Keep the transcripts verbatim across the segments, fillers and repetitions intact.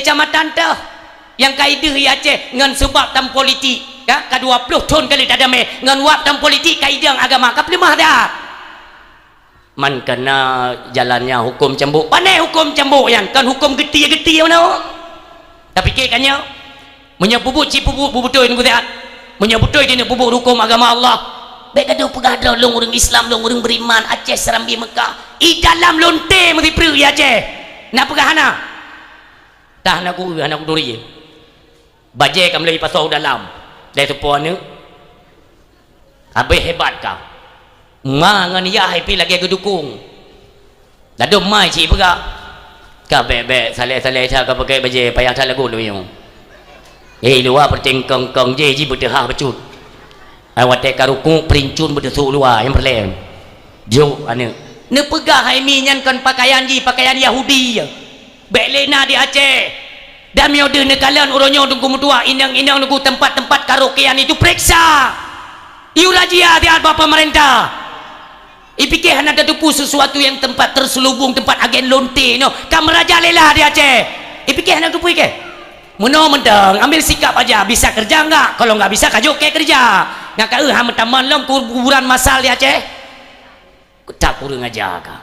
Kecamatan teuh nyang ka ideuh i Aceh ngon seubab tam politik, ka, ka dua ploh thon ka lheueh tadamé ngon wab tam politik ka idong agama, ka peuleumah that. Man kana jalannya huköm cambuk. Pané huköm cambuk nyan, kon huköm geutie-geutie meunoe. Tapike ka nyoe, meunyoe peubuet cit peubuet beubeutôi ngon that, meunyoe beutôi keuneuk peubuet huköm agama Allah, bék gadoh peugah droe lôn ureuëng Islam, lôn ureuëng beriman, Aceh Serambi Mekah. I dalam lonte meusipreuk i Aceh. Na peugah hana? Tah na ku hana kuduri. Bajée ka meulai pasoe u dalam. Dai seupôt aneuëk. Habéh hebat ka. Ma ngon yah hai pi lagée geudukong. Ladôm mai cit peugah. Ka bék-bék saleh-saleh that ka pakai bajée payah that lagu luyueng. Eh, luwa peuting kong-kong jih ji beuteuhah bacut. Ai watée ka rukuk, peurincut beuteusuk luwa nyang peureulée. Jok aneuëk. Neupeugah hai mi nyan kon pakaian jih, pakaian Yahudi. Bék lé na di Aceh. Dan meunyoe deuh neukalon uroe nyoe teungku meutuah, inong-inong teungku tempat-tempat karaokean itu periksa. Iyu razia siat bak pemerintah. Ipike hana tateupeue sesuatu nyang tempat terselubung, tempat agen lonte nyoe. Ka meurajalela di Aceh. Ipike hana tateupeue keh. Meunoe mantong, ambil sikap aja, bisa kerja enggak? Kalau enggak bisa, kajok keh kerja. Nggak ka eu ha meutamong lom kuburan masal di Aceh. Keutak kureueng aja ka.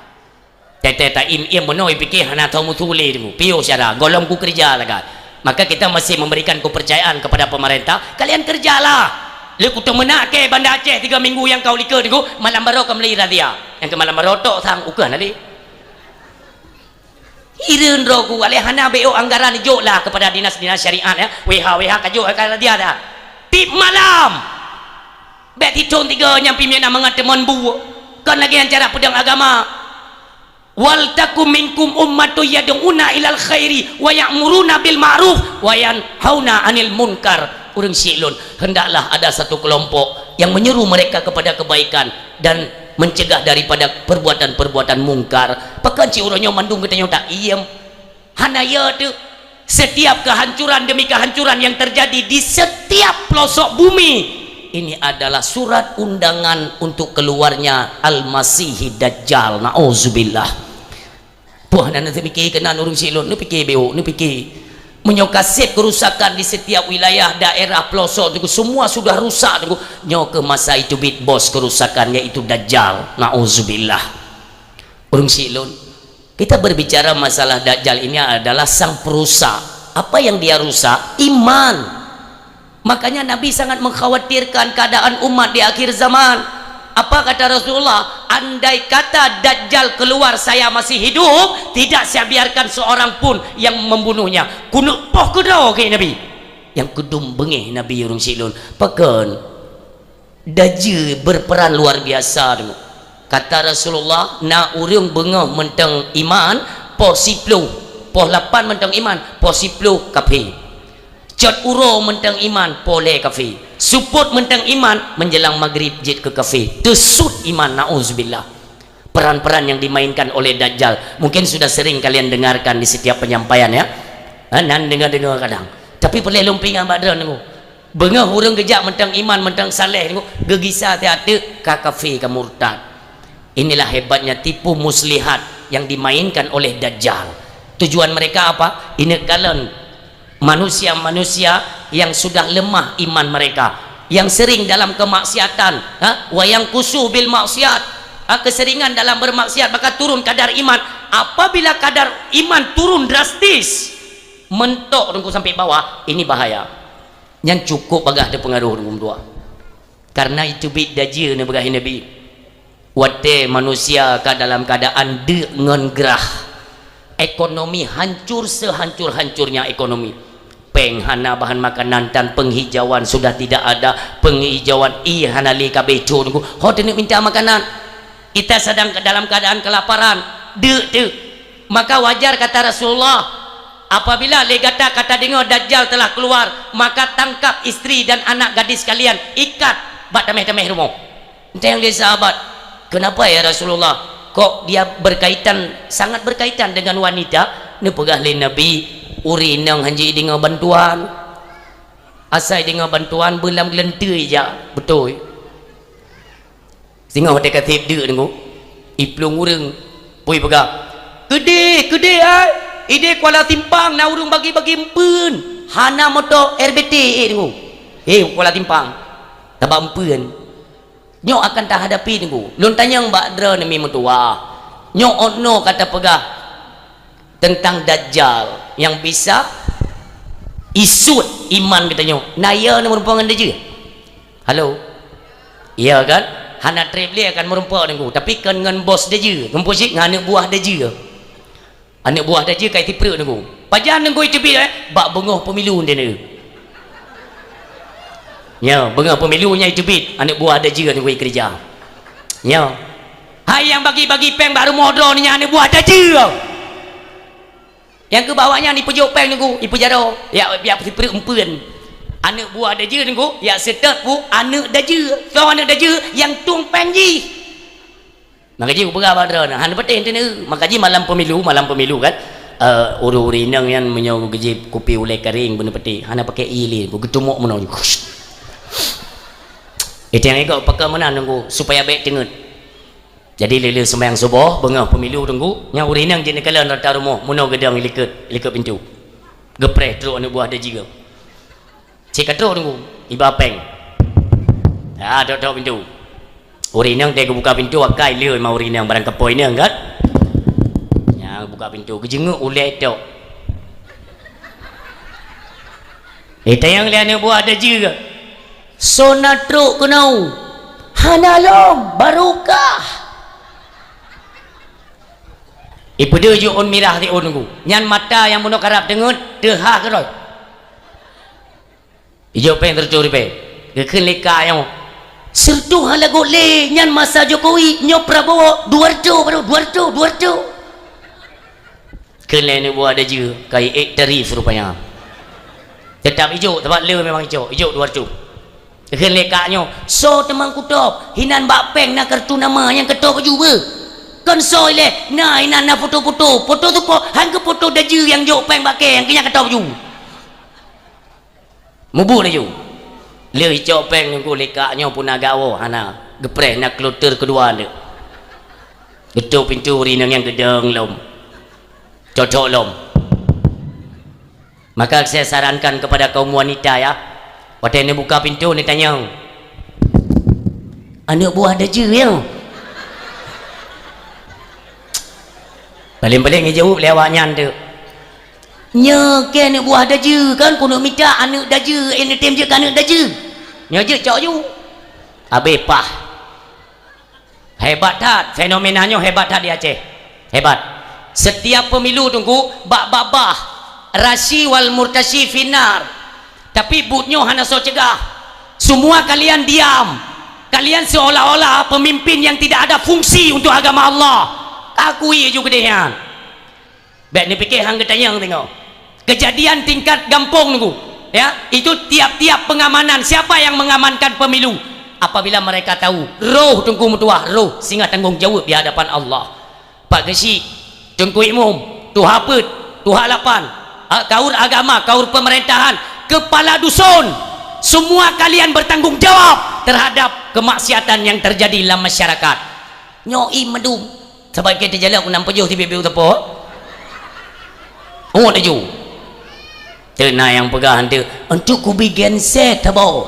Tete ta im-im meunoe ipike hana tho meusu lé teungku. Piôh syara, golom ku kerja sagai. Maka kita masih memberikan kepercayaan kepada pemerintah, kalian kerjalah. Lé kuteumeunak keh Banda Aceh tiga minggu nyang ka u likot teungku, malam baroe ka meulai razia. Nyang keu malam baroe tok sang ukeue na lé. Hireuen droe ku, aleh hana beu anggaran jok lah kepada dinas-dinas syariat, ya. W H, W H kajok ka dia dah. Tiep malam. Bék titong tiga nyang pih miet na mangat teumon bu. Kon lagée nyan cara peudong agama. Wal takum minkum ummatun yad'una ilal khairi wa ya'muruna bil ma'ruf wa yanhauna 'anil munkar. Ureuëng syiek lôn, hendaklah ada satu kelompok yang menyeru mereka kepada kebaikan dan mencegah daripada perbuatan-perbuatan mungkar. Pakon cit uroe nyoe mandum geutanyoe taiem? Hana ya tu. Setiap kehancuran demi kehancuran yang terjadi di setiap pelosok bumi, ini adalah surat undangan untuk keluarnya Al-Masih Dajjal. Nauzubillah. Puh, hana neupike keunan ureuëng syiek lôn, neupike beuk, neupike. Meunyoe ka seb kerusakan di setiap wilayah, daerah, pelosok teungku, semua sudah rusak teungku. Nyoe keuh masa itu bit bos kerusakan, yaitu Dajjal. Nauzubillah. Ureuëng syiek lôn, kita berbicara masalah Dajjal ini adalah sang perusak. Apa yang dia rusak? Iman. Makanya Nabi sangat mengkhawatirkan keadaan umat di akhir zaman. Apa kata Rasulullah? "Andai kata Dajjal keluar, saya masih hidup, tidak saya biarkan seorang pun yang membunuhnya." Keuneuk poh keudroe keu Nabi. Nyang keudum beungéh Nabi ureuëng syiek lôn. Pakon? Dajjal berperan luar biasa teungku. Kata Rasulullah, na ureuëng beungoh mantong iman, poh siploh, poh lapan mantong iman, poh siploh kafé. Cot uroe mantong iman, poh lhée kafé. Seupôt mantong iman, menjelang maghrib jeuet keu kafé. Teusut iman, nauzubillah. Peran-peran yang dimainkan oleh Dajjal. Mungkin sudah sering kalian dengarkan di setiap penyampaian, ya. Ha, nan deungoe-deungoe kadang. Tapi peureulée lôn peuingat bak droeneuh. Beungoh ureuëng geujak mantong iman, mantong saleh, geugisa siat teuk ka kafé, ka murtad. Inilah hebatnya tipu muslihat yang dimainkan oleh Dajjal. Tujuan mereka apa? Ineukalon manusia-manusia yang sudah lemah iman mereka, yang sering dalam kemaksiatan, ha? Wa yanqusu bil maksiat, ha? Keseringan dalam bermaksiat, maka turun kadar iman. Apabila kadar iman turun drastis, mentok teungku sampai bawah, ini bahaya. Nyan cukup bagah teupeungaruh teungku meutuah. Karena itu bit Dajjal neupeugah Nabi. Watée manusia ka dalam keadaan deuk ngon grah, ekonomi hancur sehancur-hancurnya ekonomi. Péng hana bahan makanan dan penghijauan sudah tidak ada. Penghijauan ie hana lé ka becok teungku. Ho teuneuk minta makanan. Kita sedang dalam keadaan kelaparan, deuk teuk. Maka wajar kata Rasulullah, apabila lé gata ka tadeungoe Dajjal telah keluar, maka tangkap istri dan anak gadis kalian, ikat bak tameh-tameh rumoh. Tanyong lé sahabat, "Kenapa ya Rasulullah? Kok dia berkaitan, sangat berkaitan dengan wanita?" Neupeugah lé Nabi, "Ureuëng inong hanjeuet deungoe bantuan. Asai deungoe bantuan, beulam geuleunteue jak, beutôi." Singoh watée ka seb deuk teungku, iplueng ureuëng, pui peugah, "Keudeh, keudeh ai!" Idéh Kuala Timpang na ureuëng bagi-bagi empeuen, hana moto R B T, eh, Teungku. Eh, Kuala Timpang, tabak empeuen. Nyoe akan tahadapi, Teungku. Lôn tanyong bak droeneuh mi meutuwah. Nyoe 'oh noe ka tapeugah teuntang Dajjal nyang bisa isut iman geutanyoe. Na ya na meureumpok ngon Dajjal? Halo? Iya kan? Hana treb lé akan meureumpok, Teungku. Tapi kon ngon bos Dajjal, ngon posik ngon aneuëk buah Dajjal. Aneuëk buah Dajjal ka iteuprek, Teungku. Pajan, Teungku, iteubiet, eh? Bak beungoh pemilu, Teungku. Nyo, beungoh pemilu nyan iteubiet aneuëk buah Dajjal, Teungku, ikeureuja. Nyo. Hai nyang bagi-bagi péng bak rumoh droeneuh nyan aneuëk buah Dajjal. Nyang keu bak awaknyan ipeujok péng, Teungku, ipeujaroe, ya, ya, sipreuk empeuen. Aneuëk buah Dajjal, Teungku, ya, seutôt pu aneuëk Dajjal. Soe aneuëk Dajjal? Nyang tueng péng jih. Maka jih kupeugah bak droeneuh, hana patéh teuneuk. Maka jih malam pemilu, malam pemilu kan, eh, ureuëng-ureuëng inong nyan meunyoe geujép kupi ulée karéng beuneupeutéh, hana pakai ie lé, geutumok meunoe. Itu nyang igok pakai meunan, Teungku, supaya bék teungeut. Jadi lé-lé seumayang suboh, beungoh pemilu, Teungku, nyang ureuëng inong jeuet neukalon rata rumoh, meunoe geudong likot, likot pintoe. Geupreh trok aneuëk buah Dajjal. Cit ka trok, Teungku, iba péng. Ya, trok-trok pintoe. Ureuëng inong teuh geubuka pintoe, akai lheueh ma ureuëng inong barang kapoe inong kan. Nyang buka pintoe, geujeungeuk ulée tok. Eh, tanyong lé aneuëk buah Dajjal. Soe na trok keunoe? Hana lom, barokah. Ipeudeuh jih ôn mirah siôn, Teungku. Nyan mata nyang bunoe karab teungeut, teuhah keudroe. Ijok péng sireutoh ribée. Geukheun lé kak nyoe, "Sireutoh hana lagot lé, nyan masa Jokowi, nyoe Prabowo, dua reutôh baru, dua reutôh, dua reutôh." Kheun lé aneuëk buah Dajjal, ka iék tarif rupanya. Teutap ijok, sabab le memang ijok, ijok dua reutôh. Kheun lé kak nyoe, "Soe teuma kutôb, hinan bak péng na kartu nama nyang katôb baju beuh? Kon soe ilée, na hinan na foto-foto, foto tu po, han keu foto Dajjal nyang jok péng bak kée, nyang keu nyan katôb baju." Mubuet laju. Lheueh icok péng, Teungku, lé kak nyoe pun na gawoe hana. Geupreh na kloter keudua nyoe. Geutôp pintoe, ureuëng inong nyan geudong lom. Cocok lom. Maka saya sarankan kepada kaum wanita, ya, watée neubuka pintoe neutanyong, "Aneuëk buah Dajjal, ya?" Paléng-paléng geujaweueb lé awaknyan teuk. Nyoe keuh aneuëk buah Dajjal, kan keuneuk mita aneuëk Dajjal, eh, neutem jeuet keu aneuëk Dajjal. Nyoe jeuet cok ju. Habéh pah. Hebat that, fenomena nyoe hebat that di Aceh. Hebat. Setiap pemilu, Teungku, bak babah, rasyi wal murtasyi finnar. Tapi buet nyoe hana soe cegah. Semua kalian diam. Kalian seolah-olah pemimpin yang tidak ada fungsi untuk agama Allah. Akui ju keudeh nyan. Bék neupike han geutanyong teungoh. Kejadian tingkat gampông, Teungku. Ya, itu tiap-tiap pengamanan, siapa yang mengamankan pemilu? Apabila mereka tahu, roh Teungku meutuah, roh singoh tanggong jaweueb di hadapan Allah. Pak Geuchik, Teungku Imum, Tuha Peuet, Tuha Lapan, a, kaur agama, kaur pemerintahan, kepala dusun, semua kalian bertanggung jawab terhadap kemaksiatan yang terjadi dalam masyarakat. Nyoe ie meudum. Sabab keu teujalak u nan peujoh sibit-bit u teupok. Ngon laju. Teuk na nyang peugah hanteuk, "Untuk kubi genset haba.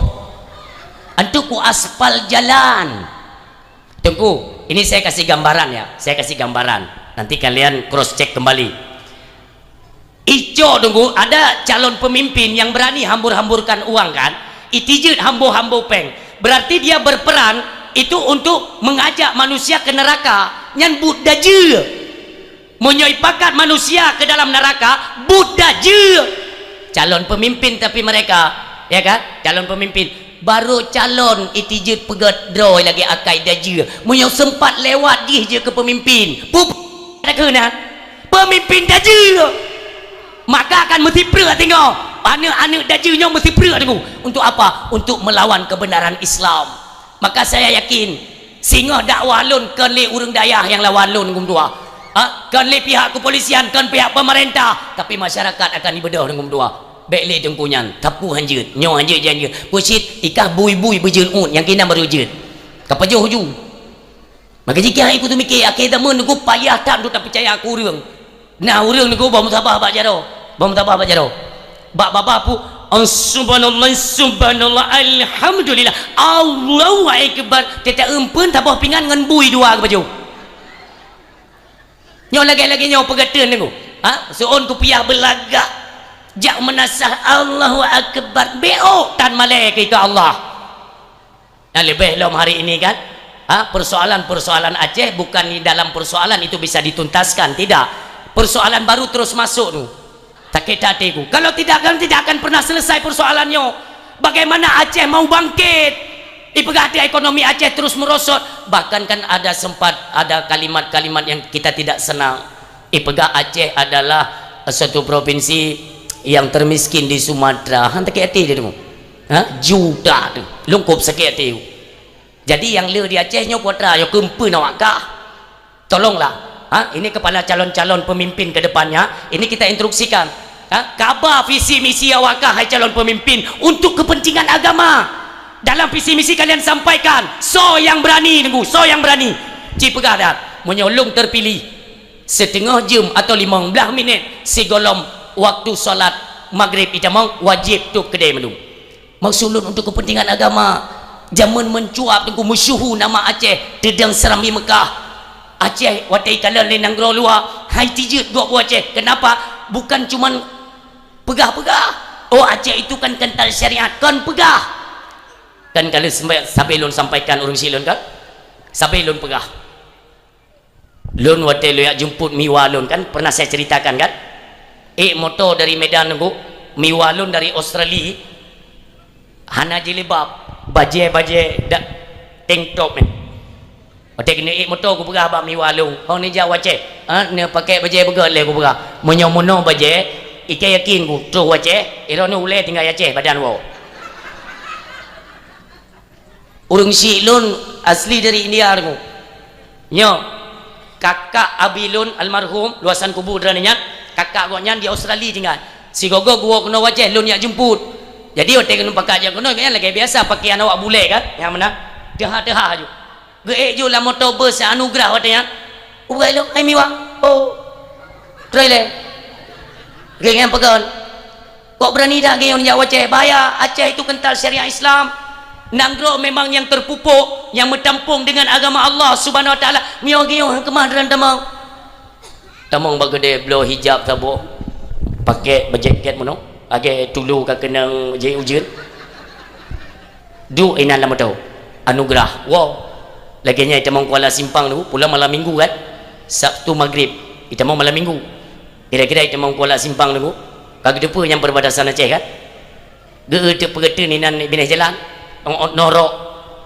Untuk ku aspal jalan." Teungku, ini saya kasih gambaran ya, saya kasih gambaran. Nanti kalian cross check kembali. Icok, Teungku, ada calon pemimpin yang berani hambur-hamburkan uang kan? Itijeuet hambo-hambo péng. Berarti dia berperan itu untuk mengajak manusia ke neraka. Nyan buet Dajjal. Meunyoe ipakat manusia ke dalam neraka, buet Dajjal. Calon pemimpin tapi mereka, ya kan? Calon pemimpin. Barô calon itijeuet peugét droe lagée akai Dajjal. Meunyoe seumpat lewat jih jeuet keu peumimpin, peue takheun nyan? Peumimpin Dajjal. Maka akan meusipreuk singoh. Aneuëk-aneuëk Dajjal nyoe meusipreuk, Teungku. Untuk apa? Untuk melawan kebenaran Islam. Maka saya yakin, singoh dakwah lôn kon lé ureuëng dayah nyang lawan lôn, Teungku meutuah. Ha? Kon lé pihak kepolisian, kon pihak pemerintah, tapi masyarakat akan ibeudôh, Teungku meutuah. Bék lé Teungku nyan, sapeue hanjeuet, nyoe hanjeuet, jih hanjeuet. Peue cit, ikah bui-bui beujeuet uet, nyang keunan barô jeuet. Ka pajoh ju. Maka jih keuhai kuteumike, akhé zaman Teungku payah that untuk tapeucaya keu ureuëng. Nah, ureuëng nyoe boh meusaboh bak jaroe. Boh meusaboh bak jaroe. Bak babah pu, "Oh, subhanallah, subhanallah, alhamdulillah, Allahu akbar." Teuta eumpeuen saboh pingan ngon bui dua geupajoh. Nyoe lagée-lagée nyoe peugeuteueng nyoe. Ha? Seuôn kupiah beulagak. Jak meunasah Allahu akbar. Beok tan malée keu Allah. Nah, leubeh lom hari ini kan, ha, persoalan-persoalan Aceh bukan di dalam persoalan itu bisa dituntaskan, tidak. Persoalan baru terus masuk tu. Sakét hatiku. Kalau tidak, kan tidak akan pernah selesai persoalan nyoe. Bagaimana Aceh mau bangkit? Ipeugah ati ekonomi Aceh terus merosot. Bahkan kan ada sempat ada kalimat-kalimat yang kita tidak senang. Ipeugah Aceh adalah suatu provinsi yang termiskin di Sumatera. Han sakét hati dia tengok. Ha? Juta tu. Lungkup sakét hati. Jadi yang le di Aceh nyoe kuatra, nyoe keumpeu awak kah. Tolonglah. Ha? Ini kepada calon-calon pemimpin ke depannya, ini kita instruksikan. Ha? Kaba visi misi awak kah, hai calon pemimpin, untuk kepentingan agama. Dalam visi misi kalian sampaikan, so yang berani, nunggu, so yang berani. Ci peugah dah, meunyoe lôn terpilih, seteungoh jeuem atau limong blaih minét sigohlom waktu salat magrib itamong wajéb tôp keudée meulôn. Maksud lôn untuk kepentingan agama. Jameun meucuab teungku meusyeuhu nama Aceh teudong Serambi Mekah. Aceh watée ikalon lé nanggroe luwa, hai tijeuet gob u Aceh. Kenapa? Bukan cuman peugah-peugah. Oh, Aceh itu kan kental syariat. Kon peugah. Kan kalau sampai, sampai lôn sampaikan ureuëng syiek lôn kan? Sampai lôn peugah. Lôn watée lôn jak jemput miwa lôn kan, pernah saya ceritakan kan? Ék moto dari Medan nunggu, miwa lôn dari Australia, hana jilbab, bajée-bajée dak tank top ni. Watée keuneuk ék moto kupeugah bak miwa lôn, "Ho neujak u Aceh?" "Ha, neupakée bajée beugöt lé," kupeugah. "Meunyoe meunoe bajée, ikei yakin ku troh u Aceh, iroh nyoe ulée tinggai Aceh badan woe." Ureuëng syiek lôn asli dari India nyoe. Nyoe, kakak abi lôn almarhum, luasan kubu droeneuh nyan, kakak gobnyan di Australia tinggai. Sigoe-goe geuwoe keunoe u Aceh lôn jak jemput. Jadi watée keunoe pakat jak keunoe, gobnyan lagée biasa pakaian awak bulek kan, nyang meunan. Teuha-teuha aju. Geuék ju lam moto bus Anugerah watée nyan. Ubat lôn, "Hai miwa." "Oh." Troh ilée. Gobnyan peugah, "Kok berani dak geuyon jak u Aceh? Bahaya, Aceh itu kental syariat Islam. Nanggroe memang yang terpupuk, yang meutampueng dengan agama Allah Subhanahu Wa Taala. Nyoe geuyon keumah droen tamong." Tamong bak keudée bloe hijab saboh, pakée bajée két meunoe, lagée tulu ka keunong jih ujeuen. Duek inan lam moto. Anugerah. Wow. Lagée nyan itamong Kuala Simpang tu, pulang malam minggu kan? Sabtu magrib. Itamong malam minggu. Kira-kira itamong Kuala Simpang tu, ka geuteupeue nyang perbatasan Aceh kan? Geu-, teupeue-teupeue inan binéh jalan. Ong-, ong-, norok.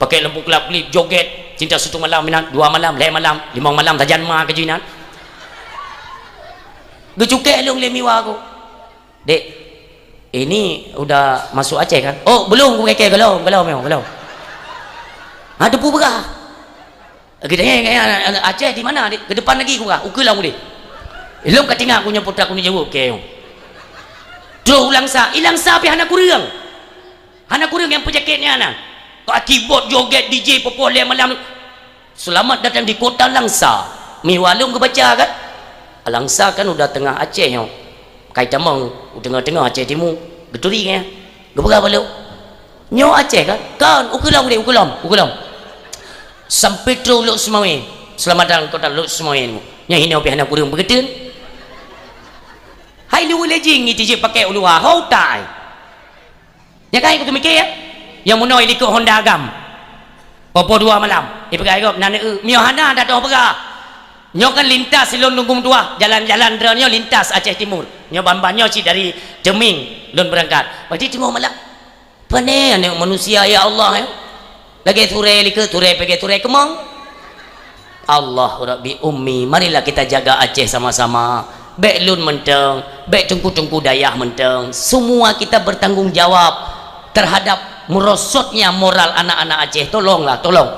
Pakai lampu kelap-kelip, joget. Cinta satu malam inan, dua malam, lhée malam, limong malam, sajan ma keujih inan. Geucukée lôn lé miwa ku. "Dek, ini udah masuk Aceh kan?" "Oh, belum," ku kheun, "belum, belum, belum, belum." Ha, teupeue peugah. Geutanyong, "Aceh di mana, Dek?" "Ke depan lagi," ku peugah, "ukeue lom udeh." Ilong ka tinggai ku nyoe putra ku neujaweueb keu nyoe. Troh u Langsa, i Langsa pih hana kureueng. Hana kureueng nyang peujakét nyan na. Kok keyboard joget D J popoh lhée malam. Selamat datang di kota Langsa. Miwa lôn geubaca kan? Langsa kan udah tengah Aceh nyoe. Kai tamong u teungoh-teungoh Aceh Timu. Geuturi nyan. Geupeugah bak lôn, "Nyoe Aceh kan?" "Kan, ukeue lom deh, ukeue lom, ukeue lom." Sampai troh Lhokseumawe. Selamat datang kota Lhokseumawe. Nyan hinoe pih hana kureueng beugeuteueng. Hai luweue lé jih ngi tijeuet pakai u luwa, ho utai. Nyan ka hai kuteumike ya. Nyang meunoe ilikot Honda agam. Poh-poh dua malam. Ipeugah gob na neu-eu, miyuh hana tadoh peugah. Nyoe kan lintas lôn Teungku Meutuah, jalan-jalan droeneuh nyoe lintas Aceh Timur. Nyoe ban-ban nyoe cit dari Ceuming lôn beurangkat. Berarti teungoh malam. Pane aneuk manusia ya Allah ya. Lagée surée likot, surée pegée, surée keumong. Allah Rabbi Ummi, marilah kita jaga Aceh sama-sama. Bék lôn mantong, bék teungku-teungku dayah mantong. Semua kita bertanggung jawab terhadap merosotnya moral anak-anak Aceh. Tolonglah, tolong.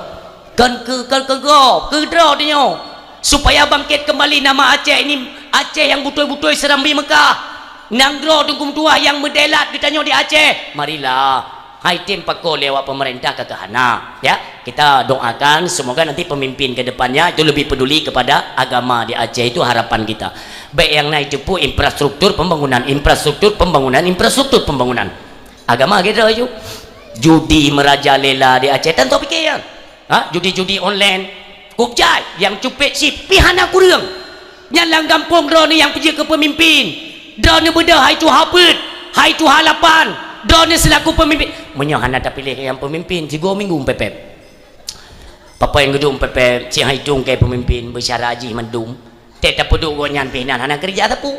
Kon keu, kon keu gob, keu droe tanyoe. Supaya bangkit kembali nama Aceh ini, Aceh yang beutôi-beutôi Serambi Mekah. Nanggroe Teungku Meutuah nyang meudelat geutanyoe di Aceh. Marilah. Hai tem pakoe lé awak pemerintah ka keuhana, ya. Kita doakan semoga nanti pemimpin ke depannya itu lebih peduli kepada agama di Aceh, itu harapan kita. Baik yang naik itu pun infrastruktur pembangunan, infrastruktur pembangunan, infrastruktur pembangunan. Agama kita itu judi merajalela di Aceh, tentu pikir ya. Ha? Judi-judi online. Kup jai, nyang cupet sip, pih hana kureueng. Nyan lam gampông droeneuh nyang peujeuet keu peumimpin. Droeneuh beudôh hai tuha peuet, hai tuha lapan. Droeneuh seulaku peumimpin. Meunyoe hana tapiléh nyang peumimpin, sigoe minggu meupepet. Peue nyang geuduek meupepet, si hai tungkée peumimpin, beusyara jih mandum. Tét tapeuduek gobnyan pih nan hana keureuja sapeue.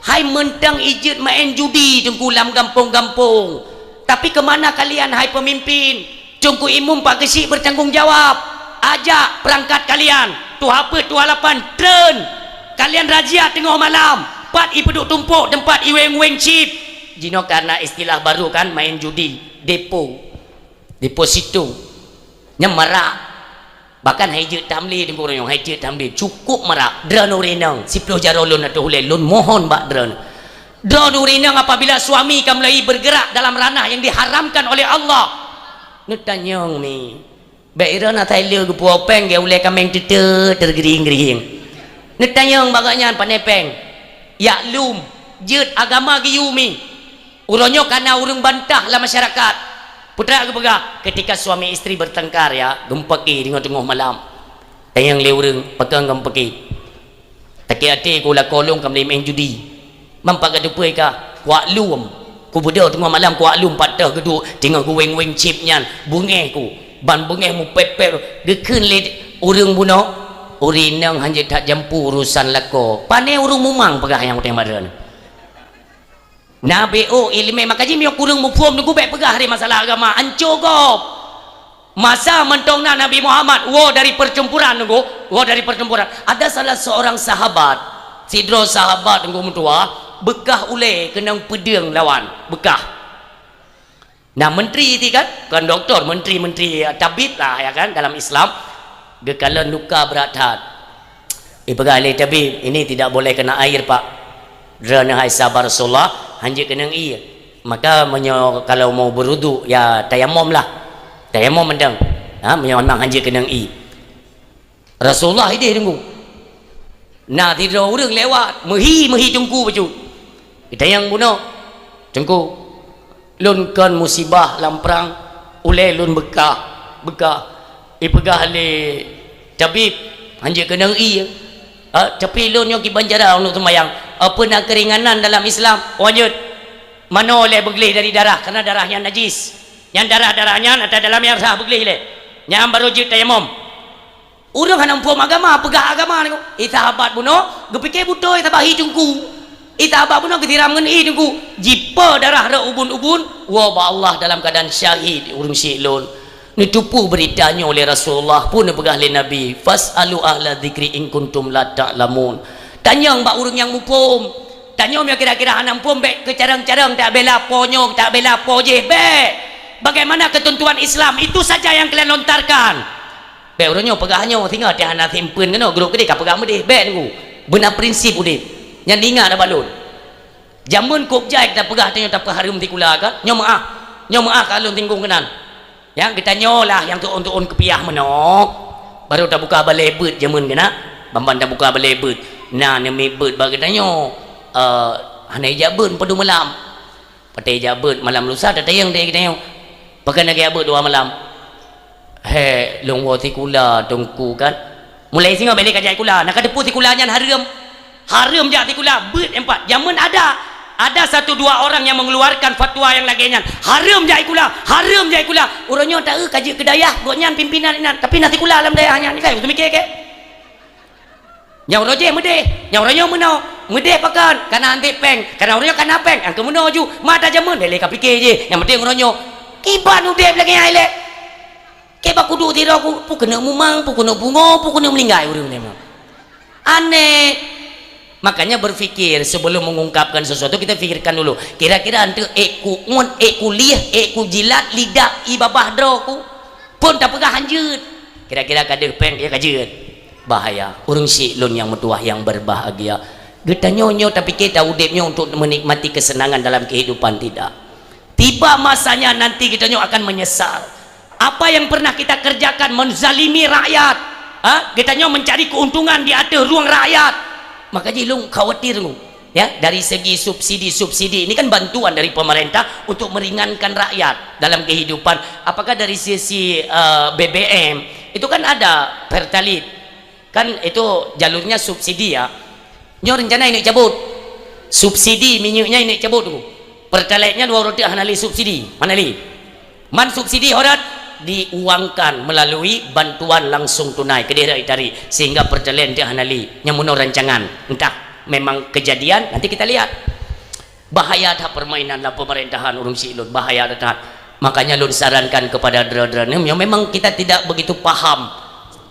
Hai meuntang ijeuet maén judi teungku lam gampông-gampông. Tapi keumana kalian hai peumimpin? Teungku Imum Pak Geuchik beurtanggong jawab. Ajak peurangkat kalian, tuha peuet, tuha lapan, treun. Kalian razia teungoh malam, pat ipeuduek tumpôk teumpat iweng-weng chip. Jinoe kana istilah baru kan, maén judi, depo. Deposito. Nyan marak. Bahkan hai jeuet tamli teungku ureueng, hai jeuet tamli. Cukup marak. Droeneuh ureueng inong, siploh jaroe lôn ateueh ulée, lôn mohon bak droeneuh. Droeneuh ureueng inong apabila suami ka mulai bergerak dalam ranah yang diharamkan oleh Allah. Neutanyong mi. Bék droeneuh asai le geupuwoe péng gét ulée kaméng teute teugrieng-grieng. Neutanyong bak gobnyan pane péng. Jak lom, jeuet agama geuyue mi. Uroe nyoe kana ureueng bantah lam masyarakat. Peue teuma geupeugah, ketika suami istri bertengkar ya, geumeupaké deungon teungoh malam. Tanyong lé ureueng, pakon geumeupaké? Sakét até ku lakoe lôn ka mulai maén judi. Mam pat ka teupeue ka, kuak lom. Kubeudôh teungoh malam kuak lom pat teuh geuduek teungoh geuweng-weng chip nyan, beungéh ku. Ban beungéh meupép-pép, geukheun lé ureueng bunoe, ureueng inong hanjeuet that jampu urosan lakoe. Pane ureueng mumang peugah nyang utée madron. Na B O iéleumé maka jih meunyoe kureueng muphom teungku bék peugah lé masalah agama, anco gob. Masa mantong na Nabi Muhammad woe dari percampuran teungku, woe dari percampuran. Ada salah seorang sahabat, sidroe sahabat teungku meutuwah, beukah ulée keunong peudeueng lawan, beukah. Nah, menteri ti kan, bukan doktor, menteri-menteri, ya, tabib lah, ya kan, dalam Islam. Geukalon luka brat that. Ipeugah lé tabib, "Ini tidak boleh kena air, Pak." Droeneuh hai sahabat Rasulullah, hanjeuet keunong ié. Maka meunyoe kalau mau berwudu, ya tayamom lah. Tayamom mantong. Ha, meunyoe memang hanjeuet keunong ié. Rasulullah ideh teungku. Na sidroe ureueng lewat, meuhi-meuhi teungku bacut. Geutanyong bunoe, "Teungku, lôn kon musibah lam prang, ulée lôn beukah, beukah." Ipeugah lé tabib, "Hanjeuet keunong ié." "Ah, tapi lôn nyoe kiban cara untuk seumayang. Apa na keuringanan dalam Islam?" "Oh, jeuet. Manoe lé beugleh dari darah, karena darah nyan najis. Nyan darah-darah nyan ata dalam nyang sah beugleh lé. Nyan baru jeuet tayamom." Ureueng hana muphom agama, peugah agama nyoe. Eh, sahabat bunoe, geupike beutôi sabahi teungku. Eh, sahabat bunoe geutiram ngon ié teungku. Jipe darah rot ubun-ubun, woe bak Allah dalam keuadaan syahid ureueng syik lôn. Neuteupeue beurita nyoe lé Rasulullah, peue neupeugah lé Nabi, "Fas'alu ahla dzikri in kuntum la ta'lamun." Tanyong bak ureueng nyang muphom. Tanyoe meunyoe kira-kira hana muphom, bék keucarông-carông tabela po nyoe, tabela po jéh, bék. Bagaimana ketentuan Islam, itu saja yang kalian lontarkan. Bék uroe nyoe peugah nyoe, singoh teuh hana simpeuen keunoe, grup keudeh ka peugah meudeh. Bék teungku. Beuna prinsip udeb. Nyan ingat bak lôn. Jameun kôb jai tapeugah tanyoe tapeuhareuem sikula kan? Nyoe meuáh. Nyoe meuáh ka lôn singgung keunan. Nyang geutanyoe lah nyang tu'on-tu'on keupiah meunoe. Baru tabuka balée beuet jameun keunan. Ban-ban tabuka balée beuet. Na neumiet beuet bak geutanyoe. Eh, hana ijak beuet padum malam. Watée jak beuet malam lusa tatanyong lé geutanyoe, "Pakon lagée jak beuet dua malam?" "Hék, lôn woe sikula teungku kan." Mulai singoh bék lé ka jak sikula, na ka teupeue sikula nyan hareuem. Hareuem jak sikula, beuet nyang pat. Jameun ada, ada satu dua orang yang mengeluarkan fatwa yang lagée nyan. Hareuem jak sikula, hareuem jak sikula. Uroe nyoe taeu ka jeuet keu dayah, gobnyan pimpinan inan, tapi na sikula lam dayah nyan, kan? Teumiké keu? Nyang uroe jéh meudeh, nyang uroe nyoe meunoe. Meudeh pakon? Kana anté péng. Kana uroe nyoe kana péng. Nyang keu meunoe ju, mata jameun, lé-lé ka pike jih. Nyang penting uroe nyoe. Kiban udeb lagée nyan ilée. Keu bak kudu sidroe ku, peue keuneuk mumang, peue keuneuk pungo, peue keuneuk meuninggai ureuëng nyan. Aneh. Makanya berpikir sebelum mengungkapkan sesuatu, kita pikirkan dulu. Kira-kira anteuk ék ku uet, ék ku lieh, ék ku jilat, lidah, ié babah droe ku. Phon tapeugah hanjeuet. Kira-kira ka deuh péng, ya ka jeuet. Bahaya. Ureuëng syik lôn nyang meutuwah nyang berbahagia. Geutanyoe nyoe tapike taudeb nyoe untuk menikmati kesenangan dalam kehidupan, tidak. Tiba masanya nanti geutanyoe akan menyesal. Apa yang pernah kita kerjakan menzalimi rakyat, ha? Geutanyoe mencari keuntungan di ateueh rueng rakyat. Maka jih lôn khawatir nyoe. Ya, dari segi subsidi-subsidi ini kan bantuan dari pemerintah untuk meringankan rakyat dalam kehidupan. Apakah dari sisi, eh, B B M itu kan ada Pertalite. Kan itu jalurnya subsidi ya. Nyoe rencana ini cabut. Subsidi minyaknya ini cabut tu. Pertalite-nya dua ratus hana lé subsidi. Mana lé? Man subsidi horat diuangkan melalui bantuan langsung tunai keudéh itarik sehingga Pertalite hana lé. Nyang meunoe rancangan. Entah memang kejadian, nanti kita lihat. Bahaya that permainan dalam pemerintahan ureuëng syiek lôn, bahaya that. Makanya lôn sarankan kepada dara-dara neuh, yang memang kita tidak begitu paham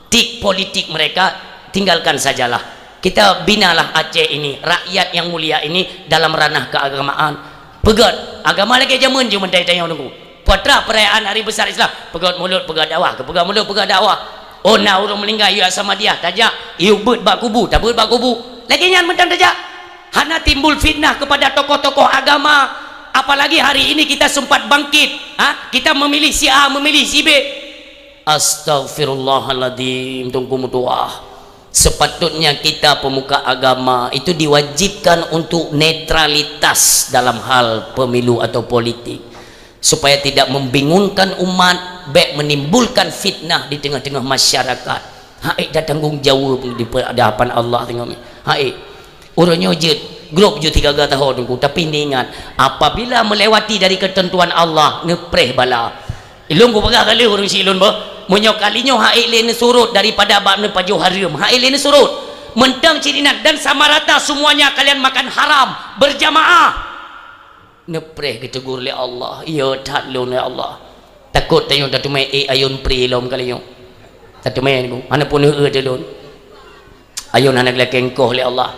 tik politik mereka, tinggalkan sajalah. Kita binalah Aceh ini, rakyat yang mulia ini dalam ranah keagamaan. Peugét, agama lagée jameun jih meuntang tanyoe nunggu. Putra perayaan hari besar Islam, peugét mulut, peugét dakwah, peugét mulut, peugét dakwah. Oh, na ureuëng meuninggai, yue Samadiyah, tajak, yue beuet bak kubu, tabeuet bak kubu. Lagée nyan meuntang tajak. Hana timbul fitnah kepada tokoh-tokoh agama. Apalagi hari ini kita sempat bangkit. Ha? Kita memilih si A, memilih si B. Astaghfirullahaladzim, Teungku meutuah. Sepatutnya kita pemuka agama itu diwajibkan untuk netralitas dalam hal pemilu atau politik. Supaya tidak membingungkan umat, bék menimbulkan fitnah di tengah-tengah masyarakat. Hai, dah tanggung jawab di hadapan Allah tengok ni. Hai, ureuëng nyoe jeuet, grob jeuet tiga tahun Teungku, tapi ni ingat, apabila melewati dari ketentuan Allah, neupreh bala. Ilôn kupeugah kali ureuëng syiek lôn bah, meunyoe kali nyoe hai lé neusurot daripada bab neupajoh hareuem, hai lé neusurot. Meuntang cit inan dan sama rata semuanya kalian makan haram berjamaah. Neupreh geutegur lé Allah. Iya that lôn ya Allah. Takot tanyoe tateumé ék ayôn pri lom kali nyoe. Tateumé nyoe, hana pun eu lôn. Ayôn hana geulakée engkoh lé Allah.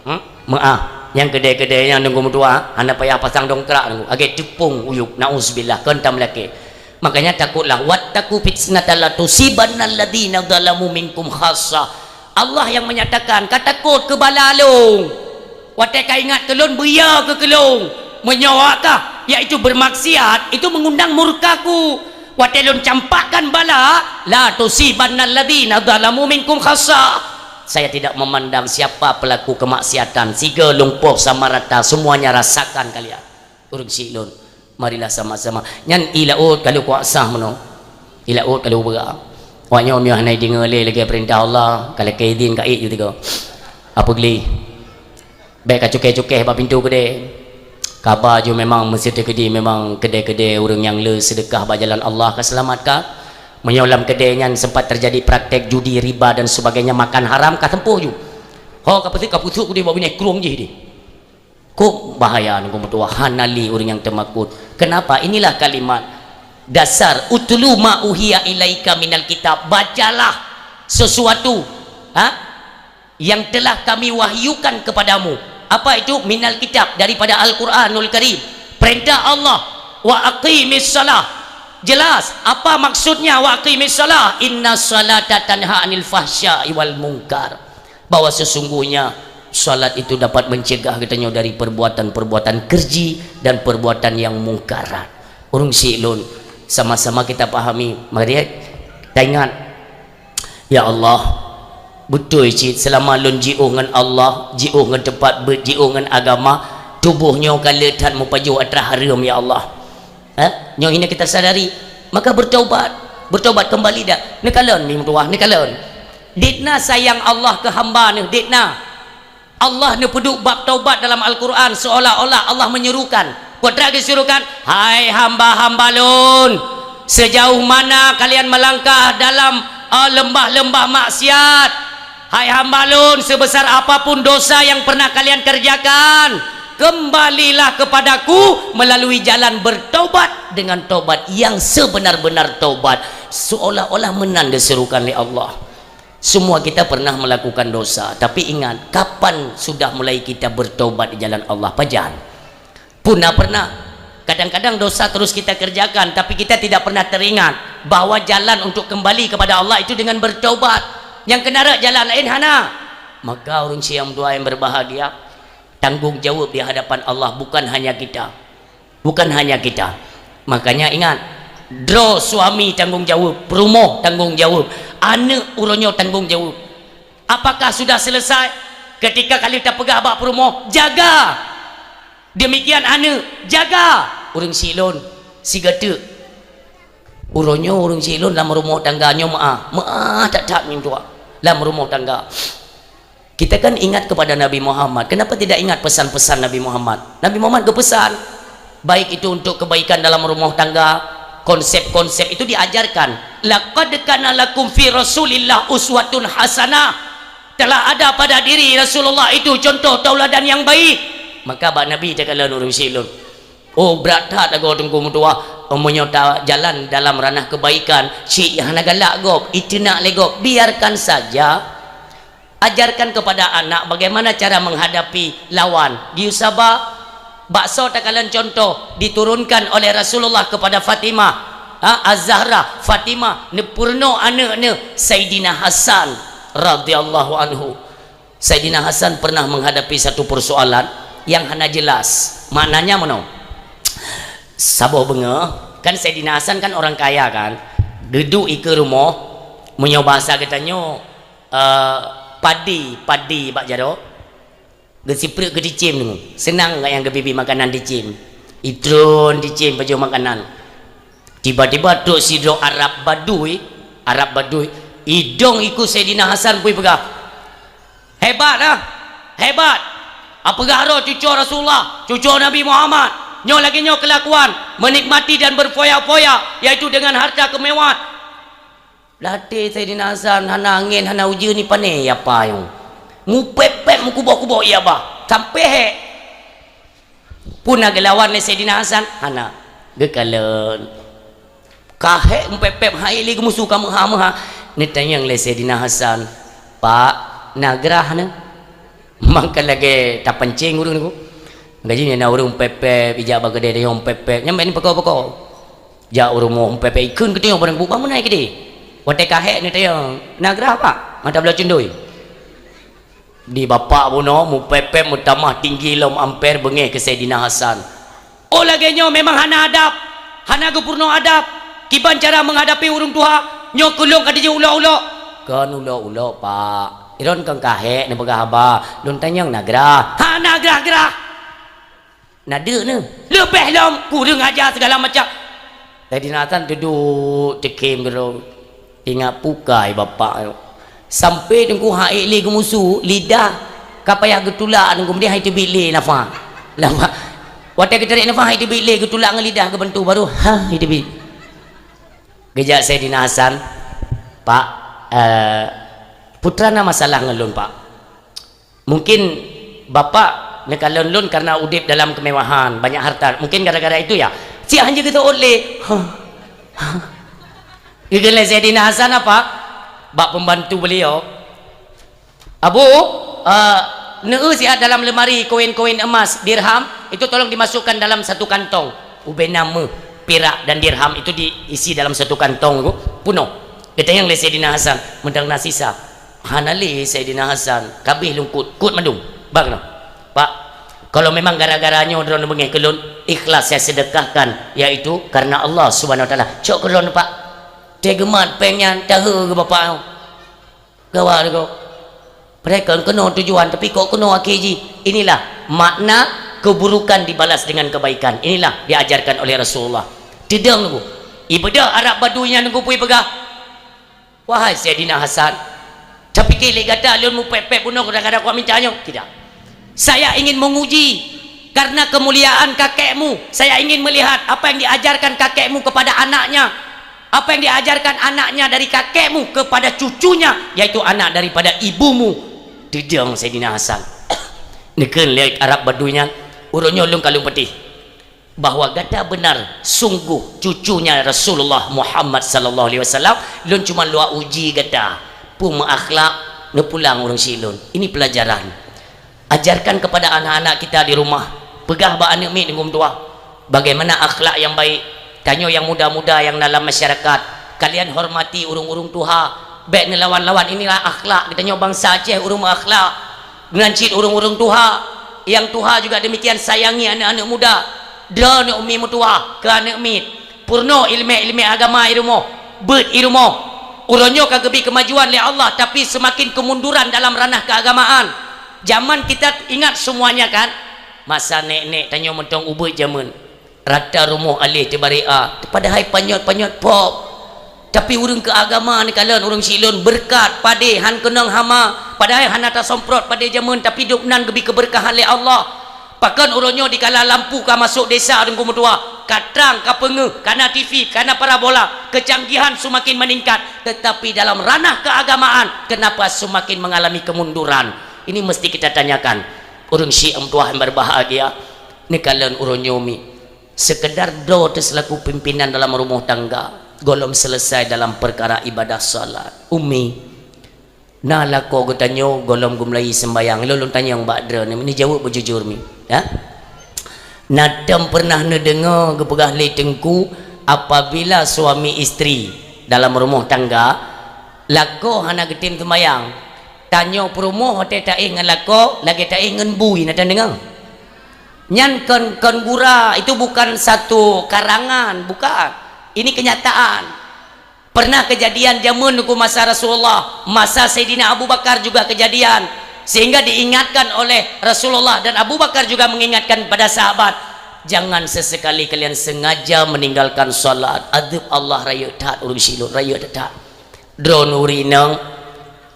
Hmm? Meuah. Nyang keudée-keudée nyang nunggu meutuah, hana payah pasang dongkrak nunggu. Agée teupông uyueb, nauzubillah, kon tam lakée. Makanya takutlah, wattaqu fitnatan la tusibanna alladzina zalamu minkum khassah. Allah yang menyatakan, ka takot keu bala lôn. Watée ka ingat keu lôn, beuya keu keulôn. Meunyoe kah, yaitu bermaksiat, itu mengundang murkaku. Watée lôn campakkan bala, la tusibanna alladzina zalamu minkum khassah. Saya tidak memandang siapa pelaku kemaksiatan, siga lumpoh sama rata, semuanya rasakan kalian. Ureuëng syiek lôn, marilah sama-sama. Nyan ié laôt ka lheueh kuasa meunoe. Ié laôt ka lheueh beura. Awak nyoe meunyoe hana ideungoe lé lagée peurintah Allah, ka lakée idin ka ék ju tiga. Apa geulih? Bék ka cukée-cukée bak pintoe keudée. Kaba ju memang meuseuti keudi memang keudée-keudée ureuëng nyang le seudeukah bak jalan Allah ka seulamat ka. Meunyoe lam keudée nyan sempat terjadi praktek judi, riba dan sebagainya, makan haram ka teumpoh ju. Ho ka peuseuet ka peuseuet keudi bak binéh krueng jih di. Kok bahaya nunggu meutuah hana lé ureuëng nyang teumakot. Kenapa? Inilah kalimat dasar, "Utlu ma uhiya ilaika minal kitab." Bacalah sesuatu, ha? Yang telah kami wahyukan kepadamu. Apa itu? Minal kitab, daripada Al-Quranul Karim. Perintah Allah, "Wa aqimis salah." Jelas, apa maksudnya "Wa aqimis salah"? "Inna salata tanha anil fahsya'i wal munkar." Bahwa sesungguhnya salat itu dapat mencegah geutanyoe dari perbuatan-perbuatan keureuji dan perbuatan yang mungkarat. Ureuëng syiek lôn, sama-sama kita pahami. Mari, taingat, ya Allah, beutôi cit seulama lôn jiôh ngon Allah, jiôh ngon teumpat beuet, jiôh ngon agama, tuboh nyoe ka le that meupajoh atra hareuem, ya Allah. Eh? Nyoe hina kita sadari, maka bertaubat, bertaubat kembali dah. Neukalon mi meutuah, neukalon. Ditna sayang Allah keu hamba neuh, ditna. Allah neupeuduek bab taubat dalam Al-Quran seolah-olah Allah menyuruhkan. Peue teuma geuseuruhkan, "Hai hamba-hamba Lôn, sejauh mana kalian melangkah dalam, eh, lembah-lembah maksiat? Hai hamba Lôn, sebesar apapun dosa yang pernah kalian kerjakan, kembalilah kepada-Ku melalui jalan bertaubat dengan taubat yang sebenar-benar taubat." Seolah-olah meunan geuseuruhkan lé Allah. Semua kita pernah melakukan dosa, tapi ingat, kapan sudah mulai kita bertobat di jalan Allah? Pajan? Puna pernah. Kadang-kadang dosa terus kita kerjakan, tapi kita tidak pernah teringat bahwa jalan untuk kembali kepada Allah itu dengan bertobat. Nyang keunarak jalan laén hana. Maka ureuëng syiek meutuah nyang berbahagia, tanggung jawab di hadapan Allah bukan hanya kita. Bukan hanya kita. Makanya ingat, droe suami tanggong jaweueb, peurumoh tanggong jaweueb, aneuk uroe nyoe tanggong jaweueb. Apakah sudah selesai? Ketika ka lheueh tapeugah bak peurumoh, jaga. Demikian aneuk, jaga. Ureuëng syiek lôn, sigoe teuk. Uroe nyoe ureuëng syiek lôn lam rumoh tangga nyoe meu'ah, meu'ah that-that nyan tuha lam rumoh tangga. Kita kan ingat kepada Nabi Muhammad. Kenapa tidak ingat pesan-pesan Nabi Muhammad? Nabi Muhammad geupesan, baik itu untuk kebaikan dalam rumah tangga, konsep-konsep itu diajarkan. "Laqad kana lakum fi Rasulillah uswatun hasanah." Telah ada pada diri Rasulullah itu contoh tauladan yang baik. Maka bak Nabi takalon ureuëng syiek lôn. Oh, brat that lagoe teungku meutuwah. Oh, meunyoe tajalan dalam ranah kebaikan, cit hana galak gob, iteunak lé gob, biarkan saja. Ajarkan kepada anak bagaimana cara menghadapi lawan. Geuyue saba, bak soe takalon contoh diturunkan oleh Rasulullah kepada Fatimah, ha, Az-Zahra, Fatimah, neupeurunoe aneuk neuh, Saidina Hasan radhiyallahu anhu. Saidina Hasan pernah menghadapi satu persoalan yang hana jelas. Maknanya meunoe. Saboh beungoh, kan Saidina Hasan kan orang kaya kan. Geuduek ikeue rumoh, meunyoe bahasa geutanyoe, eh, padi, padi bak jaroe, geusipreuk geuticém deungoe. Seunang gobnyan geubri-bri makanan ticém. Itron ticém pajoh makanan. Tiba-tiba trok sidroe Arab Badui, Arab Badui, idong ikeue Saidina Hasan peue ipeugah, "Hebat, ah! Hebat! Apeugah droe cucoe Rasulullah, cucoe Nabi Muhammad. Nyoe lagée nyoe keulakuan, menikmati dan berfoya-foya, yaitu dengan harta kemewahan." Lam até Saidina Hasan hana angén, hana ujeuen, ipané ya apa nyoe. Mupép-pép, meukuboh-kuboh ya bah, sampai hék. Peue na geulawan lé Saidina Hasan? Hana. Geukalon. Ka hék mupép-pép, han ék lé geumusu, ka meuha-meuha. Neutanyong lé Saidina Hasan, "Pak, na grah neuh?" Mangka lagée tapancéng ureuëng nyoe. Gaji nyan na ureuëng mupép-pép, ijak bak keudè tanyong mupép-pép. Nyan bak ni pako-pako. Jak u rumoh mupép-pép, ikheun geutanyoe barang buet, "Bang, meunan keudè?" Watée ka hék neutanyong, "Na grah, Pak?" Mata beulah cundoi. Di bapak bunoe mupép-pép meutamah tinggi lom amper beungéh keu Saidina Hasan. Oh, lagée nyoe memang hana adab, hana geupeurunoe adab. Kiban cara menghadapi ureuëng tuha, nyoe keu lôn ka dijeuet ulok-ulok. Kon ulok-ulok, Pak. Droen kon ka hék neupeugah haba, lôn tanyong na grah. Hana grah-grah. Na deuk neuh. Leubeh lom, kureueng aja segala macam. Saidina Hasan duduek teukhém keudroe. Ingat pukai bapak nyoe. Sampai teungku han ék lé geumusu, lidah ka payah geutulak teungku, meunan han teubiet lé nafah. Nafah. Watée geutarek nafah han teubiet lé, geutulak ngon lidah geubantu baru han teubiet. Geujak Saidina Hasan, "Pak, eh, peue teuma na masalah ngon lôn, Pak?" Mungkin bapak neukalon lôn karena udeb dalam kemewahan, banyak harta. Mungkin gara-gara itu ya. Siat han jeuet geuseuôt lé. Geukheun lé Saidina Hasan apa? Bak pembantu beliau, "Abu, eh, neueu siat dalam lemari koin-koin emas, dirham, itu tolong dimasukkan dalam satu kantong." Ubena meuh, pirak dan dirham itu diisi dalam satu kantong, punoh. Geutanyong lé Saidina Hasan, "Meudang na sisa?" "Hana lé, Saidina Hasan, ka abéh lungkot, kot mandum." Bak keunoe, "Pak, kalau memang gara-gara nyoe droeneuh beungéh keu lôn, ikhlas saya sedekahkan, yaitu karena Allah Subhanahu Wa Taala. Cok keu lôn, Pak." Teuh geumat péng nyan, tahe keu bapak nyoe. Gawat kok. Padahai kon keunoe tujuan, tapi kok keunoe akhé jih. Inilah makna keburukan dibalas dengan kebaikan. Inilah diajarkan oleh Rasulullah. Teudong nunggu. Ibeudôh Arab Badui nyan nunggu peue ipeugah. Wahai Saidina Hasan, tapike lé gata lôn mupép-pép bunoe gara-gara kuminta nyoe? Tidak. Saya ingin menguji karena kemuliaan kakekmu. Saya ingin melihat apa yang diajarkan kakekmu kepada anaknya. Apa yang diajarkan anaknya dari kakekmu kepada cucunya, yaitu anak daripada ibumu. Teudong Saidina Hasan. Neukheun lé Arab Badui nyan, uroe nyoe lôn ka lôn patéh bahwa gata benar sungguh cucunya Rasulullah Muhammad sallallahu alaihi wasallam, lôn cuma luwa uji gata, peue meuakhlak, neupulang ureuëng syiek lôn. Ini pelajaran. Ajarkan kepada anak-anak kita di rumah, peugah bak aneuk miet ngon tuha, bagaimana akhlak yang baik. Tanyoe nyang muda-muda nyang na lam masyarakat, kalian hormati ureuëng-ureuëng tuha, bék neulawan-lawan. Inilah akhlak geutanyoe bansa Aceh, ureuëng meuakhlak. Ngon cit ureuëng-ureuëng tuha, nyang tuha juga demikian, sayangi aneuk-aneuk muda. Droeneuh umi meutuwah keu aneuk miet, peurunoe ileumèe-ileumèe agama i rumoh, beuet i rumoh. Uroe nyoe ka geubri keumajuan lé Allah, tapi seumaken keumunduran dalam ranah keuagamaan. Jameun kita ingat seumuanya kan? Masa nèk-nèk tanyoe mantong ubeuet jameun. Rata rumoh aléh teubarèk a, padahai panyöt-panyöt pop. Tapi ureueng keu agama neukalon ureueng sileuen beureukat, padé han keunong hama, padahai hana tasomprot padé jameun, tapi dum nan geubri keubeureukahan lé Allah. Pakon uroe nyoe dikala lampu ka masôk desa Teungku meutuwah, ka trang, ka peungeuh, ka na T V, ka na parabola, keucanggihan seumaken meuningkat, teutapi dalam ranah keuagamaan, keunapa seumaken meungalami kemunduran? Ini mesti kita tanyakan. Ureueng syiek meutuwah nyang berbahagia, neukalon uroe nyoe mi. Seukeudar droe teuh seulaku pimpinan dalam rumoh tangga, gohlom seuleusai dalam peukara ibadah salat. Umi, na lakoe geutanyoe gohlom geumulai seumbahyang, lôn, lôn tanyong bak droeneuh, neujaweueb beujujur mi, ya? Na tom peureunah neudeungoe geupeugah lé Teungku, apabila suami istri dalam rumoh tangga, lakoe hana geutem seumbahyang, tanyoe peurumoh watèe taéh ngon lakoe lagèe taéh ngon bui, na tom deungoe? Nyan kon, kon gura, itu bukan satu karangan, bukan. Ini kenyataan. Pernah kejadian jameun Teungku masa Rasulullah, masa Saidina Abu Bakar juga kejadian. Sehingga diingatkan oleh Rasulullah dan Abu Bakar juga mengingatkan pada sahabat, "Jangan sesekali kalian sengaja meninggalkan salat. Azab Allah rayeuk that ureueng sileuen, rayeuk that." Droeneuh ureueng inong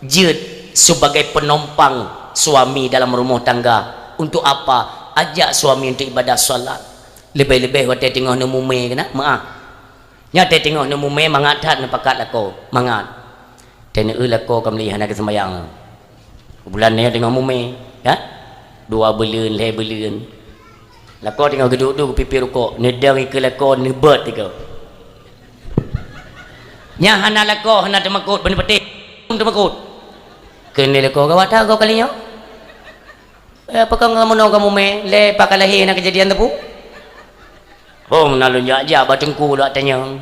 jeuet sebagai penumpang suami dalam rumah tangga. Untuk apa? Ajak suami untuk ibadah salat. Leubeh-leubeh watèe teungoh neumumè keunan, meu'ah. Nyan watèe teungoh neumumè mangat that neupakat lakoe, mangat. Watèe neueu lakoe ka meuli hana geuseumbahyang. Bulan nyoe teungoh mumè, ya? Dua buleuen, lhèe buleuen. Lakoe teungoh geuduek-duek pipi rukok, neudong ikeue lakoe neubeuet ikeue. Nyan hana lakoe, hana teumakot, beuneupeutéh teumakot. Kheun lé lakoe, "Gawat that goe kali nyoe. Eh, pakon kamoe meunoe ka mumè, lé pat ka lahé na keujadian teupeu?" Oh, meunan lôn jak-jak bak teungku lôn tanyong.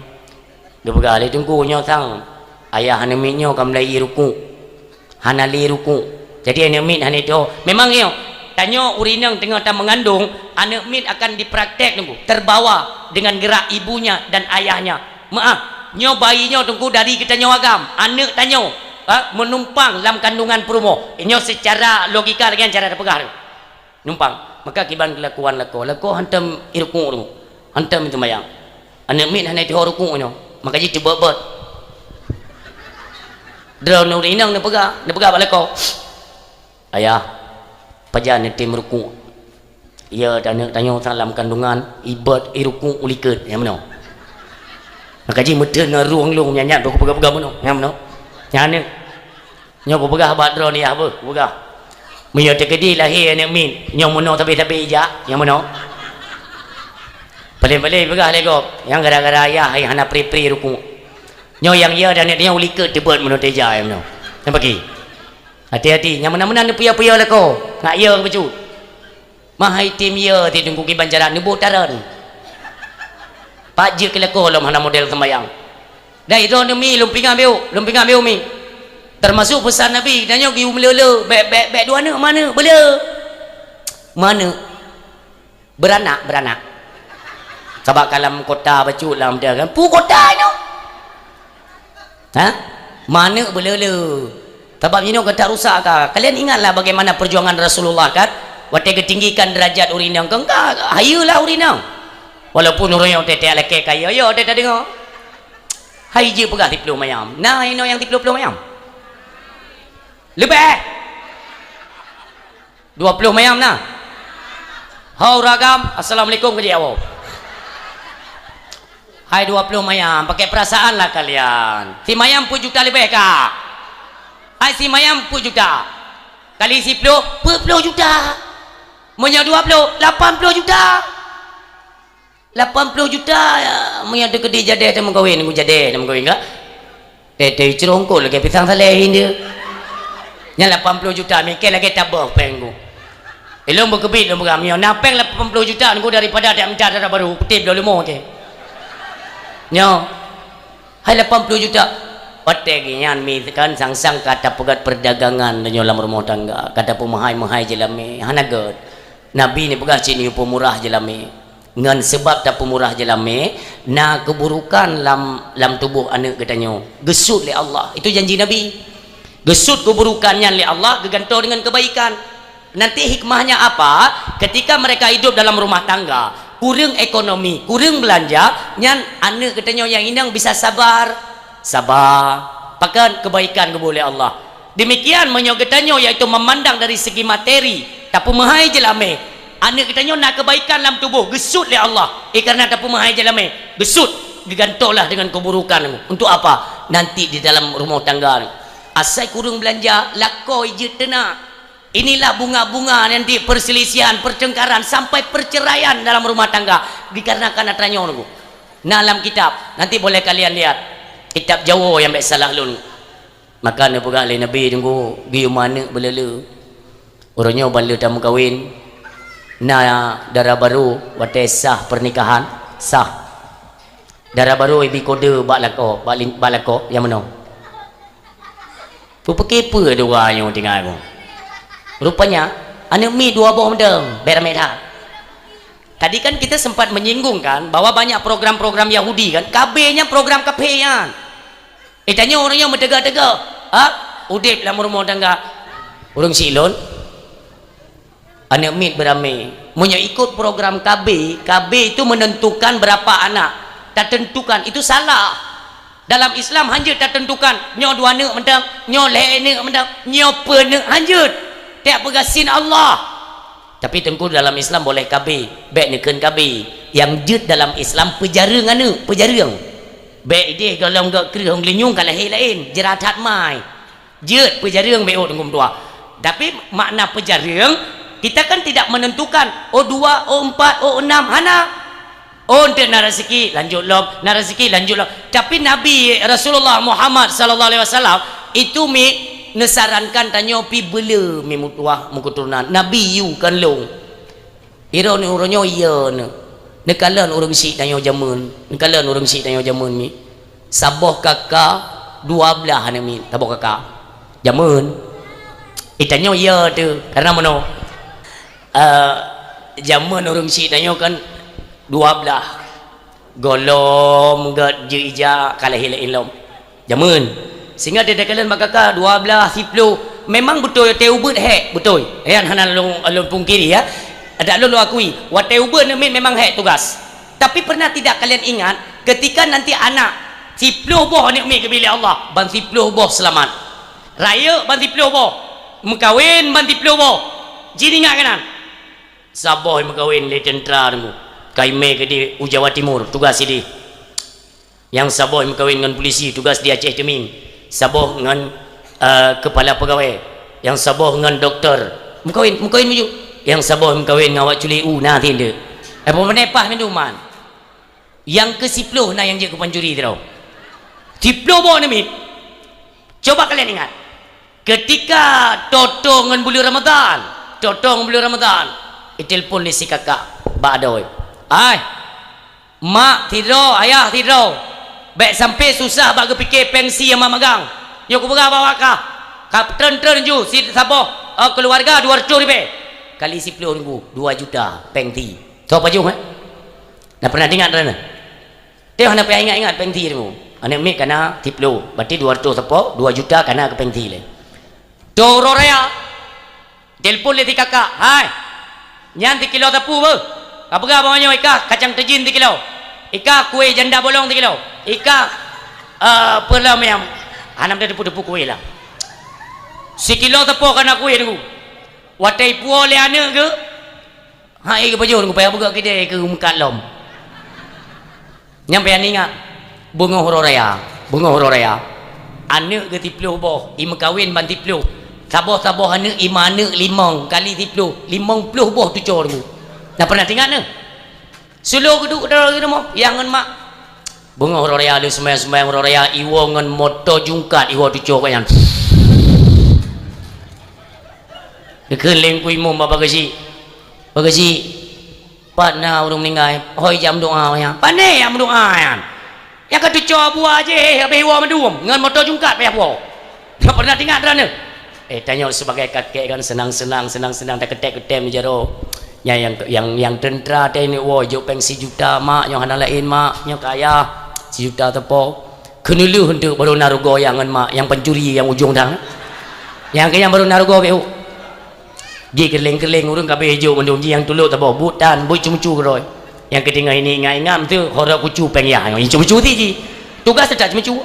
Geupeugah lé teungku, "Nyoe sang, ayah aneuk miet nyoe ka mulai ie rukuk. Hana lé rukuk. Jadi aneuk miet hana itho." Memang nyoe, tanyoe ureueng inong teungoh tameungandong, aneuk miet akan dipraktek teungku, terbawa dengan gerak ibunya dan ayahnya. Meu'ah, nyoe bayi nyoe teungku dari geutanyoe agam, aneuk tanyoe, ha, meunumpang lam kandungan peurumoh. Nyoe seucara logika lagèe nyan cara tapeugah tu. Numpang. Maka kiban keulakuan lakoe. Lakoe hantom ie rukuk tu. Hantom ie seumayang. Aneuk miet hana itho rukuk nyoe. Maka jiteubiet-biet. Droeneuh ureueng inong neupeugah, neupeugah bak lakoe, "Ayah, pajan neutem rukuk? Ie aneuk tanyoe sang lam kandungan, ibot ie rukuk u likot." Nyang meunoe. Maka jimeuteun ngon rueng lôn nyan, nyan, peugah-peugah meunoe. Nyang meunoe. Nyan aneuk. Nyoe kupeugah bak droeneuh, yah beuh, kupeugah. Meunyoe teukeudi lahé aneuk miet, nyoe meunoe sabe-sabe ijak, nyang meunoe. Paléng-paléng peugah lé gob, nyang gara-gara ayah hai hana pri-pri rukuk. Nyoe nyang ie dan aneuk nyoe u likot teubiet meunoe teuja, nyang meunoe. Nyang pagi. Hati-hati, nyang meunan-meunan neupeuyah-peuyah lakoe, ngat ie bacut. Meuhai tem ie ti teungku kiban cara neuboh taron. Pat jeuet keu lakoe lom hana model seumayang. Dai droeneuh mi lôn peugah beu, lôn peugah beu mi. Teumasok peusan Nabi, tanyoe geuyue meuleu-leu, bèk, bèk, bèk dua aneuk, meuaneuk, beuleu. Meuaneuk. Beuranak, beuranak. Sabab ka lam kota bacut lam dia kan. Peue kota nyoe? Ha? Meuaneuk beuleu-leu. Sabab jinoe ka tarusak ka. Kalian ingatlah bagaimana perjuangan Rasulullah kan? Watèe geutinggikan derajat ureueng inong, keu ka hayeue lah ureueng inong. Walaupun ureueng nyang teutek lakèe kaya, ya, teutek deungoe. Hai jeuet peugah siplôh mayam. Na inoe nyang siplôh-plôh mayam? Leubeh. Dua ploh mayam na? Ho ureueng agam, assalamualaikum keu jih awak. Hai dua ploh mayam, pakai perasaan lah kalian. Si mayam peuet juta leubeh ka? Hai si mayam peuet juta. Kali siploh, peuet ploh juta. Meunyoe dua ploh, lapan ploh juta. Lapan ploh juta, ya, meunyoe teukeudi jadeh teumeukawen, ku jadeh teumeukawen ka? Teuh-teuh icrong kot lagèe pisang saleh indeuh. Nyan lapan ploh juta, mikir lagèe taboh péng ku. Eh, lôn beukeubiet lôn peugah, meunyoe na péng lapan ploh juta ku daripada dak mita dara barô, kutem lôn leumo cit. Nyoe, hai lapan ploh juta. Watèe geuh nyan mi kan sang-sang ka tapeugöt perdagangan tanyoe lam rumoh tangga, ka tapeumeuhai-meuhai jeulamé, hana göt. Nabi neupeugah cit neuyue peumurah jeulamé. Ngon seubab tapeumurah jeulamé, na keuburukan lam, lam tuboh aneuëk geutanyoe. Geusut lé Allah. Itu janji Nabi. Geusut keuburukan nyan lé Allah, geugantoe deungon keubaikan. Nanti hikmahnya apa? Ketika mereka hidup dalam rumah tangga, kureueng ekonomi, kureueng beulanja, nyan aneuëk geutanyoe nyang inong bisa sabar. Saba. Pakon? Keubaikan geuboh lé Allah. Demikian meunyoe geutanyoe, yaitu memandang dari segi materi, tapeumeuhai jeulamé, aneuëk geutanyoe na keubaikan lam tuboh, geusut lé Allah. Eh, karena tapeumeuhai jeulamé, geusut, geugantoe lah deungon keuburukan. Untuk apa? Nanti di dalam rumoh tangga. Asai kureueng beulanja, lakoe jeuet teunak. Inilah bunga-bunga nanti perselisihan, pertengkaran, sampai perceraian dalam rumah tangga dikarenakan atra nyoe. Na lam kitab, nanti boleh kalian lihat. Kitab Jawoe nyang bék salah lôn. Maka neupeugah lé Nabi, teungku, geuyue manök beuleu-leu. Uroe nyoe ban lheueh tameukawen, na dara barô watée sah pernikahan, sah. Dara barô ibi kode bak lakoe, bak lin-, bak lakoe nyang meunoe. Kupeue-peue dua nyoe tinggai ku. Rupanya, aneuëk miet dua boh mantong, bék ramé that. Tadi kan kita sempat menyinggung kan, bahwa banyak program-program Yahudi kan, K B nyan program kafé nyan. Eh, tanyoe ureuëng nyoe meuteugah-teugah, ha? Udeb lam rumoh tangga. Ureuëng syiek lôn, aneuëk miet beuramé. Meunyoe ikot program K B, K B itu menentukan berapa anak. Tatentukan, itu salah. Dalam Islam hanjeuet tatentukan, nyoe dua neuk mantong, nyoe lhée neuk mantong, nyoe peuet neuk, hanjeuet. Tiep peugah sin Allah. Tapi teungku, dalam Islam boleh K B, bék neukheun K B. Nyang jeuet dalam Islam peujareueng aneuëk, peujareueng. Bék ideh gohlom gok kreueh hong linyueng ka lahé laén, jeurat that mai. Jeuet peujareueng bék ôt teungku meutuah. Tapi makna peujareueng, kita kan tidak menentukan, oh dua, oh empat, oh enam, hana. Oh, eunteuk na raseuki, lanjut lom, na raseuki, lanjut lom. Tapi Nabi Rasulullah Muhammad sallallahu alaihi wasallam itu mi neusarankan tanyoe pi beuleu mi meutuah meuketurunan. Nabi yue kan lôn. Iroh ni uroe nyoe iya neu. Neukalon ureuëng syiek tanyoe jameun. Neukalon ureuëng syiek tanyoe jameun mi. Saboh kaka dua blaih aneuëk miet, saboh kaka. Jameun. Eh, tanyoe iya teuh, karena meunoe. Eh, jameun ureuëng syiek tanyoe kan dua blaih. Gohlom gét jeuet ija ka lahé laén lom. Jameun. Sehingga teudekalon bak kaka dua blaih, siploh. Memang beutôi watée ubeuet hék, beutôi. Nyan hana lôn, lôn pungkiri ya. Adak lôn, lôn akui, watée ubeuet aneuëk miet memang hék tugas. Tapi pernah tidak kalian ingat, ketika nanti anak siploh boh aneuëk miet geubri lé Allah, ban siploh boh seulamat. Rayeuk ban siploh boh, meukawen ban siploh boh. Jih ingat keunan. Saboh meukawen lé teuntra teungku. Ka imé keudeh u Jawa Timur, tugas sideh. Nyang saboh meukawen ngon polisi, tugas di Aceh Teumieng. Saboh ngon, eh, keupala peugawée. Nyang saboh ngon doktor. Meukawen, meukawen maju. Nyang saboh meukawen ngon awak culek u, na tinde. Eh, peue meuneupah minduman. Nyang keusiploh na nyang jeuet keu pancuri sidroe. Siploh boh aneuëk miet. Coba kalian ingat. Ketika toe-toe ngon buleuen Ramadhan, toe-toe ngon buleuen Ramadhan, itelepon lé si kakak bak adoe. Ai, mak sidroe, ayah sidroe, bék sampai susah bak geupike péng sie nyang mak magang. Nyoe kupeugah bak kah, ka treun-treun ju si saboh, eh, keuluwarga dua reutôh ribée. Kali siploh ribu, dua juta péng sie. Soe pajoh, eh? Na pernah ingat droeneuh? Teuh hana payah ingat-ingat péng sie teungku. Aneuëk miet ka na siploh, berarti dua reutôh sapo, dua juta ka na keu péng sie lé. Toe uroe raya, telepon lé si kakak, "Hai, nyan sikilo sapu beuh. Ka peugah bak nyoe ikah kacang teujin sikilo. Ikah kueh janda bolong sikilo. Ikah, eh, peue lom nyang hana meuteupeu-teupeu kueh lah. Sikilo sapo ka na kueh teungku." Watée ipuwoe lé aneuëk geuh, hai geupajoh teungku, payah beugok keudée keu meukat lom. Nyan payah ingat, beungoh uroe raya, beungoh uroe raya. Aneuëk geuh siploh boh, imeukawen ban siploh. Saboh-saboh aneuëk, imeuaneuëk limong kali siploh, limong ploh boh tucoe teungku. Na pernah ingat neuh? Sulo geuduek droe di rumoh, yah ngon mak. Beungoh uroe raya, lheueh seumayang-seumayang uroe raya, iwoe ngon moto jungkat, iwoe tucoe keu nyan. Geukheun lé Teungku Imum bak Pak Geuchik, "Pak Geuchik, pat na ureuëng meuninggai, hôi jak meudoa nyan." "Pane jak meudoa nyan? Nyang ka tucoe buah jih, habéh iwoe mandum, ngon moto jungkat payah puwoe." Na pernah ingat droeneuh? Eh, tanyoe sibagai kakek kan seunang-seunang, seunang-seunang, takeutem-keutem di jaroe. Nyang, nyang, nyang, nyang teuntra teuh neuk woe, jok péng sijuta, "Mak, nyoe hana laén, Mak, nyoe keu ayah, sijuta teupok." Keuneulheueh eunteuk baru na rugoe ayah ngon mak, nyang pancuri nyang ujong dang. Nyang keu nyan baru na rugoe beu. Jikeureuleng-keureueng ureueng ka beu jok mandum, ji nyang tulok saboh, buet tan, buet ceumeucue keudroe. Nyang keuteungoh ini ingat-ingat, meuteuk horok kucu péng yah, nyoe ceumeucue ti ji. Tugaih teutap ceumeucue.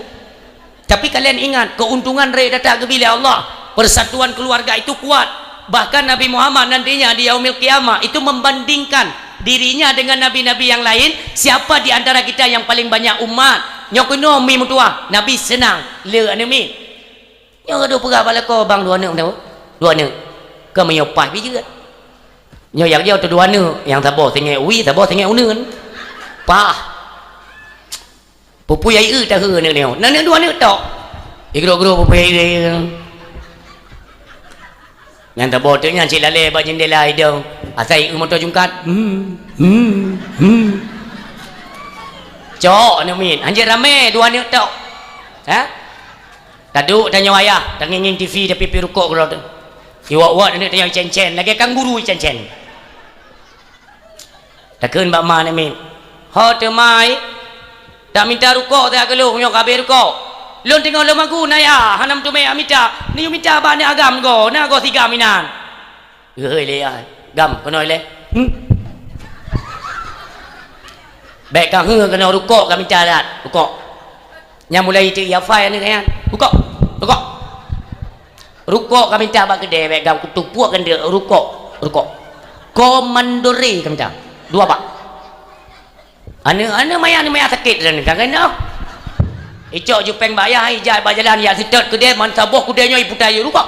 Tapi kalian ingat, keuntungan rakyat gata geubri lé Allah. Persatuan keluarga itu kuat. Bahkan Nabi Muhammad nantinya di Yaumil Qiyamah itu membandingkan dirinya dengan nabi-nabi yang lain, siapa di antara kita yang paling banyak umat. Nyoe keunoe mi meutuah, Nabi seunang, le aneuk miet. Nyoe ka dua peugah bak lakoe bang dua aneuk meunan. Dua aneuk. Keu meunyoe paih pih jeuet. Nyoe nyang jauh tu dua aneuk, nyang saboh teungoh wie, saboh teungoh uneuen. Paih. Pupui ai eu tahe aneuk nyoe. Na aneuk dua aneuk tok. Igrok-grok pupui ai eu. Nyang teuboh teuk nyan cit lalée bak jeundela idong. Asai eu moto jungkat. Hmm, hmm, hmm. Cok aneuk miet. Hanjeuet ramé dua aneuk tok. Ha? Taduek tanyoe ayah, tangieng-ngieng T V, tapi pi rukok keudroe teuh. Iwak-wak aneuk tanyoe icen-cen, lagée kanguru icen-cen. Takheun bak ma aneuk miet, "Ho teuma, tak mita rukok teuh keu lôn, nyoe ka habéh rukok. Lôn teungoh lôn magun ayah, hana meuteumé mita, neuyue mita bak aneuk agam goe, na goe sigam inan." "Geuhôi lé yah, gam keunoe lé." Hmm. Bék ka heu keunoe rukok ka mita that, rukok. Nyang mulai teuk yafai aneuk nyan, "Rukok, rukok." Rukok ka mita bak keudè, bék gam kutupuak keuneuk, rukok, rukok. Komandore ka mita, dua bak. Aneuk, aneuk maya, aneuk maya sakét dan ka keunoe. Icok jupeng bak yah, ijak bak jalan, yak seutôt keudè, man saboh keudè nyoe iputa yue, "Rukok,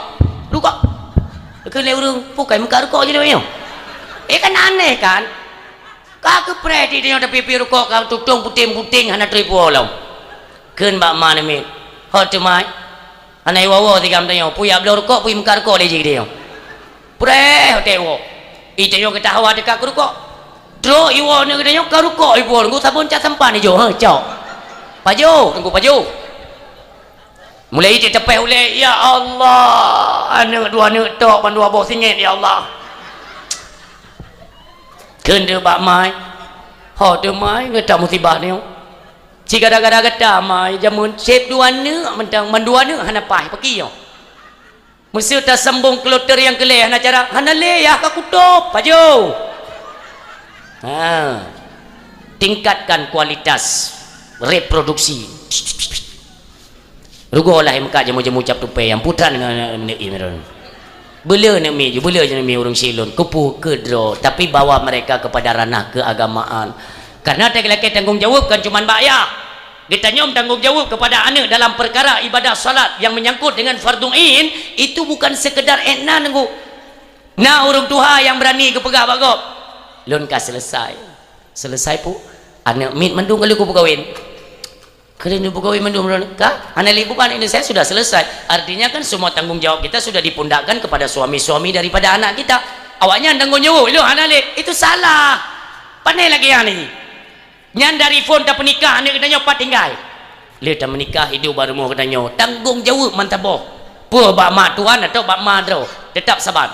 rukok." Keu lé ureueng, "Peue kai meukat rukok jinoe nyoe?" Eh, kan aneh kan? Ka keupreh di tanyoe tapi pi rukok ka tutong puténg-puténg hana trép woe lom. Kheun bak ma aneuk miet, "Ho teuma, hana iwoe-woe sigam tanyoe, peue yak bloe rukok, peue meukat rukok lé jih geutanyoe." Preh watée iwoe. Itanyoe geutah hawa teuka keu rukok. Trok iwoe aneuk geutanyoe ka rukok ipuwoe, ngon sabon cat sampan ijo, ha, cok. Pajoh, teungku pajoh. Mulai iteupeue ulée, "Ya Allah, aneuk dua aneuk tok ban dua boh singét, ya Allah." Kheun teuk bak ma, "Ho teuma, ngeutah musibah nyoe. Cit gara-gara gata ma, jameun sép dua aneuk mantong, mandua aneuk hana paih, pakri nyoe. Meuseu tasambong kloter nyang keu lhée hana cara, hana lé yah ka kutôb, pajoh." Ha. Tingkatkan kualitas reproduksi. Rugoe lah meukat jamu-jamu cap tupai nyang putra ngon aneuk Imran. Beuleu aneuk miet ju, beuleu aneuk miet ureueng syik lôn, keupeue keu droe, tapi bawa mereka kepada ranah keagamaan. Karena lakée tanggong jaweueb kan cuman bak yah. Geutanyoe tanggong jaweueb kepada aneuk dalam perkara ibadah salat yang menyangkut dengan fardhu ain, itu bukan sekedar ék na neunggu. Na ureueng tuha nyang beurani geupeugah bak gob, "Lôn ka selesai." "Selesai peue?" "Aneuk miet mandum ka lheueh kupeukawen." "Ka lheueh neupeukawen mandum droeneuh?" "Ka, hana lé beban, ini saya sudah selesai." Artinya kan semua tanggung jawab kita sudah dipundakkan kepada suami-suami daripada anak kita. Awaknyan tanggung jaweueb, "Lôn hana lé." Itu salah. Pane lagée nyan ni. Nyan dari phon tapeunikah aneuk geutanyoe pat tinggai. Lheueh tameunikah hidup bak rumoh geutanyoe, tanggung jaweueb mantong boh. Peue bak mak tuan atau bak ma droe, tetap saban.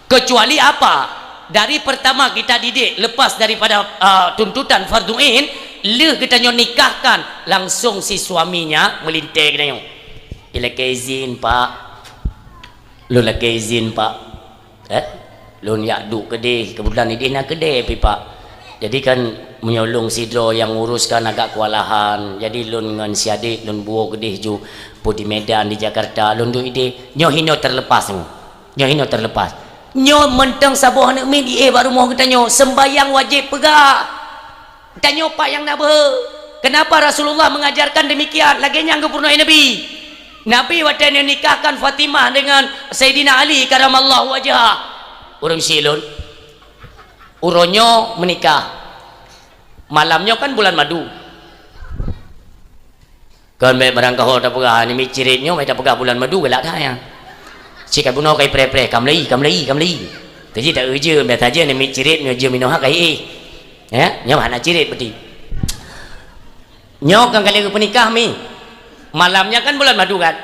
Kecuali apa? Dari pertama kita didik lepas daripada, ah, tuntutan fardhu ain, lheueh geutanyoe nikahkan, langsung si suaminya meulintée geutanyoe. Ilakée izin, Pak. Lôn lakée izin, Pak. Eh? Lôn jak duek keudeh, keubeutulan ideh na keudeh pih, Pak. Jadi kan meunyoe lôn sidroe nyang ngurus kan agak kewalahan. Jadi lôn ngon si adek lôn buoe keudeh ju, peue di Medan, di Jakarta, lôn duek ideh. Nyoe hinoe terlepas nyoe. Nyoe hinoe terlepas. Nyoe mantong saboh aneuk miet jiéh bak rumoh geutanyoe, sembahyang wajéb peugah. Tanyoe pat nyang na beuhe. Kenapa Rasulullah mengajarkan demikian? Lagée nyang geupeurunoe Nabi. Nabi watée neunikahkan Fatimah dengan Saidina Ali karamallahu wajhah. Ureueng syik lôn. Uroe nyoe meunikah. Malam nyoe kan bulan madu. Kon bék barangkaho tapeugah, "Nyoe miet cirét nyoe, bék tapeugah bulan madu galak that nyan." Cit ka bunoe ka ipreh-preh, "Ka meulai, ka meulai, ka meulai." Teujih tak ujeuen, biasa jih nyoe miet cirét, nyoe jeuem inoe ha ka iéh. Ya, nyoe hana cirét berarti. Nyoe kan kali geupeunikah mi. Malam nyan kan bulan madu kan?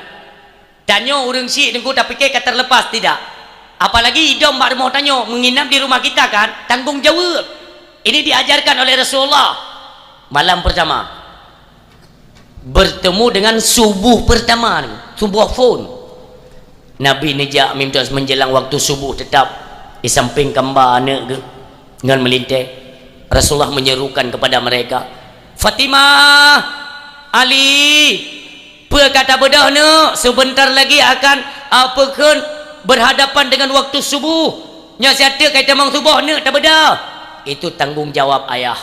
Tanyoe ureueng syik teungku tapike ka terlepas tidak? Apalagi idong bak rumoh tanyoe, menginap di rumah kita kan, tanggung jawab. Ini diajarkan oleh Rasulullah. Malam pertama, bertemu dengan subuh pertama, subuh phon. Nabi neujak minta menjelang waktu subuh tetap di samping kamba aneuk geuh ngon meulintée. Rasulullah menyerukan kepada mereka, "Fatimah, Ali, peue ka tabeudôh neuk? Sebentar lagi akan, a, peue kheun, berhadapan dengan waktu subuh. Nyoe siat teuk ka tamong suboh neuk tabeudôh." Itu tanggung jawab ayah.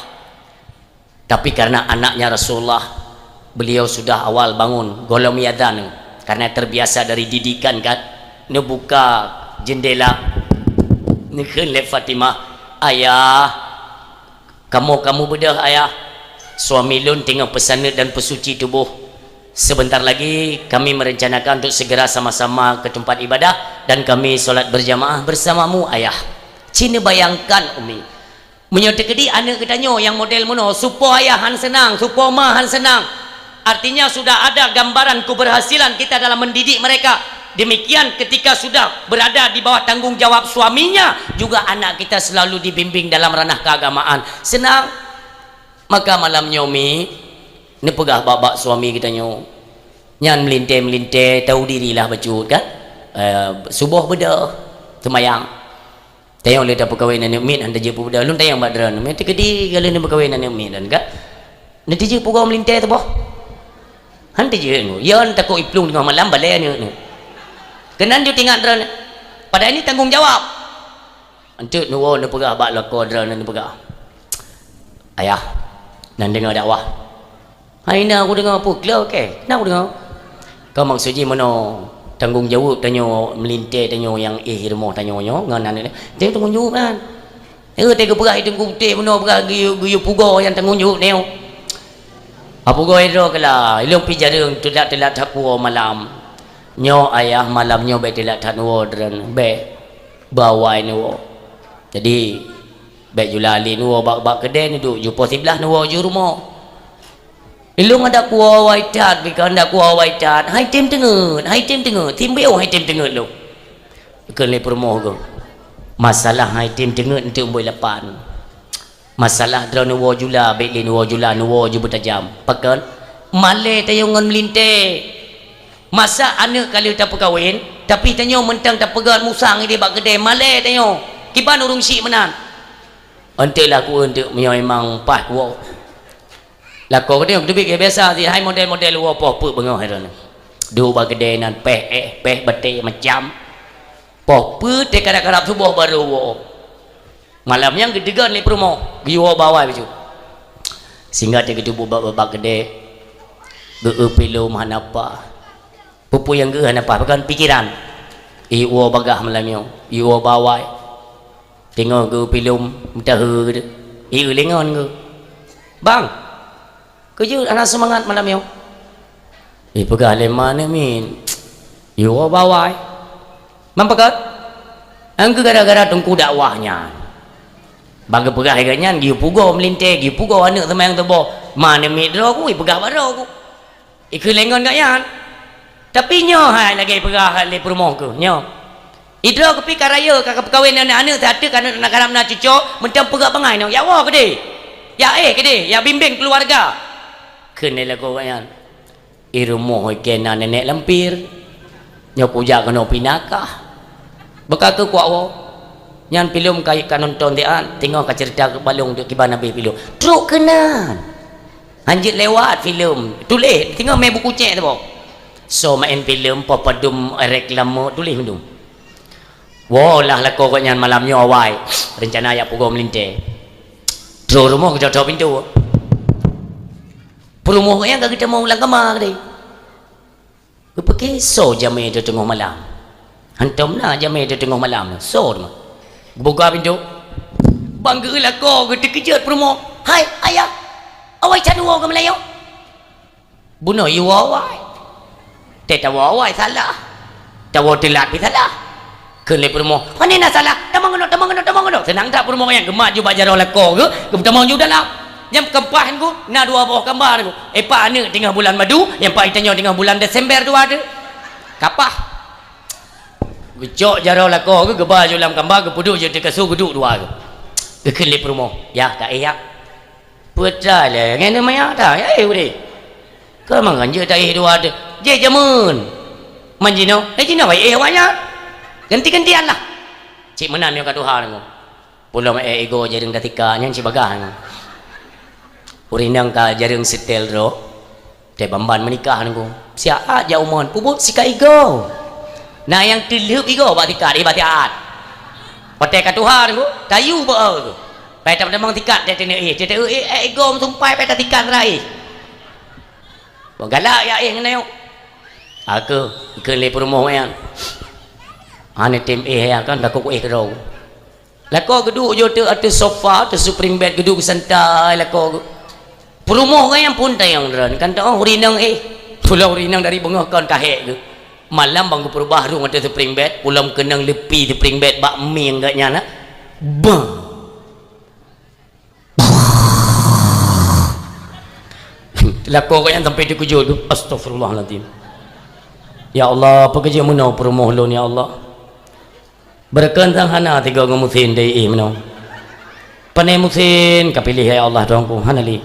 Tapi karena anaknya Rasulullah, beliau sudah awal bangun, gohlom iazan, karena terbiasa dari didikan kan, neubuka jendela, neukheun lé Fatimah, "Ayah, kamoe ka mubeudôh, Ayah. Suami lôn teungoh peusaneut dan peusuci tuboh. Sebentar lagi kami merencanakan untuk segera sama-sama ke tempat ibadah dan kami sholat berjamaah bersamamu, Ayah." Ci neubayangkan, Umi. Meunyoe teukeudi aneuk geutanyoe nyang model meunoe, supo ayah han seunang, supo ma han seunang. Artinya, sudah ada gambaran keberhasilan kita dalam mendidik mereka. Demikian, ketika sudah berada di bawah tanggung jawab suaminya, juga anak kita selalu dibimbing dalam ranah keagamaan. Seunang. Maka malam nyoe, Mi, neupeugah bak-bak suami geutanyoe, nyan meulintée-meulintée, tahu dirilah bacut, kan? Eh, suboh beudôh, seumayang. Tayong lé tapeukawen aneuk miet, han teujeuet peubeudôh. Lôn tayong bak droeneuh, meuteukedi ka lheueh neupeukawen aneuk miet droeneuh ka. Neutijeuet pugoe meulintée teuboh? Han teujeuet nyoe. Yon takot iplueng teungoh malam balée aneuk nyoe. Keunan ju tingat droeneuh. Padahai ini tanggung jawab. Enteuk neuwoe neupeugah bak lakoe droeneuh neupeugah, "Ayah, nan deungoe dakwah." "Hai na kudeungoe peue klo keh? Na kudeungoe." "Ka maksud jih meunoe, tanggung jaweueb tanyoe meulintée tanyoe nyang éh rumoh tanyoe nyoe ngon aneuk nyoe. Teuh tanggung jaweueb nyan. Eh, teuh geupeugah idong kutéh meunoe peugah geuyue, geuyue pugoe nyang tanggung jaweueb nyoe." "Apugoe droe keulah, ilong pi jareueng teulat-teulat that puwoe malam. Nyoe ayah malam nyoe bék teulat that neuwoe droeneuh, bék bawai neuwoe. Jadi, bék jula lé neuwoe bak, bak keudée neuduek ju poh siblaih neuwoe ju rumoh." "Ilong handak kuwoe awai that, bika handak kuwoe awai that. Hai tem teungeut, hai tem teungeut, timbeu hai tem teungeut lôn." Kheun lé peurumoh geuh, "Masalah hai tem teungeut enteuk boi lapan. Masalah droeneuh woe jula, bék lé neuwoe jula, neuwoe ju beutajam. Pakon? Malée tayong ngon meulintée. Masa aneuk ka lheueh tapeukawen, tapi tanyoe mantong tapeugét musang idéh bak keudée, malée tanyoe. Kiban ureuëng syiek meunan." "Enteuk lah ku enteuk meunyoe memang paih kuwoe." Lakoe geutanyoe teubiet keu biasa, hai model-model woe poh peuet beungoh hai droeneuh. Duek bak keudée nan péh éh, péh batée macam. Poh peuet teuh karab-karab suboh barô woe. Malam nyan geuteugon lé peurumoh, geuyue woe bawai bacut. Sehingga teuh geuteubiet bak, bak, bak keudée, geu-eu pilom hana paih. Peue-peue nyang geu hana paih, pakon pikeran. Iwoe bagah malam nyoe, iwoe bawai. Teungoh geu pilom, meutahe geuh. Ieu lingon geuh. "Bang, keu jeuet hana seumangat malam nyoe?" Ipeugah lé ma nyoe min, iwoe bawai. "Mam pakon?" "Nyang keu gara-gara teungku dakwah nyan. Bak geupeugah lagée nyan, geuyue pugoe meulintée, geuyue pugoe aneuk seumayang suboh. Ma nyoe mit droe ku, ipeugah bak droe ku." Ikheun lé ngon gobnyan. Tapi nyoe hai lagée peugah lé peurumoh keuh, nyoe. Idroe keuh pi ka rayeuk ka peukawen aneuk-aneuk, siat teuk aneuk na karab na cucoe, mantong peugah bangai nyoe, "Yak woe keudeh. Yak éh keudeh, yak bimbeng keuluwarga." Kheun lé lakoe gobnyan, "I rumoh ikée na nenek lampir. Nyoe kujak keunoe pinakah. Beuka keu kuak woe." Nyan filem ka, ka nonton tian, teungoh ka ceurita keu balong deuek kiban habéh filem. Trok keunan. Hanjeuet lewat filem. Tuléh, teungoh mé buku cek teuboh. Soe maén filem, poh padum reklame, tuléh mandum. Woe lah lakoe gobnyan malam nyoe awai. Reuncana jak pugoe meulintée. Trok rumoh geutoe-toe pintoe. Peurumoh gobnyan ka geutamong lam kama keudeh. Geupeuke soe jamé teuh teungoh malam. Hantom na jamé teuh teungoh malam nyoe. Soe teuma? Geubuka pintoe. Bang geu lakoe geuh teukeujot peurumoh. "Hai, ayah! Awai that woe keu meulayeue?" "Bunoe iwoe awai. Teuh tawoe awai salah. Tawoe teulat pih salah." Kheun lé peurumoh, "Pane na salah? Tamong keunoe, tamong keunoe, tamong keunoe." Seunang that peurumoh nyan geumat ju bak jaroe lakoe geuh, geupeutamong ju dalam. Nyang keumpah nyan geuh, na dua boh kamba nyan geuh. Epa aneuk teungoh bulan madu, nyang pai tanyoe teungoh bulan Desember dua teuh. Kapah. Geucok jaroe lakoe geuh, geuba jih lam kamba, geupeuduek jih di kasô, geuduek dua geuh. Geukheun lé peurumoh, "Yah, ka éh yah." "Peue teuma lé, ngon manyang ta, ya éh udeh." "Keu mangat jeuet ta éh dua teuh." "Jih jameun." "Man jinoe?" "Eh, jinoe ka éh awaknyan. Ganti-gantian lah." Cit meunan nyoe ka tuha nyoe. Pulom éh igoe jareueng tatika nyan cit bagah nyoe. Ureueng inong ka jareueng seutèl droe. Teuh ban-ban meunikah nyoe. Siat jak umon, peubuet sikat igoe. Na nyang teulheueb igoe bak sikat, eh, bak siat. Watèe ka tuha nyoe, tayue bak, eh. Pai tamong sikat, teuh teuneuk éh, teuh teuneuk éh, eh, igoe meusumpai pai tatikat raih. Galak jak éh ngon ayok. Aku, keu lé peurumoh nyan. Hana tem éh ya kan, takot éh keudroe. Lakoe geuduek jih teuk ateueh sofa, ateueh spring bed geuduek santai lakoe geuh. Peurumoh geuh nyang phôn tanyong droen, kan teuh ureueng inong éh. Pula ureueng inong dari beungoh kon ka hék geuh. Malam ban geupeurubah rhueng ateueh spring bed, pulom keunong leupi spring bed bak mieng geuh nyan na. Bang. Lakoe geuh nyan sampai teukeujot geuh. Astagfirullahalazim. Ya Allah, peue keuh jeuet meunoe peurumoh lôn ya Allah. Beureukan sang hana tiga ngon musen dai éh meunoe. Pane musen ka piléh ya Allah Tuhanku, hana lé.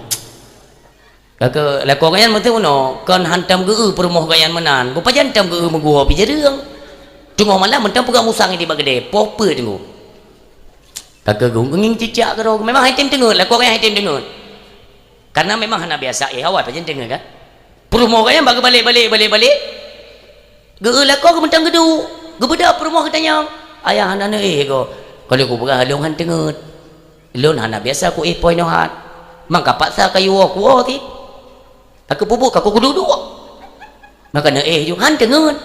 Ka keu lakoe geuh nyan meuteumeunoe, kon hantom geu-eu peurumoh geuh nyan meunan, beupajan tom geu-eu meuguoh pi jareueng. Teungoh malam mantong peugah musang di bak keudè, poh peuet teungku. Ka keu geuh ngieng cicak keudroe, memang han tem teungeut, lakoe geuh nyan han tem teungeut. Karena memang hana biasa éh awai pajan teungeut kan. Peurumoh geuh nyan bak geubalek-balek, balek-balek. Geu-eu lakoe geuh mantong geuduek, geubeudôh peurumoh geutanyong, "Ayah hana neuéh goe?" "Ka lheueh kupeugah lôn han teungeut. Lôn hana biasa kuéh poh inoe hat. Maka paksa kayue woe kuwoe cit. Aku peubuet ka kuduek-duek. Maka neuéh ju han teungeut.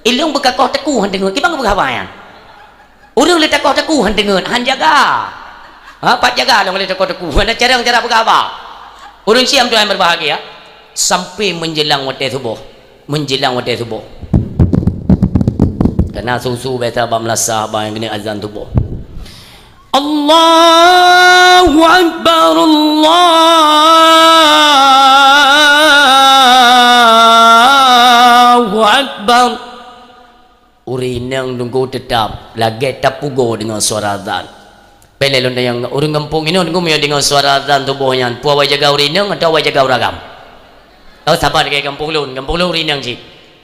Ilôn beukakoh teukue han teungeut, kiban geupeugah haba nyan." Ureueng lé takoh teukue han teungeut, han jaga. Ha, pat jaga lôn lé takoh teukue, hana carông cara peugah haba. Ureueng siam tuan berbahagia, sampai menjelang watèe suboh. Menjelang watèe suboh. Karena su-su biasa bak meulasah bak nyang keuneuk azan suboh. Allahu Akbar, Allahu Akbar. Ureueng inong teungku teutap lagèe tapugoe deungon suara azan. Peureulèe lôn tanyong, ureueng gampông inoe teungku meunyoe deungon suara azan suboh nyan, peue awai jaga ureueng inong atawa awai jaga ureueng agam? Oh, saban lagèe gampông lôn, gampông lôn ureueng inong cit.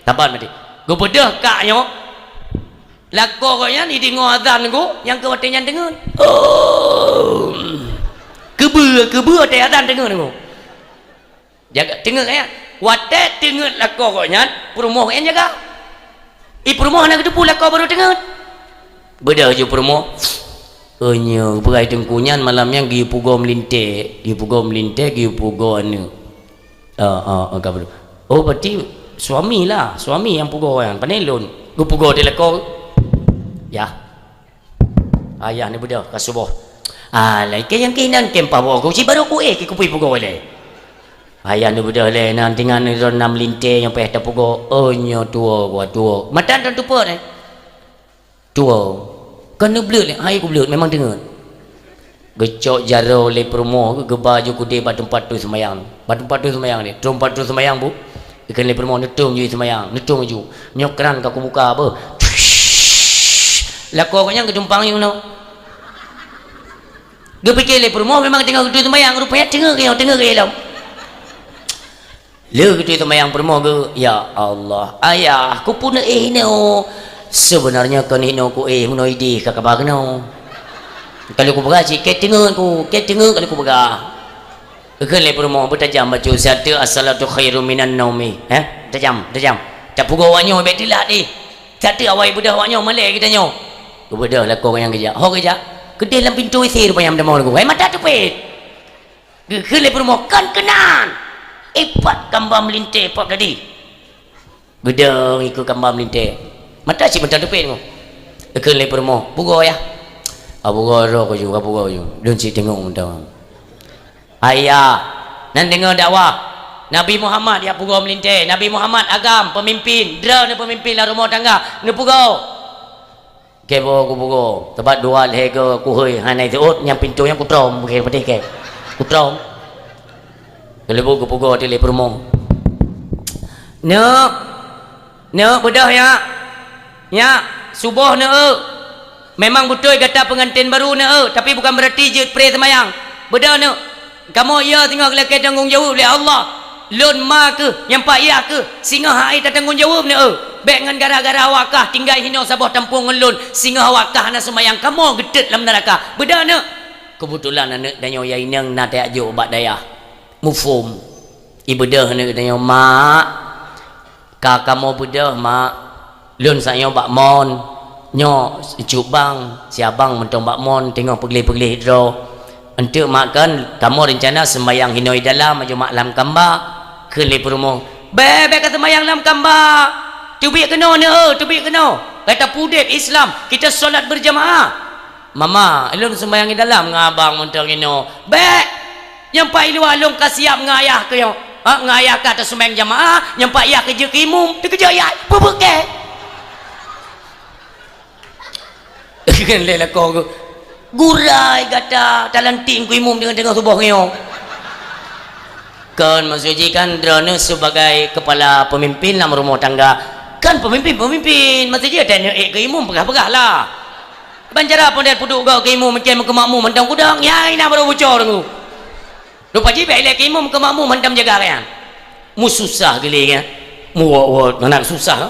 Saban maté. Geubeudôh kak nyoe. Lakoe geuh nyan ideungoe azan teungku, nyang keu watèe nyan teungeut. Oh. Keubeue, keubeue watèe azan teungeut teungku. Jaga teungeut ya. Watèe teungeut lakoe geuh nyan, peurumoh geuh nyan jaga. I peurumoh hana geuteupeue lakoe barô teungeut. Beudôh ju peurumoh. Oh nyoe, peugah teungku nyan malam nyan geupugoe meulintèe, geupugoe meulintèe, geupugoe aneuk. Ah, ah, ah, ka beudôh. Oh, berarti suami lah, suami nyang pugoe nyan. Pane lôn geupugoe di lakoe. Yah. Ayah neubeudôh ka suboh. Ah, lai keu nyang keunan keu paboh ku, ci barô kuéh keu kupui pugoe lé. Ayah neubeudôh lé, nan teungoh neuron nam lintèe nyang payah tapugoe. Oh, nyoe tuwoe, gua tuwoe. Mata nyan teupot, eh. Tuwoe. Kon neubleuet lé, hai kubleuet, memang teungeut. Geucok jaroe lé peurumoh, geuba ju keudéh bak teumpat tu seumayang. Bak teumpat tu seumayang lé. Teumpat tu seumayang, Bu. Ikheun lé peurumoh, "Neutueng ju seumayang, neutueng ju. Nyoe kran ka kubuka beuh." Lakoe geuh nyan geutumpang ju nyoe. Geupike lé peurumoh memang teungoh geutu seumayang, rupanya teungeut geuh, teungeut geuh lom. Lheueh geutu seumayang peurumoh geuh, "Ya Allah, Ayah, kupeue neuéh nyoe? Sebenarnya kon hinoe kuéh, meunoe idéh ka kaba keunoe. Ka lheueh kupeugah cit, keu teungeut ku, keu teungeut ka lheueh kupeugah." Geukheun lé peurumoh, "Beutajam bacut, siat teuk as-salatu khairum minan naumi." Eh, tajam, tajam. Tapugoe awak nyoe bèk teulat deh. Siat teuk awai beudôh awak nyoe, malèe geutanyoe. Geubeudôh lakoe nyang geujak. Ho geujak. Keudéh lam pintoe W C rupanya meutamong lakoe. Hai mata teupet. Geukheun lé peurumoh, "Kon keunan! Ipat kamba meulintèe, ipat gadi!" Geudong ikôt kamba meulintèe. Mata cit meutan teupet nyoe. Geukheun lé peurumoh, "Pugoe, Yah." "Ah, pugoe droe ku ju, ka pugoe ju. Lôn cit teungoh mantong." "Ayah, nan deungoe dakwah. Nabi Muhammad jak pugoe meulintèe. Nabi Muhammad agam, peumimpin. Droeneuh peumimpin lam rumoh tangga. Neupugoe." Geuboh geupugoe, sabab dua lhèe goe kuhôi hana jiseuôt, nyang pintoe nyan kutrom, bukon peudeh kèe. Kutrom. Geuleubu geupugoe di lé peurumoh. "Neuk, neuk beudôh, Yak. Yak, Suboh neu-eu. Memang beutôi gata peunganten baru neu-eu, tapi bukan beurati jeuet pré seumayang. Beudôh neu. Kamoe iya singoh lakée tanggong jaweueb lé Allah. Lôn ma kheueh, nyang pat yah kheueh, singoh hai tatanggong jaweueb neu-eu. Bék ngon gara-gara awak kah tinggai hinoe saboh tampueng ngon lôn, singoh awak kah hana seumayang kamoe geutet lam neuraka. Beudôh neu. Keubeutulan aneuk tanyoe nyang inong na tajak jok bak dayah. Muphom. Ibeudôh aneuk tanyoe, "Mak, ka kamoe beudôh, Mak. Lôn sayoe bak mon. Nyoe si cut bang, si abang mantong bak mon teungoh peugleh-peugleh droe. Eunteuk mak kon, kamoe reuncana seumbahyang hinoe dalam, ajoh mak lam kamba," kheun lé peurumoh. "Bék, bék kaseumbahyang lam kamba. Teubiet keunoe neu-eu, teubiet keunoe. Gata peudeb Islam, kita sholat berjamaah." "Mama, lôn seumbahyang di dalam ngon abang mantong inoe." "Bék! Nyang pat i luwa lôn ka siab ngon ayah keuh nyoe. Ha, ngon ayah ka taseumbahyang jamaah, nyang pat yah keuh jeuet keu imum, teukeujot yah, peubeuet kèe." Kheun lé lakoe geuh, "Gurèe gata, talantik keu imum deungon teungoh suboh nyoe." Kon, maksud jih kan droeneuh sebagai kepala pemimpin lam rumoh tangga. Kan pemimpin-pemimpin, maksud jih tanyoe ék keu imum peugah-peugah lah. Ban cara pondét peuduek gob keu imum, mencén keu makmum mantong kudong, nyang na baru bucor teungku. Rupa jih bèk ilèe keu imum keu makmum mantong jaga nyan. Meususah geuh lé nyan. Meuwot-wot, meunan susah.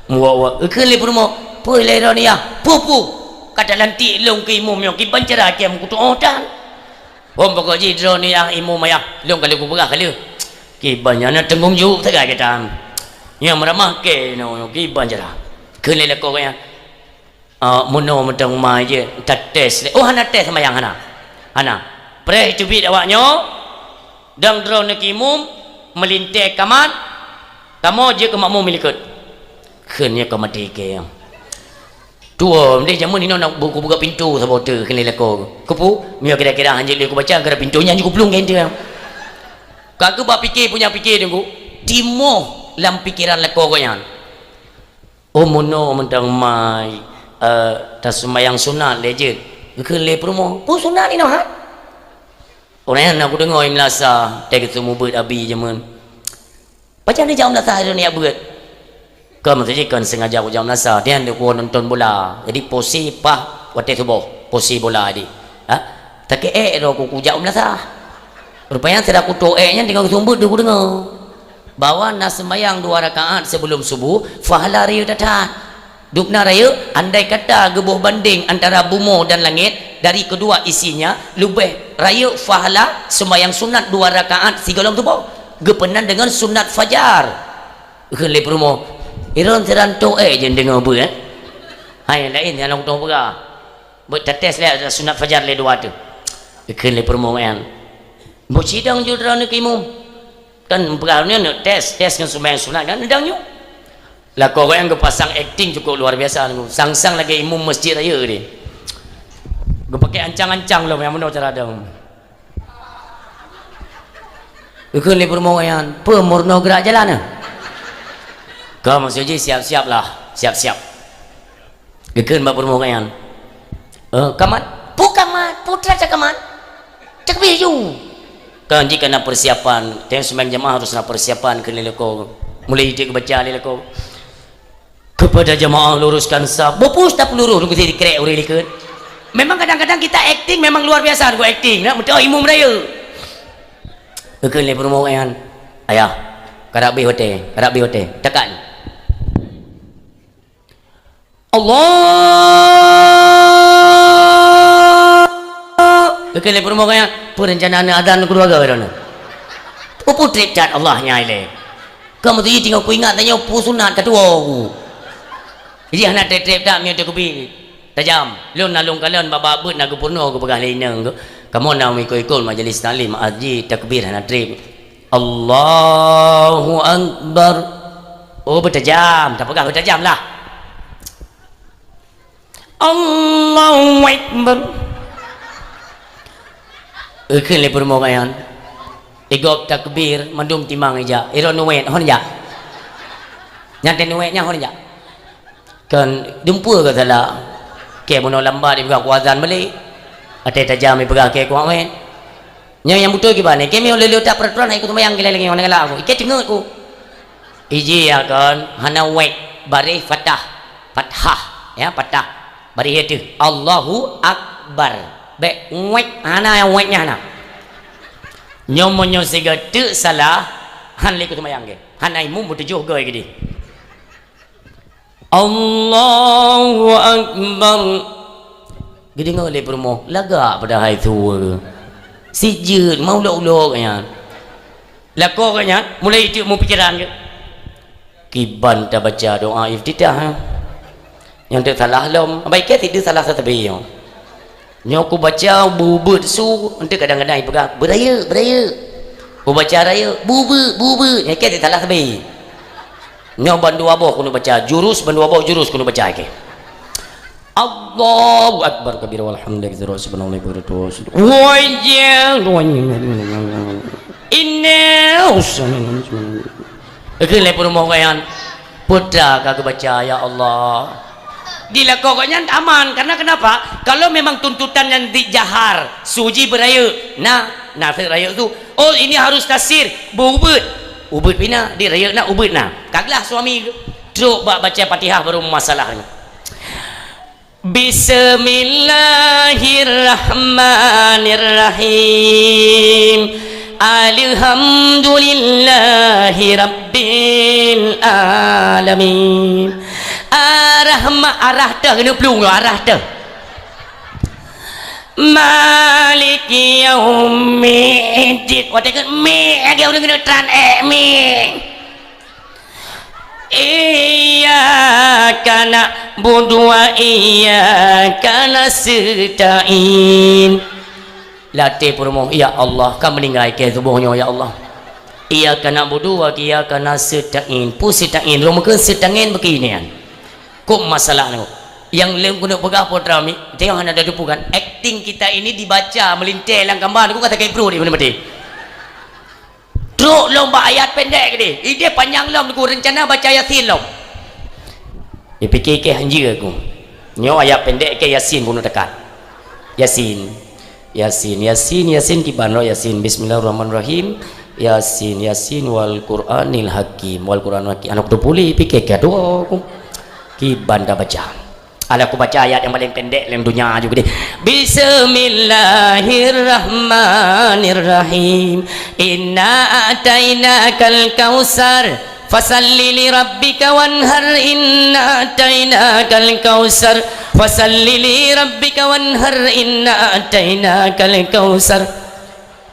Meuwot-wot. Kheun lé peurumoh, "Peue lé droeneuh yah? Peue-peue? Ka talantik lôn keu imum nyoe, kiban cara cam kutu'oh tan." "Hom pokok jih droeneuh yah imum ayah, lôn ka lheueh kupeugah ka lheueh. Kiban nyan na teunggong jaweueb sagai gata. Nyang meuramah kèe nyoe, kiban cara." Kheun lé lakoe nyan. Ah, meunoe mantong ma jih, tates lé. Oh, hana tes seumayang, hana. Hana. Preh teubiet awak nyoe, dang droeneuh keu imum, meulintèe kamat, kamoe jeuet keu makmum likot. Kheun nyoe ka maté kèe. Tuwo, meunan jameun inoe na bu-, kubuka pintoe saboh teuk, kheun lé lakoe. Keupeue? Meunyoe kira-kira hanjeuet lé kubaca, gara pintoe nyan jih kuplueng kèe teuh. Ka geuba pike punya pike teungku, timoh lam pikeran lakoe gobnyan. Oh, meunoe mantong ma, eh, taseumayang sunat lé jeuet. Geukheun lé peurumoh, "Peue sunat inoe, ha?" Ureueng nyan na kudeungoe i meulasa, teuh geuseumeubeuet abi jameun. "Pajan neujak u meulasa droeneuh jak beuet?" Kon, maksud jih kon sengaja kujak u meulasa, nyan lé kuwoe nonton bola. Jadi, posé paih watèe suboh, posé bola jadi. Ha? Takeuh ék droe ku kujak u meulasa. Rupanya sira kuto ék nyan teungoh geuseumeubeuet deuh kudeungoe. Bahwa na seumayang dua rakaat sebelum subuh, pahala rayeuk that-that. Dubna rayeuk, andai kata geuboh bandeng antara bumoe dan langét dari kedua isinya, leubeh rayeuk pahala seumayang sunat dua rakaat sigohlom suboh, geupeunan deungon sunat fajar. Kheun lé peurumoh, "Droeneuh sira to ék jeuet deungoe beuet, eh? Hai, laén nyang lôn tueng peugah. Beuet tates lé sunat fajar lé dua teuh." Kheun lé peurumoh nyan, "Beusidang ju droeneuh keu imum." Kan peugah nyoe, nyoe tes, tes ngon seumayang sunat kan, dang nyoe. Lakoe gobnyan geupasang akting cukup luar biasa, sang-sang lagèe imum masjid rayeuk deh. Geupakè ancang-ancang lom nyang meunoe cara dong. Geukheun lé peurumoh nyan, "Peue meurunoe geurak jalan, eh?" Ka maksud jih siap-siap lah, siap-siap. Geukheun bak peurumoh nyan, "Eh, kamat?" "Peue kamat? Peue teuma kamat? Takbir ju!" Kan jih ka na persiapan, tiep seumayang jamaah harus na persiapan keu lé lakoe. Mulai tiep geubaca lé lakoe. "Kepada jamaah luruskan saf." Bupus tapeurunoe lôn keuti dikrek ureueng likot. Memang kadang-kadang kita akting memang luar biasa, buat akting, nak meutuah imum rayeuk. Geukheun lé peurumoh nyan, "Ayah, karab beh watèe, karab beh watèe. Takat." Allah! Geukheun lé peurumoh nyan, "Peue rencana neuh azan keuluwarga droeneuh? Peue trép that Allah nyan ilèe? Ka meuteujih teungoh kuingat tanyoe peue sunat ka tuwoe ku." Jih hana trép-trép that meunyoe takbir. Tajam. Lôn na lôn kalon bak-bak beuet na geupeurunoe geupeugah lé inong geuh. Kamoe na meuikot-ikot majelis taklim, jih takbir hana trép. Allahu Akbar. Oh, beutajam. Tapeugah beutajam lah. Allahu Akbar. Geukheun lé peurumoh nyan. Igob takbir, mandum timang ijak. Iroe nuwet, hon jak. Nyan teuh nuwet nyan hon jak. Kan dumpeue ka salah. Kèe bunoe lambat ipeugah ku azan balek. Watèe tajam ipeugah kèe ku awet. Nyan nyang beutôi kiban, kèe meunyoe lé-lé utak peraturan hai ku seumayang keu lagèe nyoe galak ku. Ikèe teungeut ku. Iji ya kan, hana wet, bareh fathah. Fathah. Ya, patah. Bari ateuh. Allahu Akbar. Bék wek, hana nyang wek nyan hana. Nyoe meunyoe sigoe teuk salah, han lé kuseumayang geuh. Hana imum beutujoh goe geudeh. Allahu Akbar. Geudeungoe lé peurumoh, lagak padahai sue. Sijeuet, mau ulok-ulok nyan. Lakoe geuh nyan, mulai teuk meupikiran geuh. Kiban tabaca doa iftitah, ha? Nyang teuk salah lom, abai keu tidu salah sateubé nyoe. Nyoe kubaca bubeuet su, enteuk kadang-kadang ipeugah, "Beurayeuk, beurayeuk." Kubaca rayeuk, "Bubeuet, bubeuet." Nyoe keu salah sabe. Nyoe bandua boh keuneuk baca, jurus bandua boh jurus keuneuk baca keu. Allahu Akbar kabira walhamdulillahi katsira, subhanallahi bukratan wa asila. Wajah. Inna. Ikheun lé peurumoh gobnyan, peue teuma ka geubaca, ya Allah. Di lakoe gobnyan aman, karena kenapa? Kalau memang tuntutan nyan dijahar, su jih beurayeuk, na, na rayeuk su. Oh, ini harus tasir, beubeuet. Ubeuet pih na, di rayeuk na, ubeuet na. Ka glah suami, trok bak baca Fatihah baru masalah nyoe. Bismillahirrahmanirrahim. Alhamdulillahi rabbil alamin. Arah ma-, arah teuh keuneuk plueng, arah teuh. Maliki yaumiddin. Watèe keu mi, lagèe ureueng keuneuk tran, eh, mi. Iyyaka na'budu wa iyyaka nasta'in. Lam até peurumoh, "Ya Allah, ka meuninggai keu tuboh nyoe, ya Allah. Iyyaka na'budu wa iyyaka nasta'in." Peue sita'in? Lôn meukeun sita'in bukon nyan. Kok masalah nyoe? Nyang lôn keuneuk peugah, putra mi, tengok hana ada debu kan? Akting kita ini dibaca meulintèe lam kamba, kok ka sakét pruet di mana mati. Trok lom bak ayat pendek keudeh. Idéh panyang lom, Teungku, rencana baca Yasin lom. Ipike keu hanjeuet, Teungku. Nyoe ayat pendek keu Yasin bunoe teuka. Yasin. Yasin, Yasin, Yasin, kiban lom Yasin. Bismillahirrahmanirrahim. Yasin, Yasin, wal Qur'anil Hakim. Wal Qur'anil Hakim. Aneuk tu pulih, pike keu dua, Teungku. Kiban dah baca. Alah, kubaca ayat nyang paleng pendek lam donya ju keudeh. Bismillahirrahmanirrahim. Inna a'tainakal kautsar. Fasalli li rabbika wanhar. Inna a'tainakal kautsar. Fasalli li rabbika wanhar. Inna a'tainakal kautsar.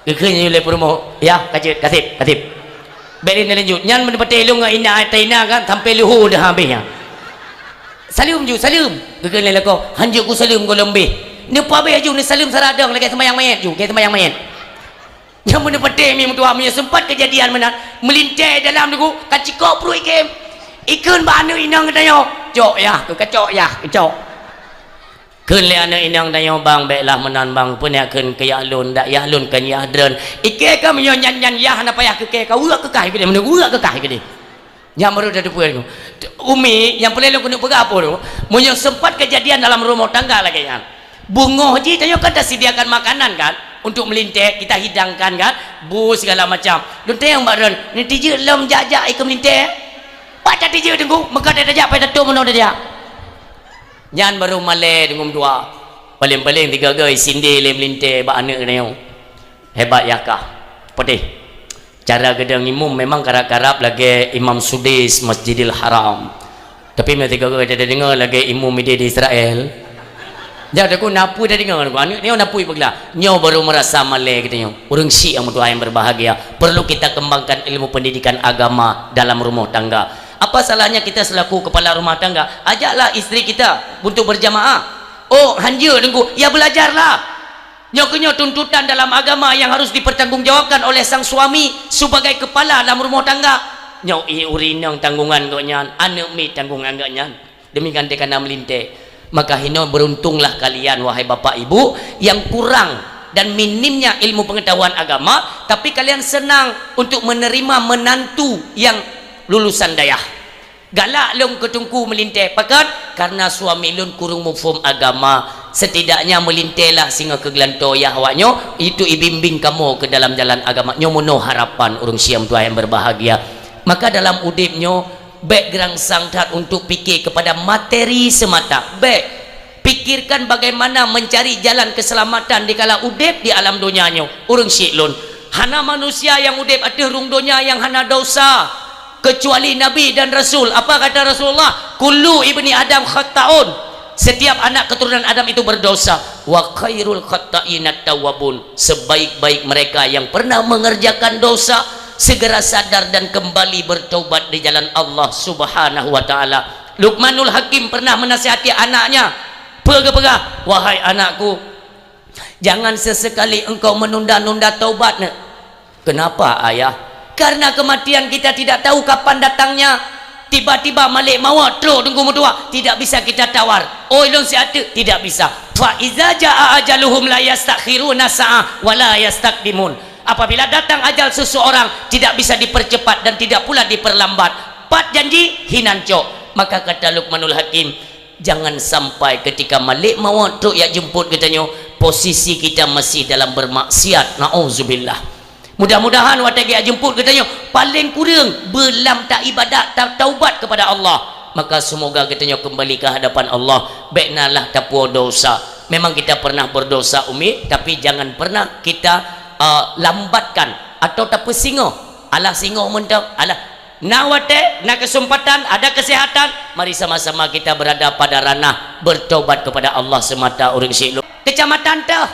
Geukheun lé peurumoh, "Yah, ka jeuet, ka sép, ka sép." Bèk lé neulanjut. Nyan meuneupatéh lôn ngon inna a'taina kan, sampoe luhô dah habéh nyan. "Saleuem ju, saleuem." Geukheun lé lakoe, "Hanjeuet kusaleuem gohlom beh." Neupeuhabéh ju, neusaleuem saradong lagèe seumayang manyét ju, lagèe seumayang manyét. Nyan meuneupatéh mi meutuha, meunyoe seumpat keujadian meunan, meulintèe dalam Teungku, ka cikok pruet ikem. Ikheun bak aneuk inong geutanyoe, "Cok yah, keu ka cok yah, keu cok." Kheun lé aneuk inong tanyoe, "Bang, bèk lah meunan, Bang. Peue neuk kheun keu yah lôn, dak yah lôn kon yah droen." Ikheun ka meunyoe nyan, nyan yah hana payah keu kheun, ka weuek keu kah keudeh, meunan weuek keu kah keudeh. Nyan baru teupeue nyoe. Umi, nyang peureulèe lôn keuneuk peugah peue nyoe, meunyoe seumpat keujadian dalam rumoh tangga lagèe nyan. Beungoh jih tanyoe kan tasediakan makanan kan, untuk meulintèe, kita hidangkan kan, bu segala macam. Lôn tanyong bak droen, "Neutijeuet lom jak-jak ikeu meulintèe?" Pat tatijeuet Teungku, meukat tajak, pat tatom meunoe tajak. Nyan baru malèe deungon dua. Paleng-paleng tiga goi sindé lé meulintèe bak aneuk nyoe. Hebat yah kah. Peudeh. Cara geudong imum memang karab-karab lagèe Imam Sudais Masjidil Haram. Tapi meunyoe tiga goi tadeungoe lagèe imum idéh di Israel. Nyan Teungku, na peue tadeungoe, aneuk nyoe na peue peugah. Nyoe baru meurasa malèe geutanyoe. Ureueng syiek nyang meutuah nyang berbahagia, perlu kita kembangkan ilmu pendidikan agama dalam rumah tangga. Apa salahnya kita selaku kepala rumah tangga, ajaklah istri kita untuk berjamaah. Oh, hanjeuet Teungku, ya belajarlah. Nyoe keuh nyoe tuntutan dalam agama yang harus dipertanggungjawabkan oleh sang suami sebagai kepala dalam rumah tangga. Nyoe i ureueng inong tanggungan gobnyan, aneuk miet tanggungan gobnyan. Demikian teuka na meulintèe. Maka hinoe beruntunglah kalian, wahai bapak ibu, yang kurang dan minimnya ilmu pengetahuan agama, tapi kalian senang untuk menerima menantu yang lulusan dayah. Galak lôn keu Teungku meulintèe, pakon? Karena suami lôn kurang muphom agama. Setidaknya meulintèe lah singoh keu geulantoe yah awak nyoe, itu ibimbing kamoe keu dalam jalan agama. Nyoe meunoe harapan ureueng syiek meutuah nyang berbahagia. Maka dalam udép nyoe, Bék gerangsang that untuk pikir kepada materi semata. Bék. Pikirkan bagaimana mencari jalan keselamatan dikala udeb di alam donya nyoe. Ureuëng syiek lôn, hana manusia nyang udeb ateueh rhueng donya nyang hana dosa, kecuali nabi dan rasul. Apa kata Rasulullah? "Kullu ibni Adam khatta'un." Setiap anak keturunan Adam itu berdosa. "Wa khairul khatta'inat tawwabun." Sebaik-baik mereka yang pernah mengerjakan dosa, segera sadar dan kembali bertaubat di jalan Allah Subhanahu wa Ta'ala. Luqmanul Hakim pernah menasihati anaknya, peugah-peugah, "Wahai anakku, jangan sesekali engkau menunda-nunda taubat, nak." "Kenapa, Ayah?" "Karena kematian kita tidak tahu kapan datangnya. Tiba-tiba malek mawöt trok Teungku meutuah, tidak bisa kita tawar. Oi lôn si ateuk, tidak bisa. Fa iza jaa ajaluhum la yastakhiruna sa'ah wa la yastaqdimun." Apabila datang ajal seseorang, tidak bisa dipercepat dan tidak pula diperlambat. Pat janji, hinan cok. Maka kata Luqmanul Hakim, jangan sampai ketika malek mawöt trok jak jemput geutanyoe, posisi kita masih dalam bermaksiat. Nauzubillah. Mudah-mudahan watée geujak jemput geutanyoe, paléng kureueng beulam taibadat, ta-, taubat kepada Allah. Maka semoga geutanyoe kembali ke hadapan Allah. Bék na lah tapuwoe dosa. Memang kita pernah berdosa, Umi, tapi jangan pernah kita, eh, lambatkan atau tapeusingoh. Alah singoh mantong, alah. Na watée, na kesempatan, ada kesehatan, mari sama-sama kita berada pada ranah bertaubat kepada Allah semata, ureuëng syiek lôn. Kecamatan teuh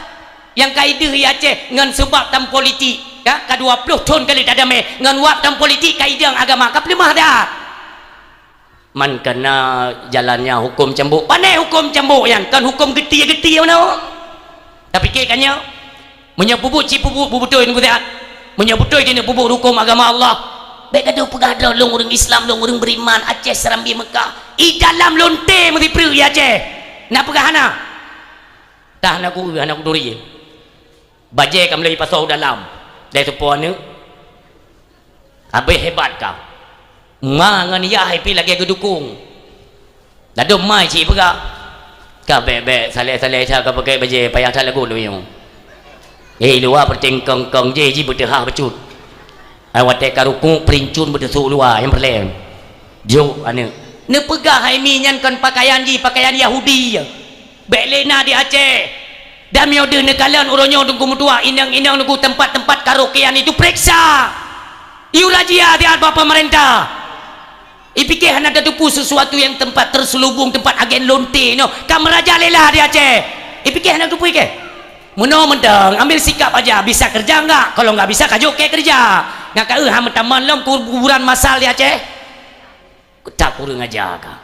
nyang ka ideuh di Aceh ngon seubab tam politik, ka, ka dua ploh thon ka lheueh tadamé, ngon wab tam politik ka idong agama, ka peuleumah that. Man kana jalannya hukum cambuk. Pane hukum cambuk nyan, kon hukum geutie-geutie meunan. Tapike ka nyoe, meunyoe peubuet cit peubuet beubeutôi ngon that, meunyoe beutôi keuneuk peubuet hukum agama Allah, bék gadoh peugah droe lôn ureuëng Islam, lôn ureuëng beriman, Aceh Serambi Mekah. I dalam lonte meusipreuk di Aceh. Na peugah hana? Tah na ku, hana kuturi. Bajée ka meulai pasoe u dalam, dai teupo aneuëk. Habéh hebat ka. Ma ngon yah pih lagée geudukong. Ladôm mai cit peugah. Ka bék-bék, saleh-saleh that ka pakai bajée, payah that lagu luyueng. Eh, luwa peutingkong-kong jih, jih beuteuhah bacut. Ai watée ka rukuk, peulincun beuteusuk luwa, nyang peureulée. Jok aneuëk. Neupeugah hai mi nyan kon pakaian jih, pakaian Yahudi. Bék lé na di Aceh. Dan meunyoe deuh neukalon uroe nyoe Teungku meutuah, inong-inong Teungku tempat-tempat karaokean itu, peuriksa. Iyu razia siat bak pemerintah. Ipike hana tateupeue sesuatu nyang tempat terselubung, tempat agen lonte nyoe. Ka meurajalela di Aceh. Ipike hana tateupeue keh. Meunoe mantong, ambil sikap aja, bisa kerja enggak? Kalau enggak bisa, kajok keu kerja. Nggak ka eu ha meutamong lom kuburan masal di Aceh. Keutak kureueng aja ka.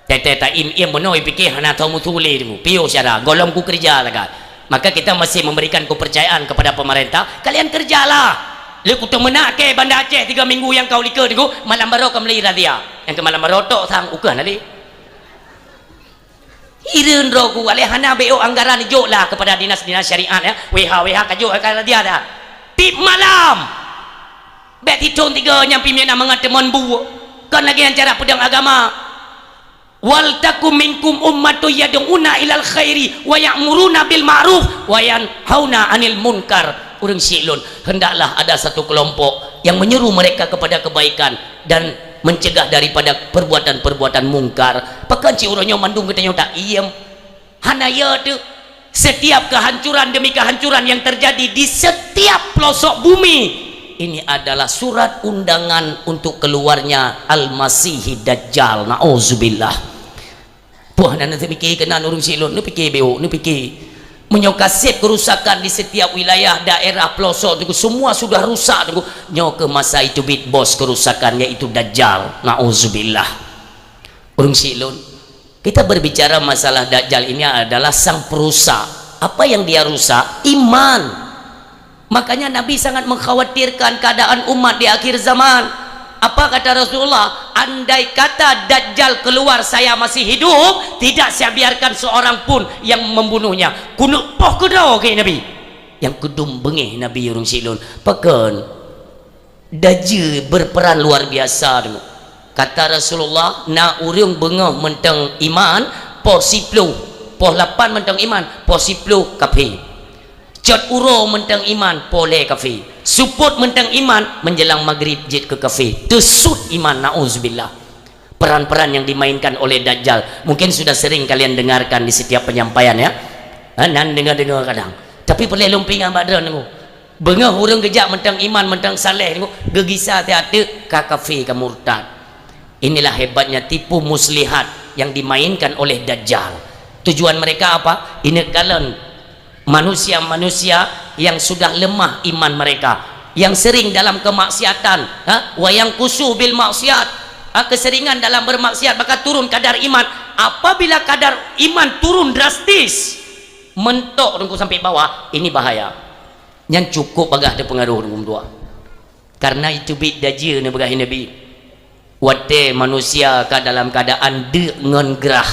Tete ta im-im meunoe ipike hana tho meusu lé Teungku. Piôh syara, gohlom ku kerja sagai. Maka kita masih memberikan kepercayaan kepada pemerintah, kalian kerjalah. Lé kuteumeunak ke Banda Aceh tiga minggu nyang ka u likot Teungku, malam baroe ka meulai razia. Nyang keu malam baroe tok sang ukeue na lé. Hireuen droe ku, aleh hana beu anggaran jok lah kepada dinas-dinas syariat ya. W H W H kajok ka razia dah. Tiep malam. Bék titong tiga nyang pih miet na mangat teumon bu. Kon lagée nyan cara peudong agama. "Wal takum minkum ummatun yad'una ilal khairi wa ya'muruna bil ma'ruf wa yanhauna 'anil munkar." Ureuëng syiek lôn, hendaklah ada satu kelompok yang menyuruh mereka kepada kebaikan dan mencegah daripada perbuatan-perbuatan mungkar. Pakon cit uroe nyoe mandum geutanyoe ta iem. Hana yo teuh. Setiap kehancuran demi kehancuran yang terjadi di setiap pelosok bumi, ini adalah surat undangan untuk keluarnya Al-Masihid Dajjal. Nauzubillah. Puh, hana neupike keunan ureuëng syiek lôn, neupike beuk, neupike. Meunyoe ka seb kerusakan di setiap wilayah, daerah, pelosok Teungku, semua sudah rusak Teungku, nyoe keuh masa itu bit bos kerusakan, yaitu Dajjal. Nauzubillah. Ureuëng syiek lôn, kita berbicara masalah Dajjal ini adalah sang perusak. Apa yang dia rusak? Iman. Makanya Nabi sangat mengkhawatirkan keadaan umat di akhir zaman. Apa kata Rasulullah? "Andai kata Dajjal keluar, saya masih hidup, tidak saya biarkan seorang pun yang membunuhnya." Keuneuk poh keudroe keu Nabi. Nyang keudum beungéh Nabi ureuëng syiek lôn. Pakon? Dajjal berperan luar biasa tu. Kata Rasulullah, na ureuëng beungoh mantong iman, poh siploh, poh lapan mantong iman, poh siploh kafé. Cot uroe mantong iman, poh lhée kafé. Seupôt mantong iman, menjelang maghrib jeuet keu kafé. Teusut iman, nauzubillah. peran-peran yang dimainkan oleh Dajjal. Mungkin sudah sering kalian dengarkan di setiap penyampaian, ya. Ha, nan deungoe-deungoe kadang. Tapi peureulée lôn peuingat bak droeneuh. Beungoh ureuëng geujak mantong iman, mantong saleh, geugisa teuh ateueh ka kafé, ka murtad. Inilah hebatnya tipu muslihat yang dimainkan oleh Dajjal. Tujuan mereka apa? Ineuk kalon manusia-manusia yang sudah lemah iman mereka, yang sering dalam kemaksiatan, ha? Wa yanqusu bil maksiat, ha? Keseringan dalam bermaksiat, maka turun kadar iman. Apabila kadar iman turun drastis, mentok teungku sampai bawah, ini bahaya. Nyan cukup bagah teupeungaruh teungku meutuah. Karena iteubiet dajeueng neupeugah Nabi, watée manusia ka dalam keuadaan deuk ngon grah,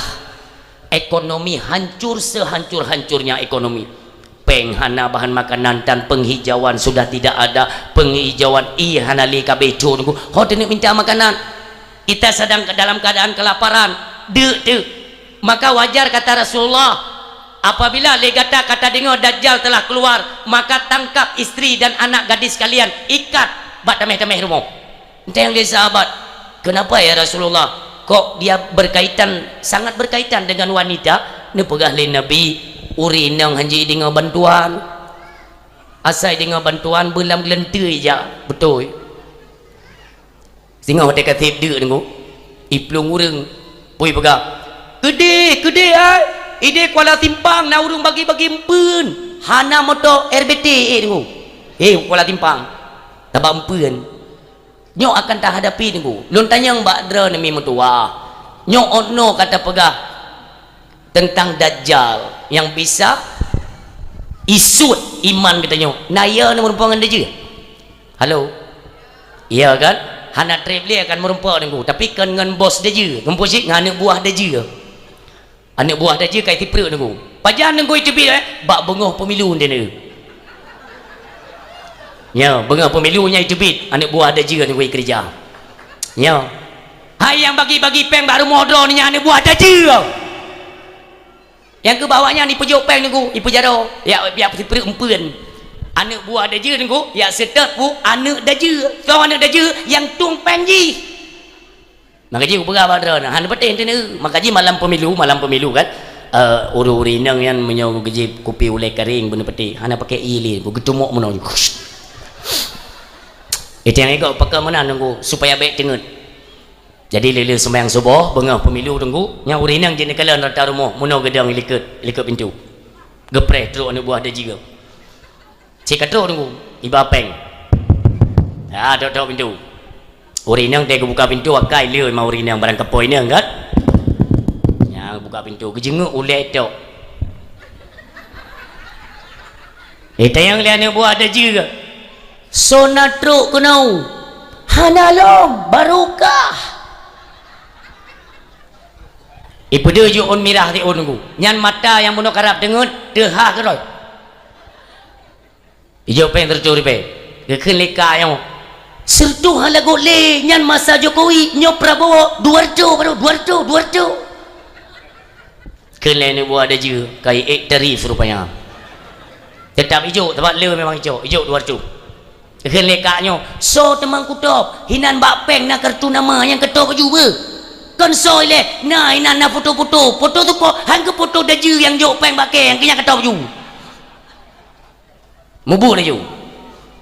ekonomi hancur sehancur-hancurnya ekonomi. Péng hana, bahan makanan dan penghijauan sudah tidak ada, penghijauan ie hana lé, ka bécok teungku. Ho teuneuk minta makanan. Kita sedang dalam keadaan kelaparan, deuk teuh. Maka wajar kata Rasulullah, apabila lé gata ka tadeungoe Dajjal telah keluar, maka tangkap istri dan anak gadis kalian, ikat bak tameh-tameh rumoh. Tanyong lé sahabat, "Kenapa ya Rasulullah? Kok dia berkaitan, sangat berkaitan dengan wanita?" Neupeugah lé Nabi, "Ureuëng inong hanjeuet deungoe bantuan. Asai deungoe bantuan, beulam geuleunteue ija." Beutôi. Singoh watée ka seb deuk teungku, iplueng ureuëng, peue ipeugah, "Keudeh, keudeh ai! Ideh Kuala Simpang na ureuëng bagi-bagi eumpeuen, hana moto R B T eh teungku. Eh, Kuala Simpang, tabak eumpeuen." Nyoe akan tahadapi teungku. Lôn tanyong bak droeneuh mi meutuwah. Nyoe ono ka tapeugah tentang Dajjal yang bisa isut iman geutanyoe. Na ya neu meureumpok ngon dajeueng? Halo? Iya kan? Hana treb lé akan meureumpok teungku, tapi kon ngon bos dajeueng, ngon pusék ngon aneuk buah dajeueng. Aneuk buah dajeueng kai sipreuk teungku. Pajan teungku iteubiet, eh? Bak beungoh pemilu nyan. Nyoe, beungoh pemilu nyan iteubiet, aneuk buah dajeueng teungku ikeureuja. Nyoe. Hai nyang bagi-bagi péng bak rumoh droeneuh nyan aneuk buah dajeueng. Nyang keu bak awaknyan ipeujok péng teungku, ipeujaroe, yak, yak sipreuk eumpeuen. Aneuk buah dajeueng teungku, yak seutôt pu aneuk dajeueng. Soe aneuk dajeueng? Nyang tueng péng jih. Maka jih kupeugah bak droeneuh, hana patéh teuneuk. Maka jih malam pemilu, malam pemilu kan, eh, ureuëng-ureuëng inong nyan meunyoe geujép kupi ulée karéng beuneupatéh, hana pakai ie lé, geutumok meunoe. Itu nyang ikot pakon meunan teungku, supaya bék teungeut. Jadi lé-lé seumayang suboh, beungoh pemilu teungku, nyang ureuëng inong jeuet neukalon rata rumoh, meunoe geudong likot, likot pintoe. Geupreh trok aneuk buah dajeueng. Cit ka trok teungku, iba péng. Ya, trok-trok pintoe. Ureuëng inong teuh geubuka pintoe, akai lé ma ureuëng inong barang kapoe inong kan. Nyang buka pintoe, geujeungeuk ulée tok. Eh, tanyong lé aneuk buah dajeueng. Soe na trok keunoe? Hana lom, barokah. Ipeudeuh jih ôn mirah siôn teungku. Nyan mata nyang bunoe karab teungeut, teuhah keudroe. Ijok péng seureutôh ribée. Geukheun lé kak nyoe, "Seureutôh hana göt lé, nyan masa Jokowi, nyoe Prabowo, dua reutôh baru, dua reutôh, dua reutôh." Kheun lé aneuk buah dajeueng, ka iék tarif rupanya. Teutap ijok, sabab le memang ijok, ijok dua reutôh. Kheun lé kak nyoe, "Soe teuma kutôb? Hinan bak péng na kartu nama nyang katôb baju beuh. Kon soe ilée, na hinan na foto-foto, foto teuko, han keu foto dajeueng nyang jok péng bak kée nyang keu nyang katôb baju." Mubuet laju.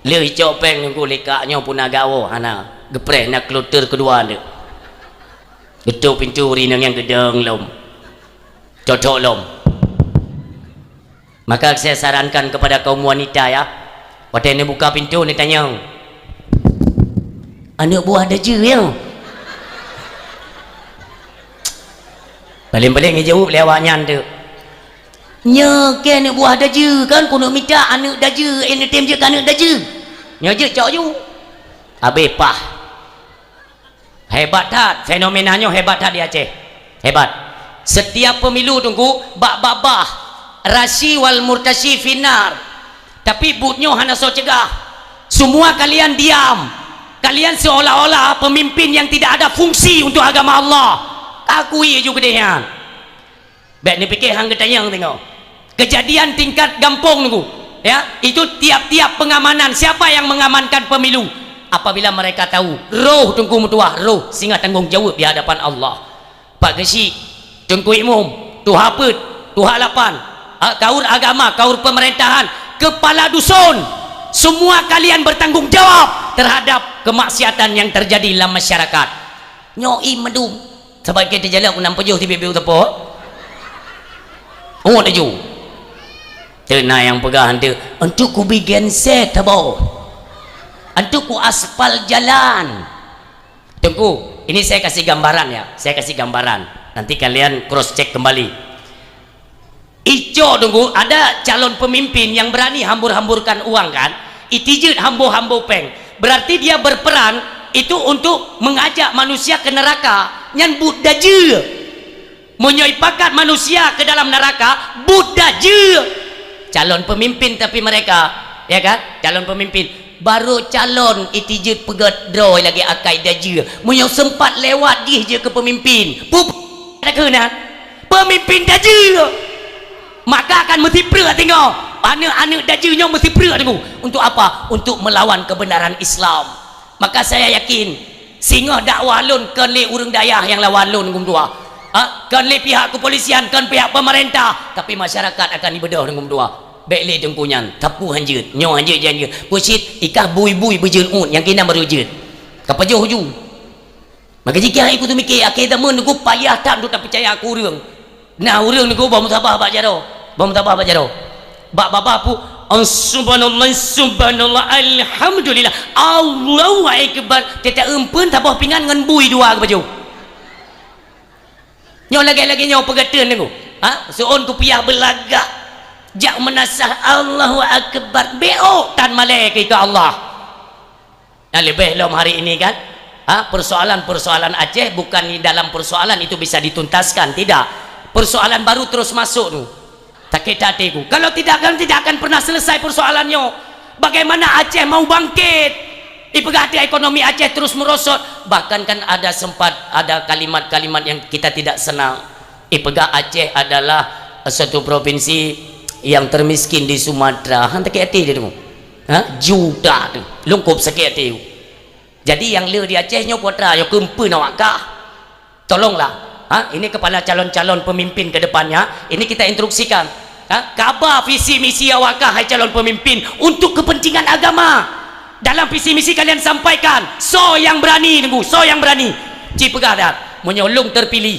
Lheueh icok péng teungku lé kak nyoe puna gawoe hana. Geupreh na kloter keudua nteuk. Geutôp pintoe ureuëng inong nyan geudong lom. Cocok lom. Maka saya sarankan kepada kaum wanita ya, watée neubuka pintoe neutanyong, "Aneuk buah dajeueng ya?" Paléng-paléng geujaweueb lé awaknyan teuk. Nyoe keuh aneuk buah dajeueng kan, keuneuk mita aneuk dajeueng, eh, neutem jeuet keu aneuk dajeueng. Nyoe jeuet cok ju. Habéh pah. Hebat that, fenomena nyoe hebat that di Aceh. Hebat. Setiap pemilu teungku, bak babah, rasyi wal murtasyi finnar. Tapi buet nyoe hana soe cegah. Semua kalian diam. Kalian seolah-olah pemimpin yang tidak ada fungsi untuk agama Allah. Akui ju keudeh nyan. Bék neupike han geutanyong teungoh. Kejadian tingkat gampông teungku, ya, itu tiap-tiap pengamanan, siapa yang mengamankan pemilu? Apabila mereka tahu, roh Teungku meutuah, roh singoh tanggong jaweueb di hadapan Allah. Pak Geuchik, Teungku Imum, Tuha Peuet, Tuha Lapan, ha, kaur agama, kaur pemerintahan, kepala dusun, semua kalian bertanggung jawab terhadap kemaksiatan yang terjadi dalam masyarakat. Nyoe i mandum. Sabab keu teujalak ku nam peujoh tibi-bi u teupot. Ungot laju. Teuna nyang peugah hante, "Untuk ku bi genset haba. Untuk ku aspal jalan." Teungku, ini saya kasih gambaran ya, saya kasih gambaran. Nanti kalian cross check kembali. Icok Teungku, ada calon pemimpin yang berani hambur-hamburkan uang kan? Itijeuet hambo-hambo péng. Berarti dia berperan itu untuk mengajak manusia ke neraka. Nyan buet dajeue. Meunyoe ipakat manusia ke dalam neraka, buet dajeue. Calon pemimpin tapi mereka, ya kan? Calon pemimpin. Barô calon itijeuet peugét droe lagée akai dajeue. Meunyoe seumpat lewat jih jeuet keu peumimpin, pup-, ada keunan. Peumimpin dajeue. Maka akan meusipreuk teungoh. Aneuk-aneuk dajeue nyoe meusipreuk teungoh. Untuk apa? Untuk melawan kebenaran Islam. Maka saya yakin, singoh dakwah lôn kon lé ureuëng dayah nyang lawan lôn Teungku meutuah. Ha? Kon lé pihak kepolisian, kon pihak pemerintah, tapi masyarakat akan ibeudôh Teungku meutuah. Bék lé Teungku nyan, tapu hanjeuet, nyoe hanjeuet, jih hanjeuet. Peucit, ikah bui-bui beujeuet uet, nyang keunan barô jeuet. Ka pajoh ju. Maka jih keu hai ku teumiké, akhé zaman Teungku payah that untuk tapeucaya keu ureuëng. Nah, ureuëng Teungku bah meutabah bak jaroe. Bah meutabah bak jaroe. Bak babah pu, "Oh, subhanallah, subhanallah, alhamdulillah, Allahu akbar." Teuta eumpeuen saboh pingan ngon bui dua geupajoh. Nyoe lagée-lagée nyoe peugah teun Teungku. Ha? Seuôn kupiah beulagak. Jak meunasah Allahu akbar. Bék ôk tan malée keu Allah. Nah, leubeh lom hari ini kan, ha, persoalan-persoalan Aceh bukan di dalam persoalan itu bisa dituntaskan, tidak. Persoalan baru terus masuk tu. Sakét até ku. Kalau tidak kan tidak akan pernah selesai persoalan nyoe. Bagaimana Aceh mau bangkit? Ipeugah até ekonomi Aceh terus merosot. Bahkan kan ada sempat ada kalimat-kalimat yang kita tidak senang. Ipeugah Aceh adalah satu provinsi yang termiskin di Sumatera. Han sakét até dia tu. Ha? Juta tu. Lungkop sakét até. Jadi nyang le di Aceh nyoe putra, nyoe keumpeuen awak kah. Tolonglah. Ha? Ini kepada calon-calon pemimpin ke depannya, ini kita instruksikan. Ha? Kaba visi misi awak kah, hai calon pemimpin, untuk kepentingan agama. Dalam visi misi kalian sampaikan, soe nyang berani Teungku, soe nyang berani. Ci peugah that, meunyoe lôn terpilih,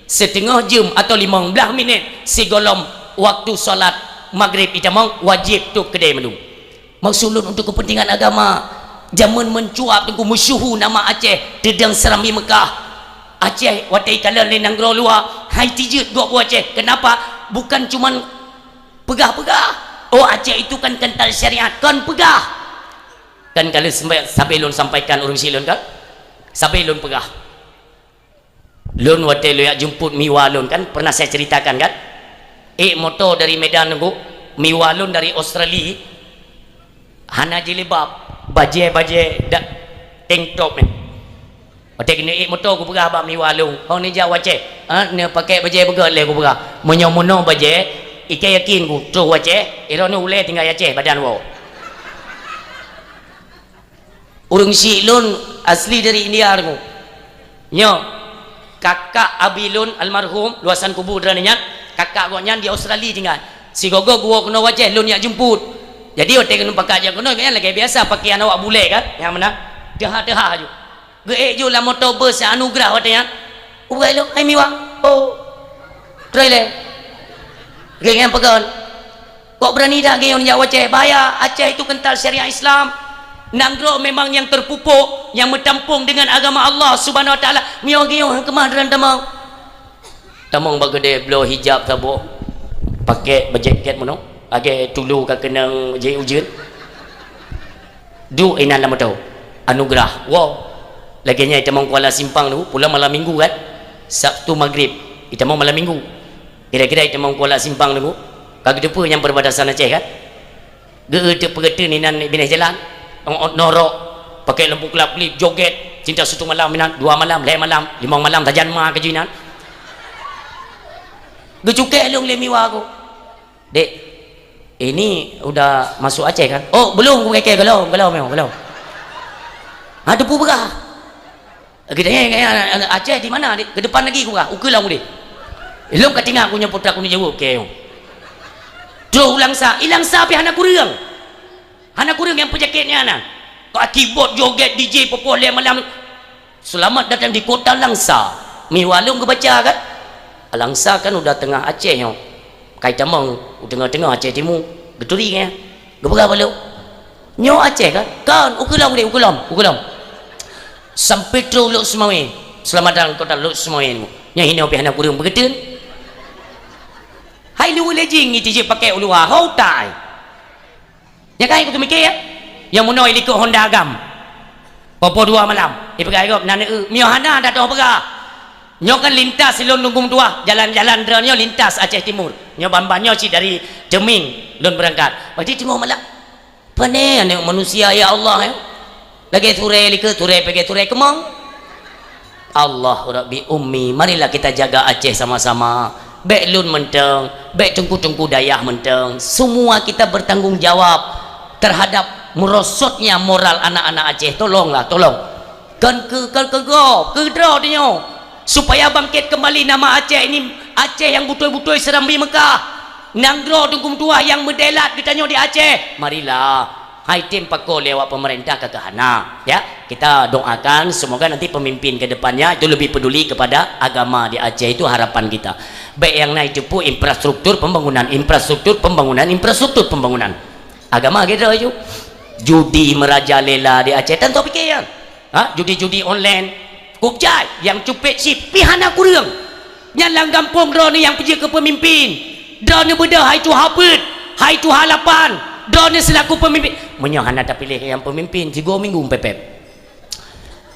siteungoh jeuem atau limong blaih minét sigohlom waktu salat magrib itamong wajéb tôp keudè mandum. Maksud lôn untuk kepentingan agama. Jameun meucuab Teungku meusyeuhu nama Aceh, teudong serambi Meukah. Aceh watée ikalon lé nanggroe luwa, hai tijeuet gob u Aceh. Kenapa? Bukan cuman peugah-peugah, "Oh, Aceh itu kan kental syariat." Kon peugah. Kan kalau sampai, sampai lôn sampaikan ureuëng syiek lôn kan? Sampai lôn peugah. Lôn watée lôn jak jemput miwa lôn kan, pernah saya ceritakan kan? Ék moto dari Medan Teungku, miwa lôn dari Australia, hana jilbab, bajée-bajée dak tank top ni. Watée keuneuk ék moto kupeugah bak miwa lôn, "Ho neujak u Aceh?" "Ha, neupakée bajée beugét lé," kupeugah. "Meunyoe meunoe bajée, ikée yakin ku, troh u Aceh, droeneuh ulée tinggai Aceh badan woe." Ureuëng syiek lôn asli dari India Teungku. Nyoe, kakak abi lôn almarhum, luasan kubu droeneuh nyan, kakak gobnyan di Australia tinggai. Sigoe-goe geuwoe keunoe u Aceh, lôn jak jemput. Jadi watée keuneuk pakat jak keunoe, gobnyan lagée biasa pakaian awak bulek kan, nyang meunan. Teuha-teuha ju. Geuék ju lam moto bus nyang anugerah watée nyan. Ugai lôn, "Hai miwa." "Oh." Troh ilée. Gobnyan peugah, "Kok berani dak geuh jak u Aceh? Bahaya, Aceh itu kental syariat Islam. Nanggroe memang nyang terpupuk, nyang meutampong dengan agama Allah Subhanahu Wa Taala. Miyueb geuh keumah droen tamong." Tamong bak keudè bloe hijab saboh, pakée bajée két meunoe, lagée tulu ka keunong jih ujeuen. Duek inan lam moto. Anugerah. Woe. Lagée nyan itamong Kuala Simpang tu, pulang malam minggu kan? Sabtu magrib. Itamong malam minggu. Kira-kira itamong Kuala Simpang tu, ka geuteupeue nyang perbatasan Aceh kan? Geu-, teupeugah inan binéh jalan. Ong-, ong-, norok. Pakai lampu kelap-kelip, joget. Cinta satu malam inan, dua malam, lhée malam, limong malam, sajan ma keujih inan. Geucukée lôn lé miwa ku. "Dek, ini udah masuk Aceh kan?" "Oh, belum," ku kheun, "belum, belum, belum, belum." Ha, teupeue peugah. Geutanyong, "Aceh di mana, Dek?" "Ke depan lagi," kupeugah, "ukeue lom udeh." Ilong ka tinggai ku nyoe putra ku neujaweueb keu. Troh u Langsa, i Langsa pih hana kureueng. Hana kureueng nyang peujakét nyan na. Ka kibot joget D J poh-poh lhèe malam. Selamat datang di kota Langsa. Meuh walong geubaca kan? Langsa kan udah tengah Aceh nyoe. Kai tamong u teungoh-teungoh Aceh Timu. Geuturi nyan. Geupeugah bak lôn. Nyoe Aceh kan? Kan, ukeue lom deh, ukeue lom, ukeue lom. Sampai troh Lhokseumawe. Selamat datang kota Lhokseumawe. Nyan hinoe pih hana kureueng peugeuteun. Hai lu lejing ngi tijik pakai uluwa, ho tai. Nyan kan ikut mikir ya. Yang munoe ilikot Honda agam. Poh-poh dua malam. Ipeugah gob nan eu, mioh hana dah toh peugah. Nyoe kan lintas lôn Teungku meutuah, jalan-jalan droeneuh nyoe lintas Aceh Timur. Nyoe ban-ban nyoe cit dari Ceuming lôn beurangkat. Berarti teungoh malam. Pane aneuk manusia ya Allah ya. Lagèe surée likot surée pegée surée keumong. Allah Rabbi Ummi, marilah kita jaga Aceh sama-sama. Bèk lôn mantong, bèk teungku-teungku dayah mantong. Semua kita bertanggung jawab terhadap merosotnya moral anak-anak Aceh. Tolonglah, tolong. Kon keu, kon keu gob, keu droe tanyoe. Supaya bangkit kembali nama Aceh ini, Aceh yang beutôi-beutôi Serambi Mekah. Nanggroe Teungku meutuah nyang meudelat geutanyoe di Aceh. Marilah, hai tem pakon lé awak pemerintah ka keuhana, ya. Kita doakan semoga nanti pemimpin ke depannya itu lebih peduli kepada agama di Aceh, itu harapan kita. Bèk nyang na itupeue infrastruktur pembangunan, infrastruktur pembangunan, infrastruktur pembangunan. Agama gitu aja. Judi merajalela di Aceh, tan tau pikir ya. Ha, judi-judi online. Kucai nyang cupet chip pih hana kureueng. Nyan lam gampông droeneuh nyang peujeuet keu peumimpin. Droeneuh beudôh hai tuha peuet, hai tuha lapan. Droeneuh seulaku peumimpin. Meunyoe hana tapiléh nyang peumimpin, sigoe minggu meupepet.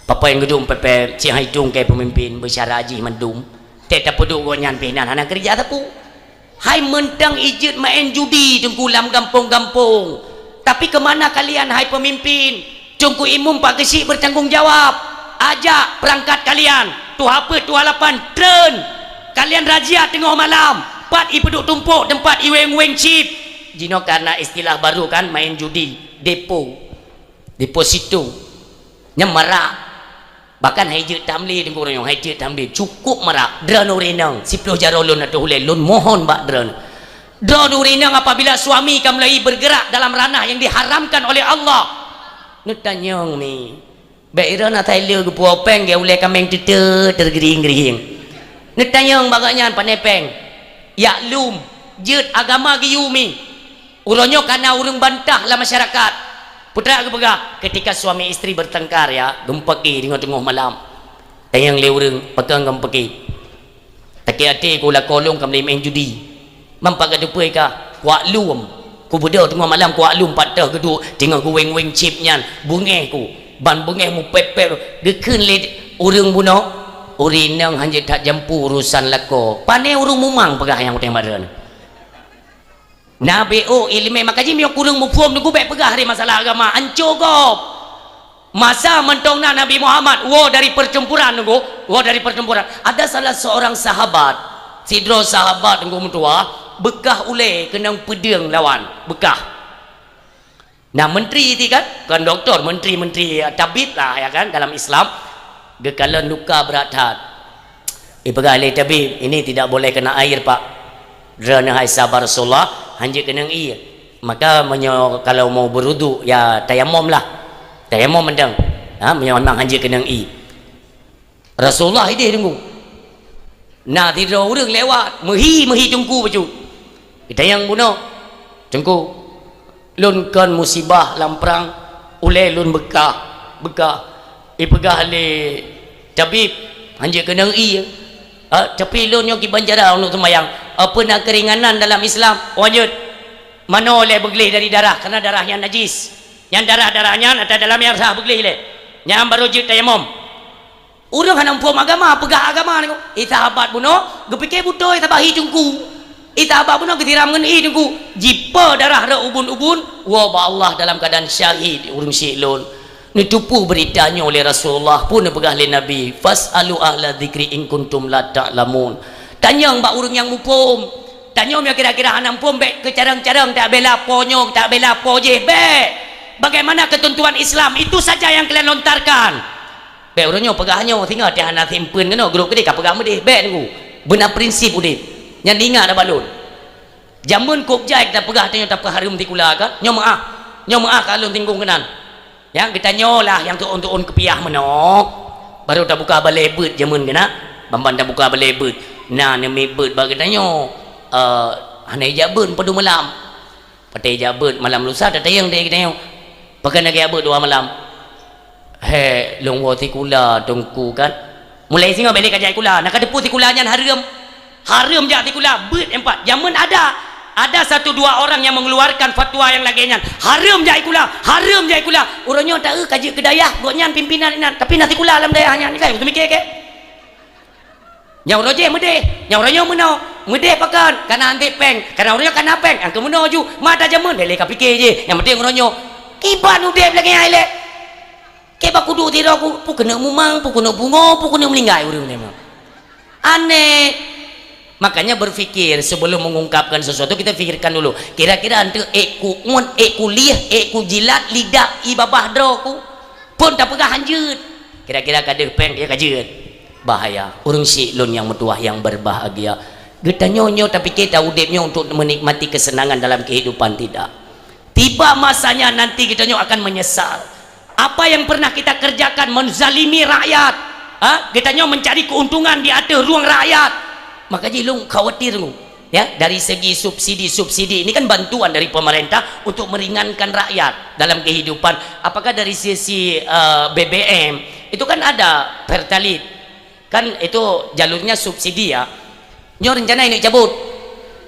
Papa nyang geuduek meupepet, si hai tungkai peumimpin, beusyara jih mandum. Tét tapeuduek gobnyan pih nan hana keureuja sapeue. Hai mantong ijeuet maén judi Teungku lam gampông-gampông. Tapi keumana kalian hai peumimpin? Teungku Imum Pak Geuchik beutanggung jawab. Ajak peurangkat kalian, tuha peuet, tuha lapan, treun. Kalian razia teungoh malam, pat ipeuduek tumpôk teumpat iweng-weng chip. Jinoe karena istilah baru kan, maén judi, depo, deposito. Nyan marak. Bahkan hai jeuet tamlé Teungku, hai jeuet tamlé, cukup marak. Droeneuh ureueng inong, siploh jaroe lôn ateueh ulèe, lôn mohon bak droeneuh. Droeneuh ureueng inong, apabila suami ka mulai bergerak dalam ranah yang diharamkan oleh Allah, neutanyong mi. Bèk droeneuh asai le geupuwoe péng, geu ulèe kaméng teute teugrieng-grieng. Neutanyong bak gobnyan, pane péng. Jak lom, jeuet agama geuyue mi. Uroe nyoe kana ureueng bantah lam masyarakat. Peue teuma geupeugah, ketika suami istri bertengkar ya, geumeupaké deungon teungoh malam. Tanyong lé ureueng, pakon geumeupaké? Sakét até ku lakoe lôn ka meulé maén judi. Mam pat ka teupeue ka, kuak lom. Kubeudôh teungoh malam kuak lom pat teuh geuduek, teungoh geuweng-weng chip nyan, beungéh ku. Ban beungéh meupép-pép, geukheun lé ureueng bunoe, ureueng inong hanjeuet that jampu urusan lakoe. Pane ureueng mumang peugah nyang utang bak droeneuh. Na B O ileumèe, maka jih meunyoe kureueng muphom Teungku, bèk peugah lé masalah agama, anco gob. Masa mantong na Nabi Muhammad woe dari pertempuran Teungku, woe dari pertempuran. Ada salah seorang sahabat, sidroe sahabat Teungku meutuah, beukah ulèe keunong peudeueng lawan, beukah. Nah, menteri ti kan, kon doktor, menteri-menteri, ya, tabib lah, ya kan, dalam Islam. Geukalon luka brat that. Ipeugah lé tabib, "Ini tidak boleh kena air, Pak." Droeneuh hai sahabat Rasulullah, hanjeuet keunong ié. Maka meunyoe kalau mau berwudu, ya tayamom lah. Tayamom mantong. Ha, meunyoe memang hanjeuet keunong ié. Rasulullah idéh Teungku. Na sidroe ureueng lewat, meuhi-meuhi Teungku bacut. Geutanyong bunoe, "Teungku, lôn kon musibah lam prang, ulèe lôn beukah, beukah." Ipeugah lé tabib, "Hanjeuet keunong ié." "Ah, tapi lôn nyoe kiban cara lôn seumayang." "Apa na keuringanan dalam Islam?" "Oh, hanjeuet. Manoe lé beugleh dari darah, karena darah nyan najis. Nyan darah-darah nyan ata dalam nyang sah beugleh lé. Nyan barô jeuet tayamom." Ureueng hana muphom agama, peugah agama nyoe. Ié sahabat bunoe, geupike beutôi saban hi Teungku. Ié sahabat bunoe geusiram ngon ié Teungku. Jipe darah rot ubun-ubun, woe bak Allah dalam keuadaan syahid ureueng syik lôn. Neuteupeue beurita nyoe lé Rasulullah, peue neupeugah lé Nabi, "Fas'alu ahla dzikri in kuntum la ta'lamun." Tanyong bak ureueng nyang muphom. Tanyoe meunyoe kira-kira hana muphom, bèk keucarông-carông tabela po nyoe, tabela po jéh, bèk. Bagaimana ketentuan Islam, itu saja yang kalian lontarkan. Bèk uroe nyoe peugah nyoe, singoh teuh hana simpeuen keunoe, grup keudeh ka peugah meudeh. Bèk teungku. Beuna prinsip udeb. Nyan ingat bak lôn. Jameun kôb jai tapeugah tanyoe tapeuhareuem sikula kan? Nyoe meu'ah. Nyoe meu'ah ka lôn singgung keunan. Nyang geutanyoe lah nyang tu'on-tu'on keupiah meunoe. Baru tabuka balèe beuet jameun keunan. Ban-ban tabuka balèe beuet. Na neumiet beuet bak geutanyoe. Eh, hana ijak beuet padum malam. Watèe ijak beuet malam lusa tatanyong lé geutanyoe. Pakon lagèe jak beuet dua malam. He, lôn woe sikula teungku kan. Mulai singoh bèk lé ka jak sikula. Na kateupeue sikula nyan hareuem. Hareuem jak sikula, beuet nyang pat. Jameun ada, ada satu dua orang yang mengeluarkan fatwa yang lagèe nyan. Hareuem jak sikula, hareuem jak sikula. Uroe nyoe taeu ka jeuet keu dayah, gobnyan pimpinan inan, tapi na sikula lam dayah nyan, kan? Teumiké keu? Nyang uroe jéh meudeh, nyang uroe nyoe meunoe. Meudeh pakon? Kana anté péng, kana uroe nyoe kana péng. Nyang keu meunoe ju, mata jameun, bèk lé ka piké jih. Nyang penting uroe nyoe. Kiban udeb lagèe nyan ilèe. Keu bak kudu sidroe ku, peu keuneuk mumang, peu keuneuk pungo, peu keuneuk meuninggai ureueng nyan. Aneh. Makanya berpikir sebelum mengungkapkan sesuatu, kita pikirkan dulu. Kira-kira anteuk ék ku ngon, ék ku lieh, ék ku jilat lidah i babah droe ku. Phon tapeugah hanjeuet. Kira-kira ka deuh péng, ya ka jeuet. Bahaya. Ureueng syik lôn nyang meutuwah, nyang berbahagia. Geutanyoe nyoe tapiké ta udeb nyoe untuk menikmati kesenangan dalam kehidupan, tidak. Tiba masanya nanti geutanyoe akan menyesal. Apa yang pernah kita kerjakan menzalimi rakyat, ha? Geutanyoe mencari keuntungan di ateueh rueng rakyat. Maka jih lôn khawatir nyoe, ya, dari segi subsidi-subsidi. Ini kan bantuan dari pemerintah untuk meringankan rakyat dalam kehidupan. Apakah dari sisi, eh, B B M, itu kan ada Pertalite. Kan itu jalurnya subsidi, ya. Nyoe rencana ineuk cabot.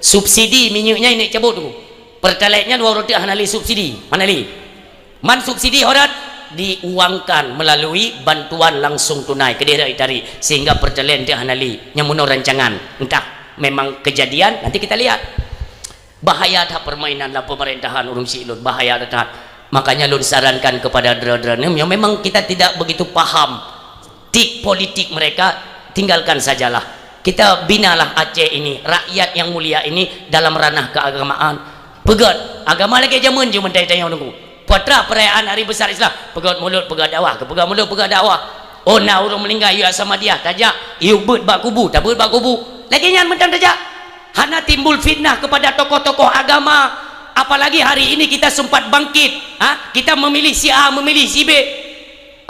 Subsidi minyeuk nyan ineuk cabot tu. Pertalite nyan dua roti hana lé subsidi, hana lé. Man subsidi horat diuangkan melalui bantuan langsung tunai keudeh itarik, sehingga Pertalite teuh hana lé. Nyang meunoe rancangan, entah memang kejadian, nanti kita lihat. Bahaya that permainan lam pemerintahan ureueng syik lôn, bahaya that. Makanya lôn sarankan kepada droe-droe nyoe, memang kita tidak begitu paham tik politik mereka, tinggalkan sajalah. Kita binalah Aceh ini, rakyat yang mulia ini dalam ranah keagamaan. Peugöt, agama lagèe jameun ju meutai tayong nunggu. Peue treuk perayaan hari besar Islam, peugöt mulod, peugöt dakwah, peugöt mulod, peugöt dakwah. Oh, na ureueng meuninggai, yue Samadiyah, tajak, yue beuet bak kubu, tabeuet bak kubu. Lagèe nyan mantong tajak. Hana timbul fitnah kepada tokoh-tokoh agama. Apalagi hari ini kita sempat bangkit, ha? Kita memilih si A, memilih si B.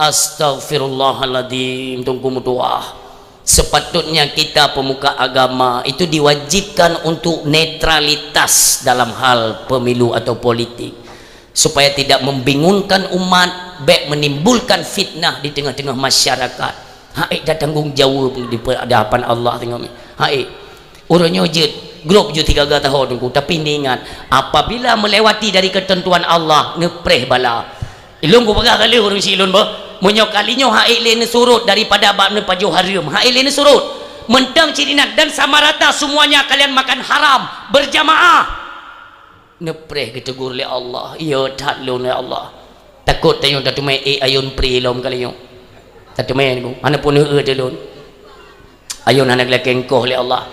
Astaghfirullahaladzim, teungku meutuwah. Sepatutnya kita pemuka agama itu diwajibkan untuk netralitas dalam hal pemilu atau politik, supaya tidak membingungkan umat, bèk menimbulkan fitnah di tengah-tengah masyarakat. Hai, tatanggong jaweueb di pe-, di hadapan Allah teungoh. Hai, uroe nyoe jeuet, grob ju tiga-tiga tahun teungku, tapi neuingat, apabila melewati dari ketentuan Allah, neupreh bala. Ilôn kupeugah kali ureueng syik lôn beuh, meunyoe kali nyoe hai lé neusurot daripada bak neupajoh hareuem, hai lé neusurot. Mantong cit inan dan sama rata semuanya kalian makan haram berjamaah. Neupreh geutegur lé Allah, "Iya that lôn, ya Allah." Takot tanyoe tateumé ék ayôn pri lom kali nyoe. Tateumé nyoe, hana pun eu-eu lôn. Ayôn hana geulakèe engkoh lé Allah.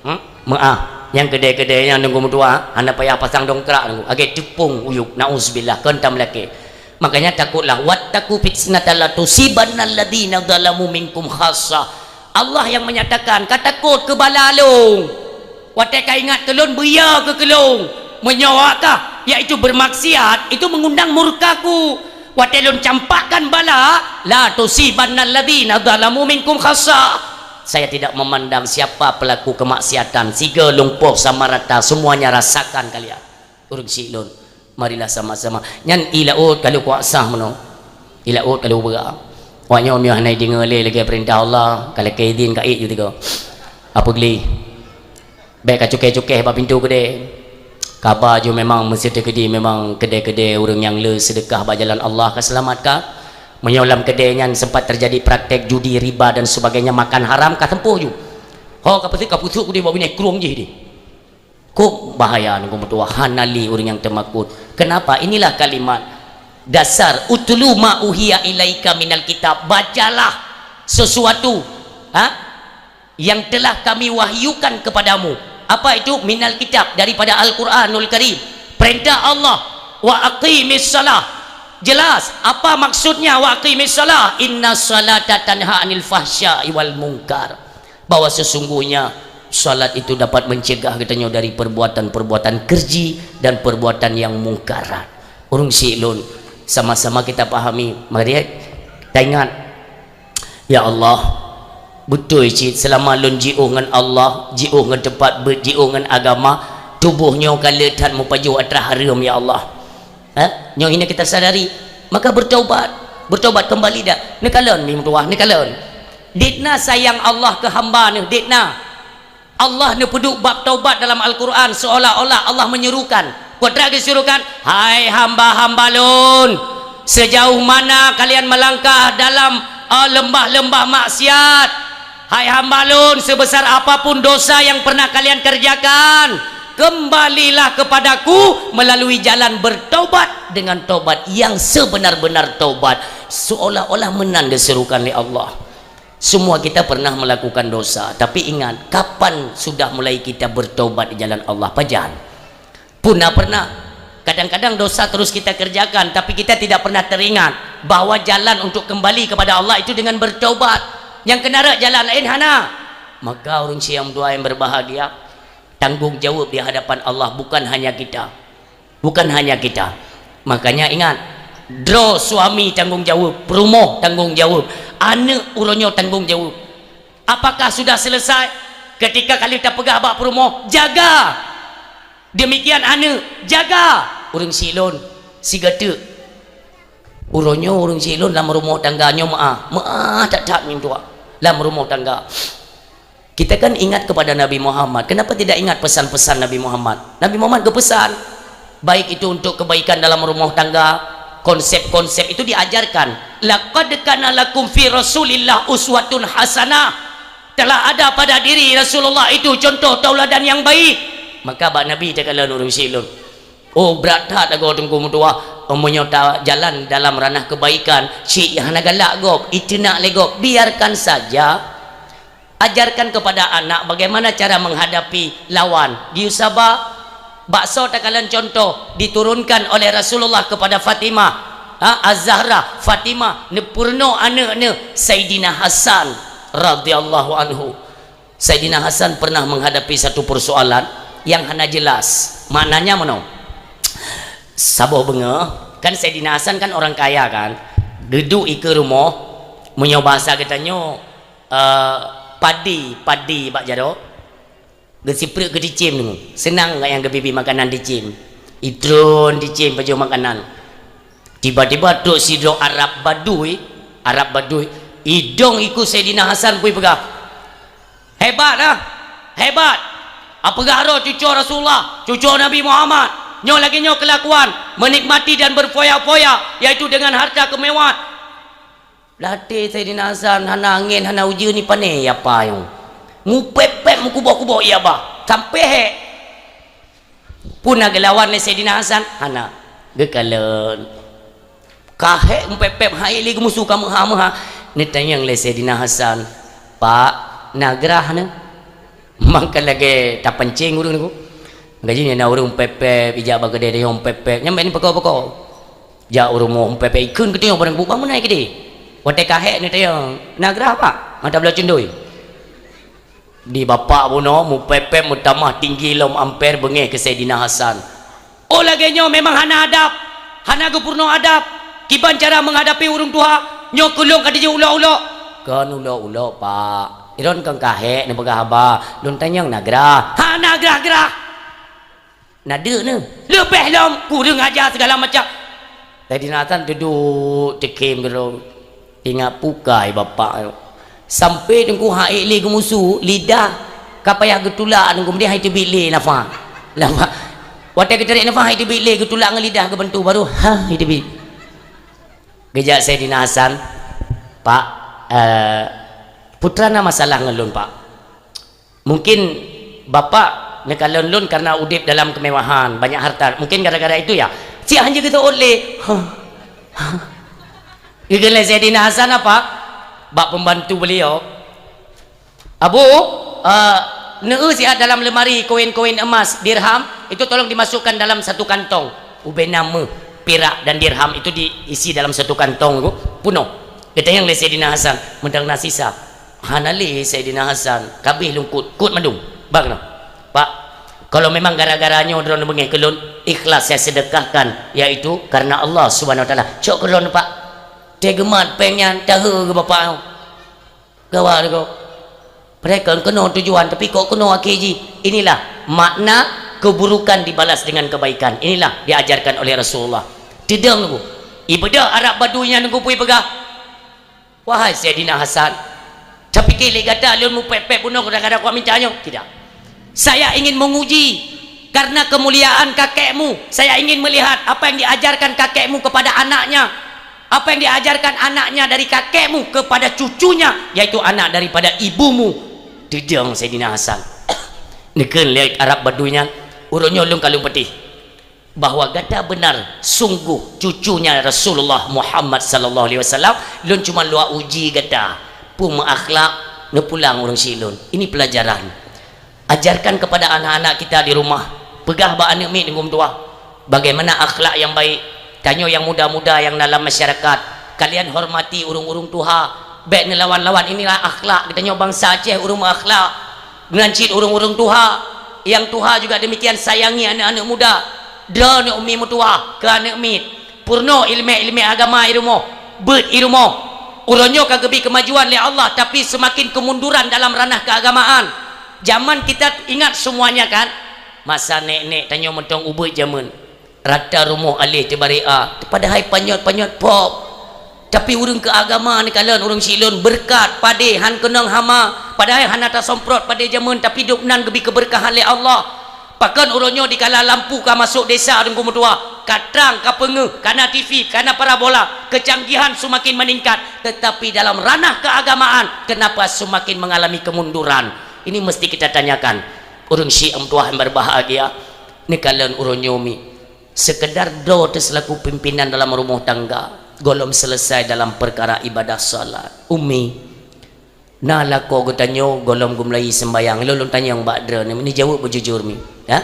Hmm? Meu'ah. Nyang keudè-keudè nyan nunggu meutuah, hana payah pasang dongkrak nunggu. Agé teupông uyueb, nauzubillah, kon tam lakèe. Makanya takotlah, "Wattaqu fitnatan la tusibanna alladzina zalamu minkum khassah." Allah yang menyatakan, "Ka takot keu bala lôn." Watèe ka ingat keu lôn, beuya keu keu lôn. Meunyoe awak kah, yaitu bermaksiat, itu mengundang murka-Ku. Watèe lôn campakkan bala, "La tusibanna alladzina zalamu minkum khassah." Saya tidak memandang siapa pelaku kemaksiatan, sigoe lumpoh sama rata, semuanya rasakan kalian. Ureueng syik lôn, marilah sama-sama. Nyan ie laôt ka lheueh kuasa meunoe. Ie laôt ka lheueh beura. Awak nyoe meunyoe hana ideungoe lé lagèe peurintah Allah, ka lakèe idhin ka ék ju tiga. Apa geulé? Bèk ka cukèh-cukèh bak pintoe keudè. Kaba ju memang meusti teukeudi memang keudè-keudè ureueng nyang le seudeukah bak jalan Allah ka seulamat ka. Meunyoe lam keudè nyan sempat terjadi praktek judi, riba dan sebagainya, makan haram, ka teumpoh ju. Ho ka peusut, ka peusut keudè bak binéh krueng jih deh. Kok bahaya nunggu meutuah, hana lé ureueng nyang teumakot. Kenapa? Inilah kalimat dasar, "Utlu ma uhiya ilaika minal kitab." Bacalah sesuatu, ha? Yang telah Kami wahyukan kepadamu. Apa itu? Minal kitab, daripada Al-Quranul Karim. Perintah Allah, "Wa aqimis shalah." Jelas, apa maksudnya wa aqimis shalah? Inna shalata tanha 'anil fahsya'i wal munkar. Bahwa sesungguhnya salat itu dapat mencegah geutanyoe dari perbuatan-perbuatan keji dan perbuatan yang mungkarat. Ureuëng syiek lôn, sama-sama kita pahami. Mari, eh, taingat. Ya Allah, beutôi cit, seulama lôn jiôh ngon Allah, jiôh ngon teumpat beuet, jiôh ngon agama, tuboh nyoe ka le that meupajoh atra hareuem, ya Allah. Eh? Nyoe hina kita sadari. Maka bertaubat. Bertaubat kembali dah. Neukalon, mi meutuwah, neukalon. Dit na sayang Allah keu hamba neuh, dit na. Allah neupeuduek bab taubat dalam Al-Quran, seolah-olah Allah menyuruhkan. Peue teuma geuseuruhkan, "Hai hamba-hamba lôn, sejauh mana kalian melangkah dalam, eh, leumbah-leumbah maksiat? Hai hamba lôn, sebesar apapun dosa yang pernah kalian kerjakan, kembalilah kepadaku melalui jalan bertaubat dengan taubat yang sebenar-benar taubat." Seolah-olah meunan geuseuruhkan lé Allah. Semua kita pernah melakukan dosa, tapi ingat, kapan sudah mulai kita bertobat di jalan Allah? Pajan? Puna pernah. Kadang-kadang dosa terus kita kerjakan, tapi kita tidak pernah teringat bahwa jalan untuk kembali kepada Allah itu dengan bertobat. Nyang keunarak jalan lain hana. Maka ureuëng syiek nyang berbahagia, tanggung jawab di hadapan Allah bukan hanya kita. Bukan hanya kita. Makanya ingat, droe suami tanggung jawab, peurumoh tanggung jawab, aneuëk uroe nyoe tanggung jawab. Apakah sudah selesai? Ketika kali tapeugah bak peurumoh, "Jaga!" Demikian aneuëk, "Jaga!" Ureuëng syiek lôn, sigoe teuk. Uroe nyoe ureuëng syiek lôn lam rumoh tangga nyoe meu'ah, meu'ah that-that mi meutuwah lam rumoh tangga. Kita kan ingat kepada Nabi Muhammad. Kenapa tidak ingat pesan-pesan Nabi Muhammad? Nabi Muhammad geupesan, baik itu untuk kebaikan dalam rumah tangga, konsep-konsep itu diajarkan. "Laqad kana lakum fi Rasulillah uswatun hasanah." Telah ada pada diri Rasulullah itu contoh tauladan yang baik. Maka bak Nabi takalon ureuëng syiek lôn. Oh, brat that lagoe teungku meutuwah. Oh, meunyoe tajalan dalam ranah kebaikan, cit hana galak gob, iteunak lé gob, biarkan saja. Ajarkan kepada anak bagaimana cara menghadapi lawan. Geuyue saba, bak soe takalon contoh diturunkan oleh Rasulullah kepada Fatimah, ha, Az-Zahra, Fatimah, neupeurunoe aneuëk neuh, Saidina Hasan radhiyallahu anhu. Saidina Hasan pernah menghadapi satu persoalan yang hana jelas. Maknanya meunoe. Saboh beungoh, kan Saidina Hasan kan orang kaya kan. Geuduek ikeue rumoh, meunyoe bahasa geutanyoe, eh, padi, padi bak jaroe, geusipreuk keu dicém deungoe. Seunang gobnyan geubri-bri makanan dicém. Itron dicém pajoh makanan. Tiba-tiba trok sidroe Arab Badui, Arab Badui, idong ikeue Saidina Hasan peue peugah, "Hebat ah! Hebat! Apeugah droe cucoe Rasulullah, cucoe Nabi Muhammad. Nyoe lagée nyoe keulakuan, menikmati dan berfoya-foya, yaitu dengan harta kemewahan." Lam até Saidina Hasan hana angén, hana ujeuen, "Nyoe pané ya apa nyoe? Mupép-pép, meukuboh-kuboh ya bah, sampoe hék." Peue na geulawan lé Saidina Hasan? Hana. Geukalon. Ka hék mupép-pép, han ék lé geumusu, ka meuha-meuha. Neutanyong lé Saidina Hasan, "Pak, na grah neuh?" Mangka lagée tapancéng ureuëng nyoe. Gaji nyan na ureuëng mupép-pép, ijak bak keudè tanyong mupép-pép. Nyan bèk neupeukong-peukong. Jak u rumoh mupép-pép, ikheun geutanyoe barang buet, "Bang, meunan keudè?" Watée ka hék neutanyong, "Na grah, Pak?" Mata beulah cundoi. Di bapak bunoe mupép-pép meutamah tinggi lom amper beungéh keu Saidina Hasan. Oh, lagée nyoe memang hana adab, hana geupeurunoe adab. Kiban cara menghadapi ureuëng tuha, nyoe keu lôn ka dijeuet ulok-ulok. Kon ulok-ulok, Pak. Droen kon ka hék neupeugah haba, lôn tanyong na grah. Hana grah-grah. Na deuk neuh. Leubeh lom, kureueng aja segala macam. Saidina Hasan duduek teukhém keudroe. Ingat pukai bapak nyoe. Sampoe teungku han ék lé geumusu, lidah ka payah geutulak teungku, kemudian han teubiet lé nafah. Nafah. Watée geutarek nafah han teubiet lé, geutulak ngon lidah geubantu, baru ha han teubiet. Geujak Saidina Hasan, "Pak, eh, peue teuma na masalah ngon lôn, Pak?" Mungkin bapak neukalon lôn karena udeb dalam kemewahan, banyak harta. Mungkin gara-gara itu ya. Siat han jeuet geuseuôt lé. Geukheun lé Saidina Hasan apa? Bak pembantu beliau, "Abu, eh, neueu siat dalam lemari koin-koin emas, dirham, itu tolong dimasukkan dalam satu kantong." Ubena meuh. Pirak dan dirham itu diisi dalam satu kantong tu, penuh. Geutanyong lé Saidina Hasan, "Meudang na sisa?" "Hana lé, Saidina Hasan, ka abéh lôn kôt, kôt mandum." Bah keunoe, "Pak, kalau memang gara-gara nyoe droeneuh beungéh keu lôn, ikhlas saya sedekahkan, yaitu karena Allah Subhanahu Wa Taala. Cok keu lôn, Pak." Teuh geumat péng nyan, tahe keu bapak nyoe. Gawat lé gob. Padahai kon keunoe tujuan, tapi kok keunoe akhé jih. Inilah makna keburukan dibalas dengan kebaikan. Inilah diajarkan oleh Rasulullah. Teudong Teungku. Ibadah Arab Badui nyan Teungku peue peugah, "Wahai Saidina Hasan, tapike lé gata lôn mupék-pék bunoe kadang-kadang kuat minta nyoe?" "Tidak. Saya ingin menguji karena kemuliaan kakekmu. Saya ingin melihat apa yang diajarkan kakekmu kepada anaknya. Apa yang diajarkan anaknya dari kakekmu kepada cucunya, yaitu anak daripada ibumu." Teudong Saidina Hasan. Neukheun lé Arab Badui nyan, "Uroe nyoe lôn ka lôn patéh bahwa gata benar sungguh cucunya Rasulullah Muhammad sallallahu alaihi wasallam, lôn cuma luwa uji gata. Peue meuakhlak, neupulang ureuëng syiek lôn. Ini pelajaran." Ajarkan kepada anak-anak kita di rumah. Peugah bak aneuk miet Teungku meutuah, bagaimana akhlak yang baik. Tanyoe nyang muda-muda nyang na lam masyarakat, kalian hormati ureuëng-ureuëng tuha. Bék neulawan-lawan. Inilah akhlak geutanyoe bansa Aceh, ureuëng meuakhlak. Meunan cit ureuëng-ureuëng tuha. Nyang tuha juga demikian, sayangi aneuk-aneuk muda. Droeneuh ummi meutuah keu aneuk miet. Peurunoe iéleumé-iéleumé agama i rumoh, beuet i rumoh. Uroe nyoe ka geubri keumajuan lé Allah, tapi seumaken keumunduran dalam ranah keuagamaan. Jameun kita ingat semuanya kan? Masa nék-nék tanyoe mantong ubeuet jameun, rata rumoh aléh teubarek a, padahai panyöt-panyöt pop. Tapi ureuëng keu agama neukalon ureuëng syiek lôn, beureukat, padé, han keunong hama, padahai hana tasomprot padé jameun, tapi dum nan geubri keubeureukahan lé Allah. Pakon uroe nyoe dikala lampu ka masôk desa Teungku meutuah, ka trang, ka peungeuh, ka na T V, ka na parabola, kecanggihan seumaken meuningkat, tetapi dalam ranah keuagamaan, kenapa seumaken mengalami kemunduran? Ini mesti kita tanyakan. Ureuëng syiek meutuah nyang berbahagia, neukalon uroe nyoe mi, sekedar droe teuh selaku pimpinan dalam rumoh tangga, gohlom selesai dalam peukara ibadah salat. Ummi, na lakoe geutanyoe gohlom geumeulayeue seumbahyang, lôn lôn tanyong bak droeneuh, neujaweueb beujujur mi, ya?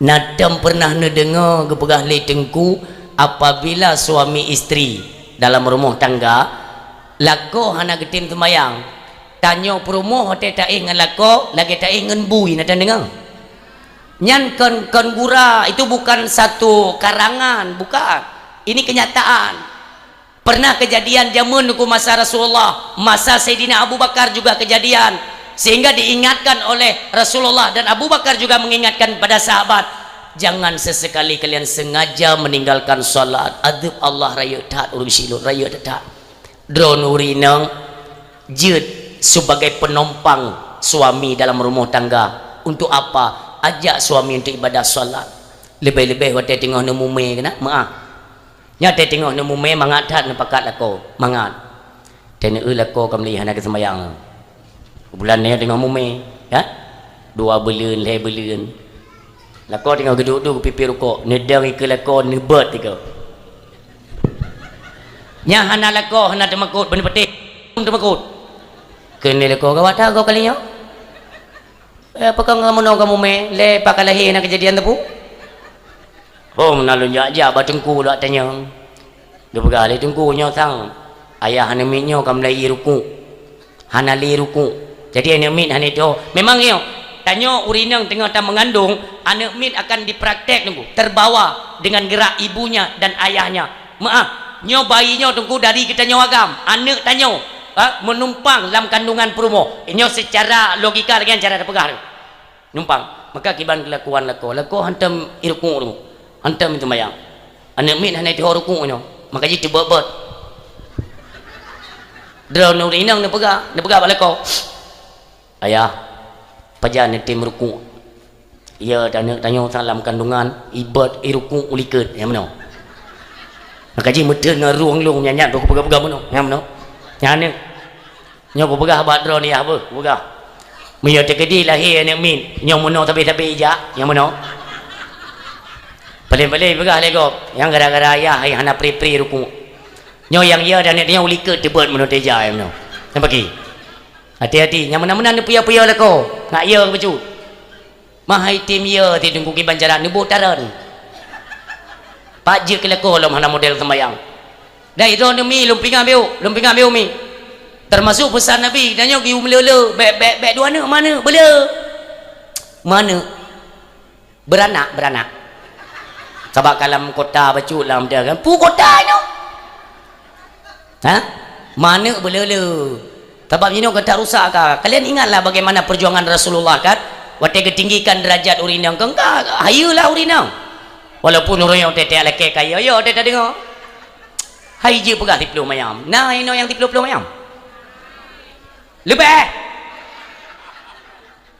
Na tom peureunah neudeungoe geupeugah lé Teungku, apabila suami istri dalam rumoh tangga, lakoe hana geutem seumbahyang, tanyoe peurumoh watée taéh ngon lakoe lagée taéh ngon bui, na tom deungoe? Nyan kon, kon gura, itu bukan satu karangan, bukan. Ini kenyataan. Pernah kejadian jameun Teungku masa Rasulullah, masa Saidina Abu Bakar juga kejadian. Sehingga diingatkan oleh Rasulullah dan Abu Bakar juga mengingatkan pada sahabat, "Jangan sesekali kalian sengaja meninggalkan salat." Azeueb Allah rayeuk that ureuëng syiek lôn, rayeuk that. Droeneuh ureuëng inong jeuet sebagai penumpang suami dalam rumoh tangga. Untuk apa? Ajak suami untuk ibadah salat. Leubeh-leubeh watée teungoh neumumé keunan, meuáh. Nyan watée teungoh neumumé mangat that neupakat lakoe, mangat. Watée neueu lakoe ka meuli hana geuseumbahyang. Bulan nyoe teungoh mumé, ya? Dua buleuen, lhée buleuen. Lakoe teungoh geuduek-duek geupipi rukok, neudong ikeue lakoe, neubeuet ikeue. Nyan hana lakoe, hana teumakot, beuneupeutéh teumakot. Kheun lé lakoe, "Gawat that goe kali nyoe." "Eh, pakon kamoe meunoe kamoe mé, lé pat ka lahé na keujadian teupeu?" "Oh, meunan lôn jak-jak bak teungku lôn tanyong." Geupeugah lé teungku, "Nyoe sang, ayah aneuk miet nyoe ka mulai ruku'. Hana lé ruku'. Jadi aneuk miet hana jiteuho." Memang nyoe, tanyoe ureueng inong teungoh tameungandong, aneuk miet akan dipraktek teungku, terbawa dengan gerak ibunya dan ayahnya. Meuáh, nyoe bayi nyoe teungku dari geutanyoe agam, aneuk tanyoe, ha, meunumpang lam kandungan peurumoh. Nyoe seucara logika lagée nyan cara tapeugah tu. Numpang. Maka kiban keulakuan lakoe. Lakoe hantom iruku' tu. Hantom iteumayang. Aneuk miet hana iteuho ruku' nyoe. Maka jih teubeuet-beuet. Droeneuh ureueng inong neupeugah, neupeugah bak lakoe, "Ayah, pajan neutem ruku'?" "Iya, aneuk tanyoe salam kandungan, ibeuet iruku' ulikot." Nyang meunoe. Maka jih meuteun ngon rueng lôn nyan, nyan, peugah-peugah meunoe. Nyang meunoe. Nyan aneuk. Nyoe kupeugah bak droeneuh yah beuh, kupeugah. Meunyoe teukeudi lahé aneuk miet, nyoe meunoe sabe-sabe ijak, nyang meunoe. Paléng-paléng peugah lé gob, nyang gara-gara ayah hana pri-pri ruku'. Nyoe nyang ya dan nyoe ulikot teubeuet meunoe teujak meunoe. Nyang paki. Hati-hati, nyang meunan-meunan neupeuyah-peuyah lakoe, ngat ya bacut. Mah hai tem ya ti teungku kiban cara neuboh taron. Pat jeuet keu lakoe lom hana model seumayang. Dai droeneuh mi lôn pingan beu, lôn pingan beu mi. Teumasuk peusan Nabi, tanyoe geuyue meuleu-leu, bèk, bèk, bèk dua neuk, ma neuk, beuleu. Ma neuk. Beuranak, beuranak. Sabab ka lam kota bacut lam dia kan. Peue kota nyoe? Ha? Ma neuk beuleu-leu. Sabab jinoe ka tarusak ka. Kalian ingatlah bagaimana perjuangan Rasulullah kan? Watèe geutinggikan derajat ureueng inong, keu ka hayeue lah ureueng inong. Walaupun ureueng inong teuh-teuh lakèe kaya, yo teuh tadeungö. Hai jeuet peugah siploh mayam. Na inoe nyang siploh-ploh mayam? Leubeh.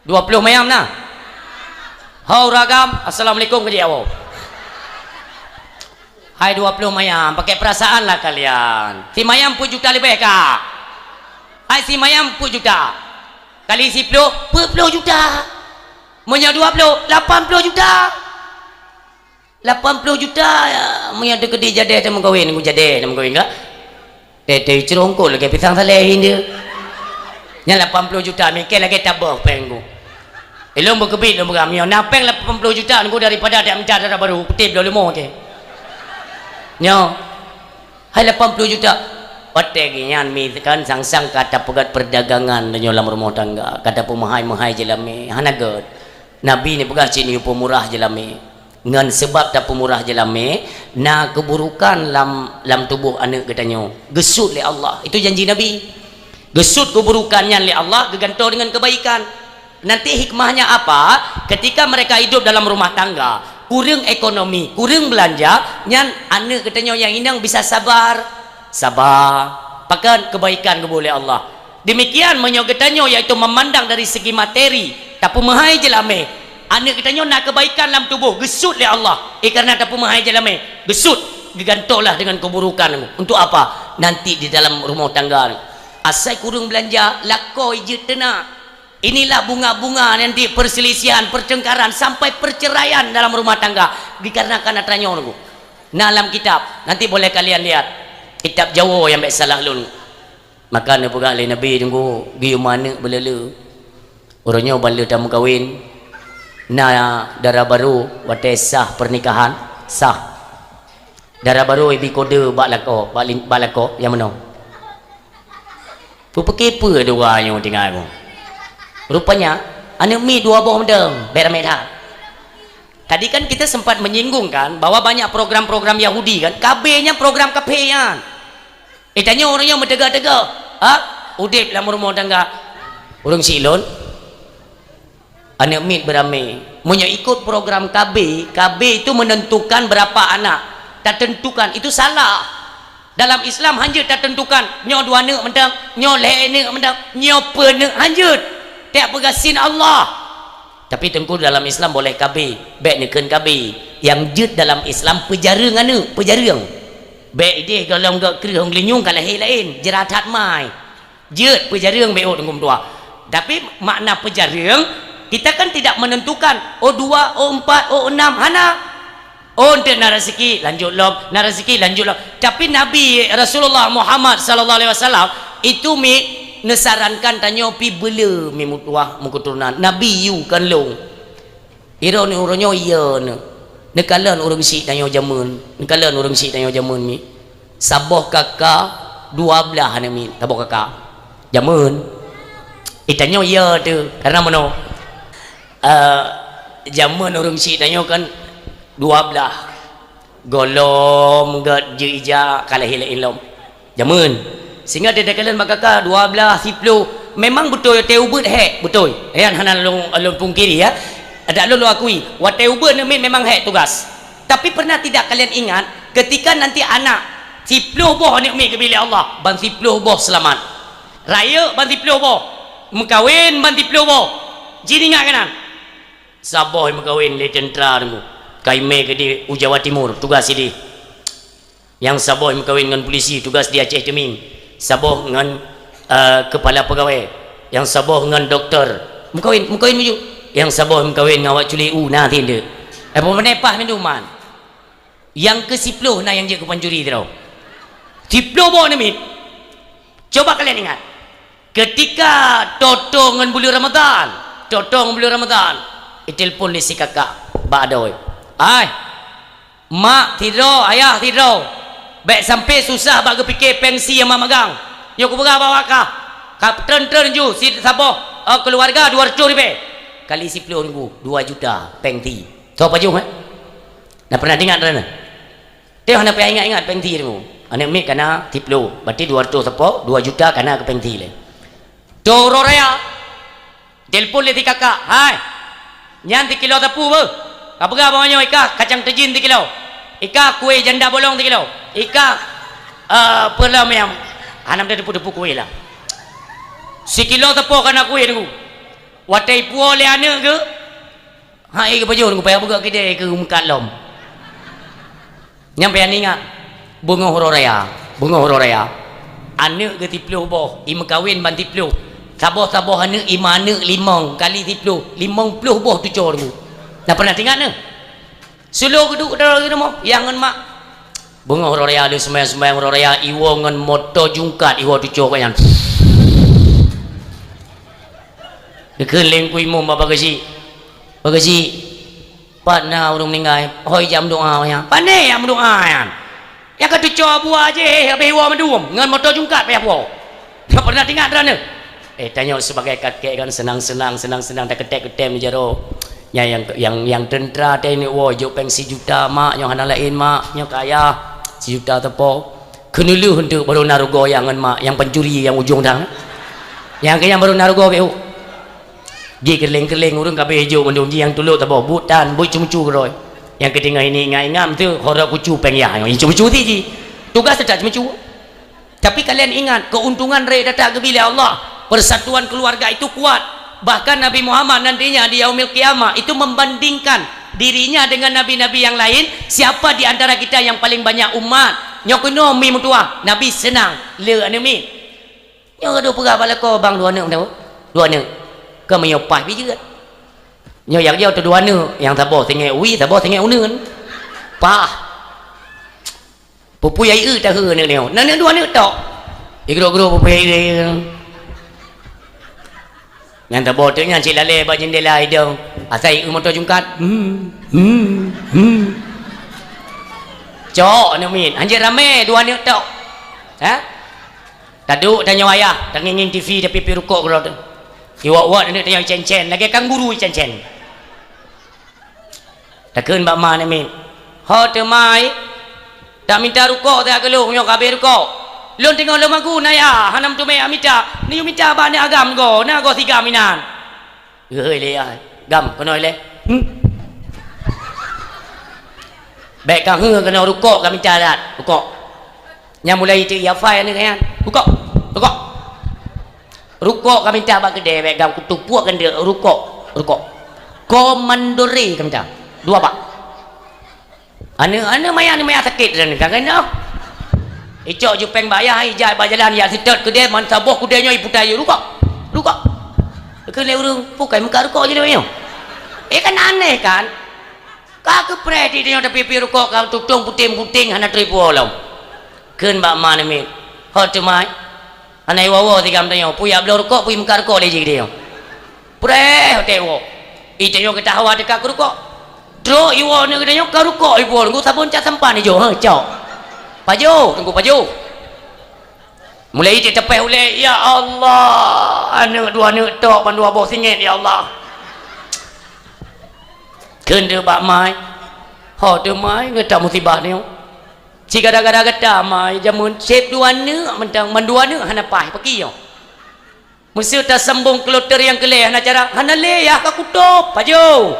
Dua ploh mayam na? Ho ureueng agam, assalamualaikum keu jih awak. Hai dua ploh mayam, pakai perasaan lah kalian. Si mayam peuet juta leubeh ka? Hai si mayam peuet juta. Kali siploh, peuet ploh juta. Meunyoe dua ploh, lapan ploh juta. Lapan ploh juta, ya, meunyoe teukeudi jadeh teuh meukawen, ku jadeh teuh meukawen ka? Teuh-teuh icrongkot lagèe pisang saleh indeuh. Nyan lapan ploh juta, mikir lagèe taboh péng ku. Eh, lôn beukeubiet lôn peugah, meunyoe na péng lapan ploh juta, ku daripada dak mita dara barô, kutém lom leumo, oke. Nyoe, hai lapan ploh juta. Watèe geuh nyan mi kan sang-sang ka tapeugöt perdagangan tanyoe lam rumoh tangga, ka tapeumeuhai-meuhai jeulamé, hana göt. Nabi neupeugah cit nyoe peumurah jeulamé. Ngon seubab tapeumurah jeulamé, na keuburukan lam, lam tuboh aneuk geutanyoe. Geusut lé Allah. Itu janji Nabi. Geusut keuburukan nyan lé Allah, geugantoe deungon keubaikan. Nanti hikmahnya apa? Ketika mereka hidup dalam rumah tangga, kureueng ekonomi, kureueng beulanja, nyan aneuk geutanyoe nyang inong bisa sabar. Saba, pakon keubaikan geuboh lé Allah. Demikian meunyoe geutanyoe, yaitu memandang dari segi materi, tapeumeuhai jeulamé, aneuk geutanyoe na keubaikan lam tuboh, geusut lé Allah. Eh, kareuna tapeumeuhai jeulamé, geusut, geugantoe lah deungon keuburukan. Untuk apa? Nanti di dalam rumoh tangga. Asai kureueng beulanja, lakoe jeuet teunak. Inilah bunga-bunga nanti perselisihan, pertengkaran, sampai perceraian dalam rumah tangga. Dikarenakan atra nyoe, na lam kitab. Nanti boleh kalian lihat. Kitab Jawoe nyang bèk salah lôn. Maka neupeugah lé Nabi, teungku, geuyue ma neuk beuleu-leu. Uroe nyoe ban lheueh tameukawen, na dara barô watèe sah pernikahan, sah. Dara barô ibi kode bak lakoe, bak lin-, bak lakoe nyang meunoe. Peupeuke peue dua nyoe tinggai boh? Rupanya, aneuk miet dua boh mantong, bèk ramè that. Tadi kan kita sempat menyinggung kan, bahwa banyak program-program Yahudi kan, K B nyan program kafé nyan. Eh, tanyoe ureueng nyoe meuteugah-teugah, ha? Udép lam rumoh tangga. Ureueng Silon, aneuk miet beuramé. Meunyoe ikot program K B, K B itu menentukan berapa anak. Tatentukan, itu salah. Dalam Islam hanjeuet tatentukan, nyoe dua neuk mantong, nyoe lhèe neuk mantong, nyoe peuet neuk, hanjeuet. Tiep peugah sin Allah. Tapi teungku, dalam Islam boleh K B, bèk neukheun K B. Nyang jeuet dalam Islam peujareueng aneuk, peujareueng. Bèk idéh gohlom göt kreueh hông geulinyueng ka lahé laén, jrat that mai. Jeuet peujareueng bèk ôt teungku meutuah. Tapi makna peujareueng, kita kan tidak menentukan, oh dua, oh empat, oh enam, hana. Oh, eunteuk na raseuki, lanjut lom, na raseuki, lanjut lom. Tapi Nabi Rasulullah Muhammad sallallahu alaihi wasallam itu mi neusarankan tanyoe pi beuleu mi meutuah meuketurunan. Nabi yue kon lôn. Droeneuh uroe nyoe, iya neu. Neukalon ureueng syiek tanyoe jameun. Neukalon ureueng syiek tanyoe jameun mi. Saboh kaka dua blaih aneuk miet, saboh kaka. Jameun. Eh, tanyoe iya teuh. Karena meunoe, eh, jameun ureueng syiek tanyoe kan dua blaih. Gohlom göt jeuet ija ka lahé laén lom. Jameun. Sehingga teudeungoe bak kaka dua blaih, siploh. Memang beutôi watèe ubeut hék, beutôi. Nyan hana lôn, lôn pungkiri, ya. Adak lôn, lôn akui, watèe ubeut aneuk miet memang hék tugas. Tapi pernah tidak kalian ingat, ketika nanti anak siploh boh aneuk miet geubri lé Allah, ban siploh boh seulamat. Rayeuk ban siploh boh, meukawen ban siploh boh. Jih ingat keunan. Saboh meukawen lé teuntra teungku. Ka imè keudéh u Jawa Timur, tugas sidéh. Nyang saboh meukawen ngon pulisi, tugas di Aceh Teumieng. Saboh ngon, eh, keupala peugawée. Nyang saboh ngon dokto. Meukawen, meukawen maju. Nyang saboh meukawen ngon awak culé u, na tindeuek. Eh, peue meunan pah minduman. Nyang keusiploh na nyang jeuet keu pancuri sidroe. Siploh boh aneuk miet. Coba kalian ingat. Ketika toe-toe ngon buleuen Ramadhan, toe-toe ngon buleuen Ramadhan, itelepon lé si kakak bak adoe. "Ai, Mak sidroe, ayah sidroe. Bèk sampoe susah bak geupike péng sie nyang mak magang. Nyoe kupeugah bak awak kah. Ka treun-treun ju si saboh, eh, keuluwarga dua reutôh ribèe. Kali siploh Teungku, dua juta péng sie. Soe pajoh, eh? Na pernah teuingat droeneuh? Teuh hana payah ingat-ingat péng sie Teungku. Aneuk miet ka na siploh, berarti dua reutôh sapo, dua juta ka na keu péng sie lé. Tô uroe raya. Telepon lé si kakak, "Hai, nyan sikilo sapeue beuh? Ka peugah bak nyoe ikah kacang teujin sikilo. Ikah kueh janda bolong sikilo. Ikah, eh, peue lom nyang hana meuteupeu-teupeu kueh lah. Sikilo sapo ka na kueh Teungku." Watèe ipuwoe lé aneuk geuh, hai geupajoh Teungku, payah beugöt keudè keu meukat lom. Nyan payah ingat, beungoh uroe raya, beungoh uroe raya. Aneuk geuh siploh boh, imeukawen ban siploh. Saboh-saboh aneuk, imeuaneuk limong kali siploh, limong ploh boh tuco Teungku. Na pernah teuingat neuh? Siuroe geuduek droe lagèe nyoe, yah ngon mak. Beungoh uroe raya, lheuh seumayang-seumayang uroe raya, iwoe ngon moto jungkat, iwoe tuco keu nyan. Geukheun lé Teungku Imum bak Pak Geuchik. "Pak Geuchik, pat na ureueng meuninggai, hôi jak meudoa nyan." "Pane jak meudoa nyan? Nyang ka tuco buah jih, habéh iwoe mandum, ngon moto jungkat payah puwoe." Nyoe pernah teuingat droeneuh? Eh, tanyoe sibagai kakek kan seunang-seunang, seunang-seunang, takeutém-keutém di jaroe. Nyan nyang, nyang, nyang teuntra teuh neuk woe, jok péng sijuta, "Mak, nyoe hana laén, Mak, nyoe keu ayah, sijuta sapo." Keuneulheueh eunteuk barô na rugoe nyang ngon mak, nyang pancuri nyang ujong dang. Nyang keu nyan barô na rugoe beu. Jih keureuléng-keureuléng ureueng ka abéh jok mandum, jih nyang tulok saboh, buet tan, buet ceumeucue keudroe. Nyang keudeungoe ini ingat-ingat meuteuk, horok kucu péng yah, nyoe ceumeucue ti jih. Tugaih teutap ceumeucue. Tapi kalian ingat, keuntungan rakyat gata geubri lé Allah. Persatuan keluarga itu kuat. Bahkan Nabi Muhammad nantinya di Yaumil Qiyamah itu membandingkan dirinya dengan nabi-nabi yang lain, siapa di antara kita yang paling banyak umat? Nyoe keunoe mi meutuah, Nabi seunang, le aneuk miet. Nyoe ka dua peugah bak lakoe bang dua aneuk meunan, dua aneuk. Keu meunyoe paih pih jeuet. Nyoe nyang jauh tu dua aneuk, nyang saboh singét wie, saboh singét uneuen. Paih. Pupui ai eu tahe aneuk nyoe. Na aneuk dua aneuk tok. Igrok-grok pupui ai eu. Nyang teuboh teuk nyan cit lalé bak jeundela idong. Asai eu moto jungkat. Hmm, hmm, hmm. Cok aneuk miet. Hanjeuet ramé dua aneuk tok. Ha? Taduek tanyoe ayah, tangieng-ngieng T V, tapi pi rukok keudroe teuh. Iwak-wak aneuk tanyoe icen-cen, lagèe kanguru icen-cen. Takheun bak ma aneuk miet, "Ho teuma ai, tak mita rukok teuh keu lôn nyoe ka abéh rukok. Lôn teungoh lôn magun ayah, hana meuteumé mita. Neuyue mita bak aneuk agam go, na go sigam inan." Geuhôi lé ayah, "Gam, keunoe lé." Hmm. Bèk ka heu keunoe rukok ka mita that, rukok. Nyang mulai teuk yafai aneuk nyan, "Rukok, rukok." Rukok ka mita bak keudè, bèk gam kutupuak keuneuk, rukok, rukok. Komandore ka mita, dua bak. Aneuk, aneuk maya, aneuk maya sakét dan ka keunoe. Icok jupeng bak ayah, ijak bak jalan, ijak seutôt keudè, man saboh keudè nyoe iputa, "Yuk, rukok, rukok." Keu lé ureueng, "Peue kai meukat rukok jinoe nyoe?" Eh, kan aneh kan? Ka keupreh di nyoe tapi pi rukok ka tutong puténg-puténg hana trép puwoe lom. Kheun bak ma aneuk miet, "Ho teuma ai, hana iwoe-woe sigam tanyoe, peue jak bloe rukok, peue meukat rukok lé jih tanyoe." Preh watèe iwoe. Itanyoe geutah hawa teuka keu rukok. Trok iwoe aneuk geutanyoe ka rukok ipuwoe, teungku sabon cap sampan ijok, heh, cok. Pajoh, teungku pajoh. Mulai ijak teupeh ulèe, "Ya Allah, aneuk dua aneuk tok ban dua boh singét, ya Allah." Kheun teuk bak ma ai, "Ho teuma ai, gata musibah nyoe. Cit gara-gara gata ma ai, jameun sép dua aneuk mantong, mandua aneuk hana paih, pakri nyoe. Meuseu tasambong kloter nyang keu lhèe hana cara, hana lé yah ka kutôb, pajoh."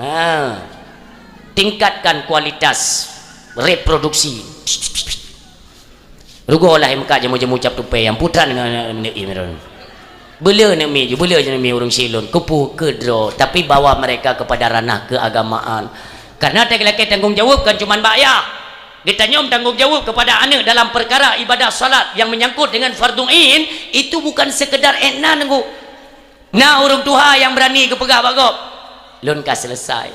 Ha. Tingkatkan kualitas reproduksi. Rugoe lah meukat jamu-jamu cap tupée nyang putran ngon aneuk miet. Beuleu aneuk miet ju, beuleu aneuk miet ureueng syik lôn. Keupeue? Keu droe, tapi bawa mereka kepada ranah keagamaan. Karena lakée tanggong jaweueb kan cuma bak yah. Geutanyoe tanggong jaweueb kepada aneuk dalam perkara ibadah salat yang menyangkut dengan fardhu ain, itu bukan sekedar ék na neunggu. Na ureueng tuha nyang beurani geupeugah bak gob, "Lôn ka selesai."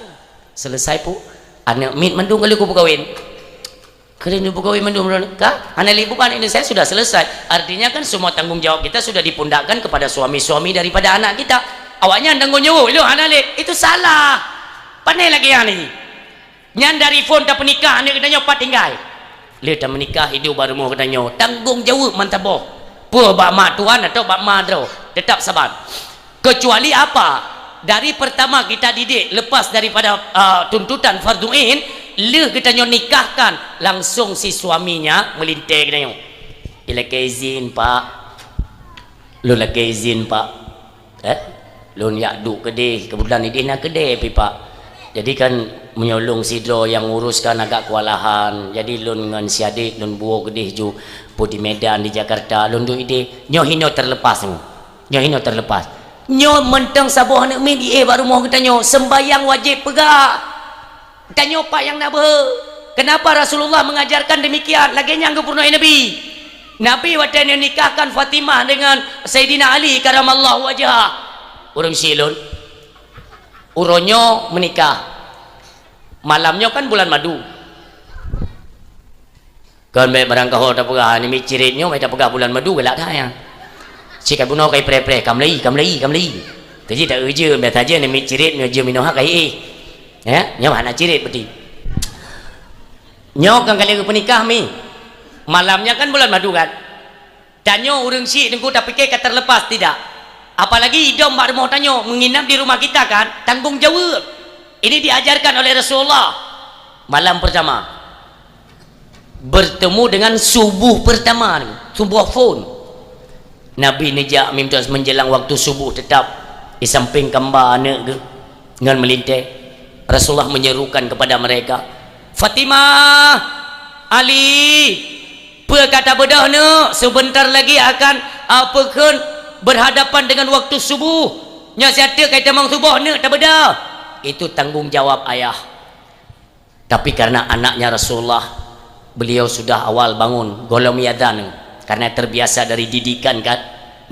Selesai peue? Aneuk miet mandum ka lheueh kupeukawen. Ka lheueh kupeukawen mandum lôn ka? Hana lé bukan, ini saya sudah selesai. Artinya kan semua tanggung jawab kita sudah dipundakkan kepada suami-suami daripada anak kita. Awaknyan tanggung jawab, lôn hana lé. Itu salah. Pane lagée nyan ni. Nyan dari phon tapeunikah aneuk geutanyoe pat tinggai. Lheueh tameunikah hidup bak rumoh geutanyoe, tanggong jaweueb mantong boh. Peue bak mak tuan atawa bak ma droe, teutap saban. Kecuali apa? Dari pertama kita didik lepas daripada, ah, tuntutan fardhu ain, lheueh geutanyoe nikahkan, langsung si suaminya meulintée geutanyoe. "Ilakée izin, Pak. Lôn lakée izin, Pak." Eh? Lôn jak duek keudeh, keubeutulan ideh na keudeh pih, Pak. Jadi kan, meunyoe lôn sidroe nyang ngurus kan agak kewalahan. Jadi lôn ngon si adek lôn buok keudeh ju pu di Medan, di Jakarta, lôn duek ideh. Nyoe hinoe terlepas nyoe. Nyoe hinoe terlepas. Nyoe mantong saboh aneuk miet jiéh bak rumoh geutanyoe, sembahyang wajéb peugah. Tanyoe pat nyang na beuhe. Kenapa Rasulullah mengajarkan demikian? Lagée nyang geupeurunoe Nabi. Nabi watée neunikahkan Fatimah dengan Saidina Ali karamallahu wajhah. Ureuëng syiek lôn. Uroe nyoe meunikah. Malam nyoe kan bulan madu. Kon bék barangkaho tapeugah, "Nyoe miet cirit nyoe, bék tapeugah bulan madu galak that nyan." Cit ka bunoe ka ipreh-preh, "Ka meulai, ka meulai, ka meulai." Teujih tak ujeuen, biasa aja nyoe miet cirit, nyoe jeuem inoe ha ka iéh. Ya, nyoe hana cirit berarti. Nyoe kan kali geupeunikah mi. Malam nyan kan bulan madu kan? Tanyoe ureuëng syiek teungku tapike ka terlepas tidak? Apalagi idong bak rumoh tanyoe, menginap di rumah kita kan? Tanggung jaweueb. Ini diajarkan oleh Rasulullah. Malam pertama. Bertemu dengan subuh pertama ni, subuh phon. Nabi neujak mimtong menjelang waktu subuh tetap di samping kamba aneuk geuh ngon meulintée. Rasulullah menyerukan kepada mereka, "Fatimah, Ali, peue ka tabeudôh neuk? Sebentar lagi akan, ah, peukheun berhadapan dengan waktu subuh. Nyoe siat teuk ka itamong suboh neuk tabeudôh." Itu tanggung jawab ayah. Tapi karena anaknya Rasulullah, beliau sudah awal bangun, gohlom iazan, karena terbiasa dari didikan kan,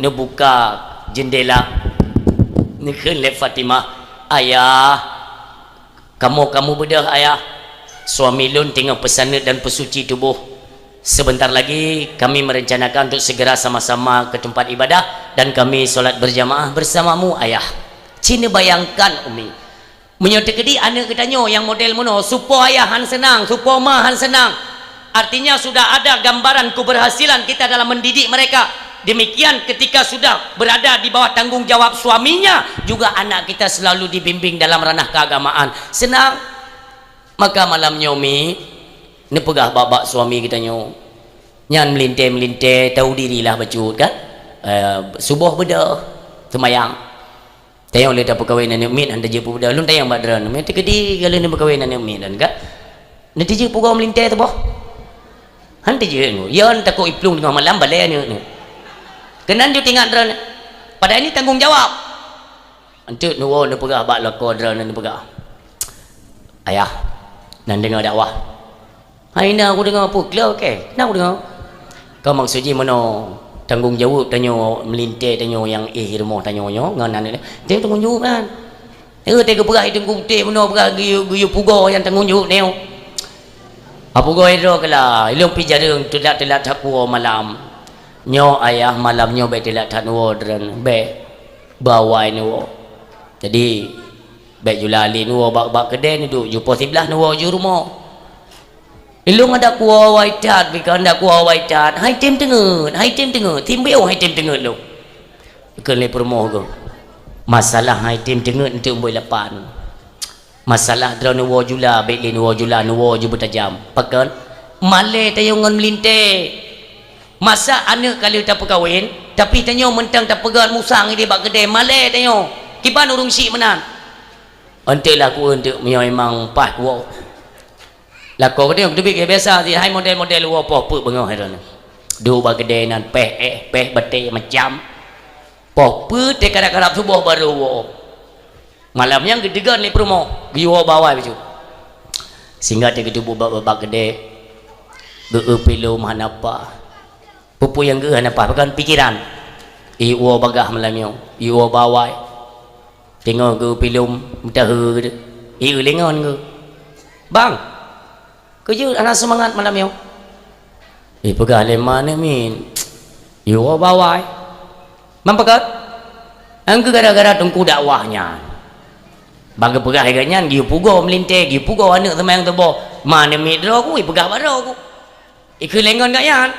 neubuka jendela, neukheun lé Fatimah, "Ayah, kamoe ka mubeudôh, Ayah. Suami lôn teungoh peusaneut dan peusuci tuboh. Sebentar lagi kami merencanakan untuk segera sama-sama ke tempat ibadah dan kami sholat berjamaah bersamamu, Ayah." Ci neubayangkan, Umi. Meunyoe teukeudi aneuk geutanyoe nyang model meunoe, supo ayah han seunang, supo ma han seunang. Artinya sudah ada gambaran keberhasilan kita dalam mendidik mereka. Demikian ketika sudah berada di bawah tanggung jawab suaminya, juga anak kita selalu dibimbing dalam ranah keagamaan. Seunang. Maka malam nyoe mi, neupeugah bak-bak suami geutanyoe. Nyan meulintée-meulintée, tahu dirilah bacut kan? Eh, suboh beudôh, seumayang. Tayong lé tapeukawen aneuk miet, han tajeuet peubeudôh. Lôn tayong bak droeneuh, meuteukedi ka lheueh neupeukawen aneuk miet droeneuh ka. Neutijeuet pugoe meulintée teuboh. Han tijeuet nyoe. Yon takot iplueng teungoh malam balée aneuk nyoe. Keunan ju tingat droeneuh. Padahai ini tanggung jawab. Enteuk neuwoe neupeugah bak lakoe droeneuh neupeugah, "Ayah, nan deungoe dakwah." "Hai na kudeungoe peue klo kée? Na kudeungoe." Ka maksud jih meunoe, tanggong jaweueb tanyoe meulintée tanyoe nyang éh rumoh tanyoe nyoe ngon aneuk nyan. Tem tanggong jaweueb nyan. Eh, teuka peugah i teungku putéh meunoe peugah geuyue, geuyue pugoe nyang tanggong jaweueb nyoe. Apugoe droe keulah, ilong pi jareueng teulat-teulat that puwoe malam. Nyoe ayah malam nyoe bék teulat that neuwoe droeneuh, bék. Bawai neuwoe. Jadi, bék jula lé neuwoe bak, bak keudée neuduek, ju poh siblaih neuwoe ju rumoh. Ilong adak kuwoe awai that, bika adak kuwoe awai that. Hai tem teungeut, hai tem teungeut, timbeu hai tem teungeut lom. Keu lé peurumoh geuh. Masalah hai tem teungeut enteuk boi lapan. Masalah droeneuh woe jula, bék lé neuwoe jula, neuwoe ju beutajam. Pakon? Malée tanyoe ngon meulintée. Masa aneuk ka lheueh tapeukawen, tapi tanyoe mantong tapeugét musang idéh bak keudée, malée tanyoe. Kiban ureuëng syiek meunan. Enteuk lah ku enteuk meunyoe memang paih kuwoe. Lakoe geutanyoe teubiet keu biasa, hai model-model woe poh peuet beungoh hai droeneuh. Duek bak keudée nan péh éh, péh batée macam. Poh peuet teukarab-karab suboh barô woe. Malam nyan geuteugon lé peurumoh, geuyue woe bawai bacut. Singgat teugeuteubiet bak, bak keudée. Geu-eu pilom hana paih. Peue-peue nyang geu-eu hana paih, pakon pikeran. Iwoe bagah malam nyoe, iwoe bawai. Teungoh geu-eu pilom, meutahe geuh. Ieu lé ngon geuh. Bang, keu jeuet hana seumangat malam nyoe. Ipeugah lé ma aneuk miet, iwoe bawai. Man pakon? Nyang keu gara-gara teungku dakwah nyan. Bak geupeugah lagèe nyan, geuyue pugoe meulintèe, geuyue pugoe aneuk seumayang suboh. Ma neumiet droe ku, ipeugah bak droe ku. Ikheun lé ngon gobnyan.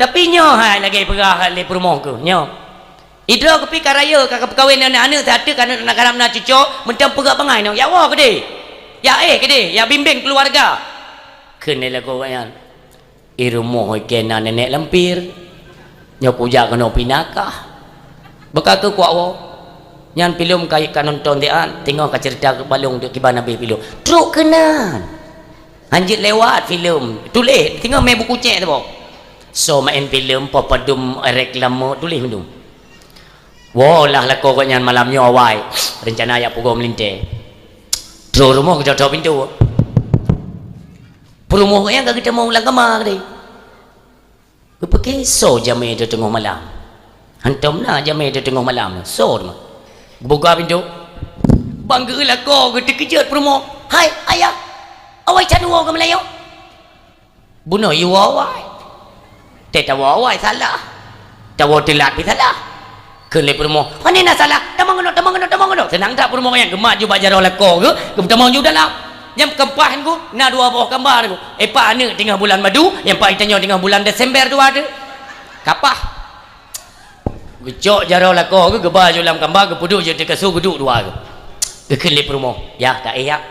Tapi nyoe hai lagèe ipeugah lé peurumoh keuh, nyoe. Idroe keuh pih ka rayeuk, ka, ka peukawen aneuk-aneuk, siat teuk aneuk na karab na cuco, mantong peugah bangai nyoe, "Jak woe keudeh. Jak éh keudeh, jak bimbeng keuluwarga." Kheun lé lakoe gobnyan. I rumoh ikheun na nenek lampir. Nyoe kujak keunoe pinah kah. Beuka keuh kuwoe. Nyan filem ka, ka nonton siat, teungoh ka ceurita keu balong deuek kiban habéh filem. Trok keunan. Hanjeuet lewat filem. Tuléh, teungoh mé buku cèk saboh. Soe maén filem, poh padum reklame, tuléh mandum. Woe lah lakoe gobnyan malam nyoe awai. Reuncana jak pugoe meulintèe. Trok rumoh geutok-tok pintoe. Peurumoh gobnyan ka geutamong lam kama keudéh. Geupike soe jamé teuteungoh malam. Hantom na jamé teuteungoh malam. Soe teuma? Geubuka pintoe. Bang geu lakoe geuteukeujot peurumoh. "Hai, ayah! Awai can woe keu meulayeue." Bunoe yue woe awai. Teuh tawoe awai salah. Tawoe teulat pih salah. Kheun lé peurumoh, "Pane na salah? Tamong keunoe, tamong keunoe, tamong keunoe." Seunang that peurumoh nyan geumat ju bak jaroe lakoe geuh, geutamong ju dalam. Nyan keumpah nyan ku, na dua boh kamba nyan ku. Epak aneuk teungoh bulan madu, nyang pak tanyoe teungoh bulan Desember dua teuh. Kapah. Geucok jaroe lakoe geuh, geuba ju lam kamba, geupeuduek ju ateueh kasô, geuduek dua geuh. Geukheun lé peurumoh, "Yah, taéh yah."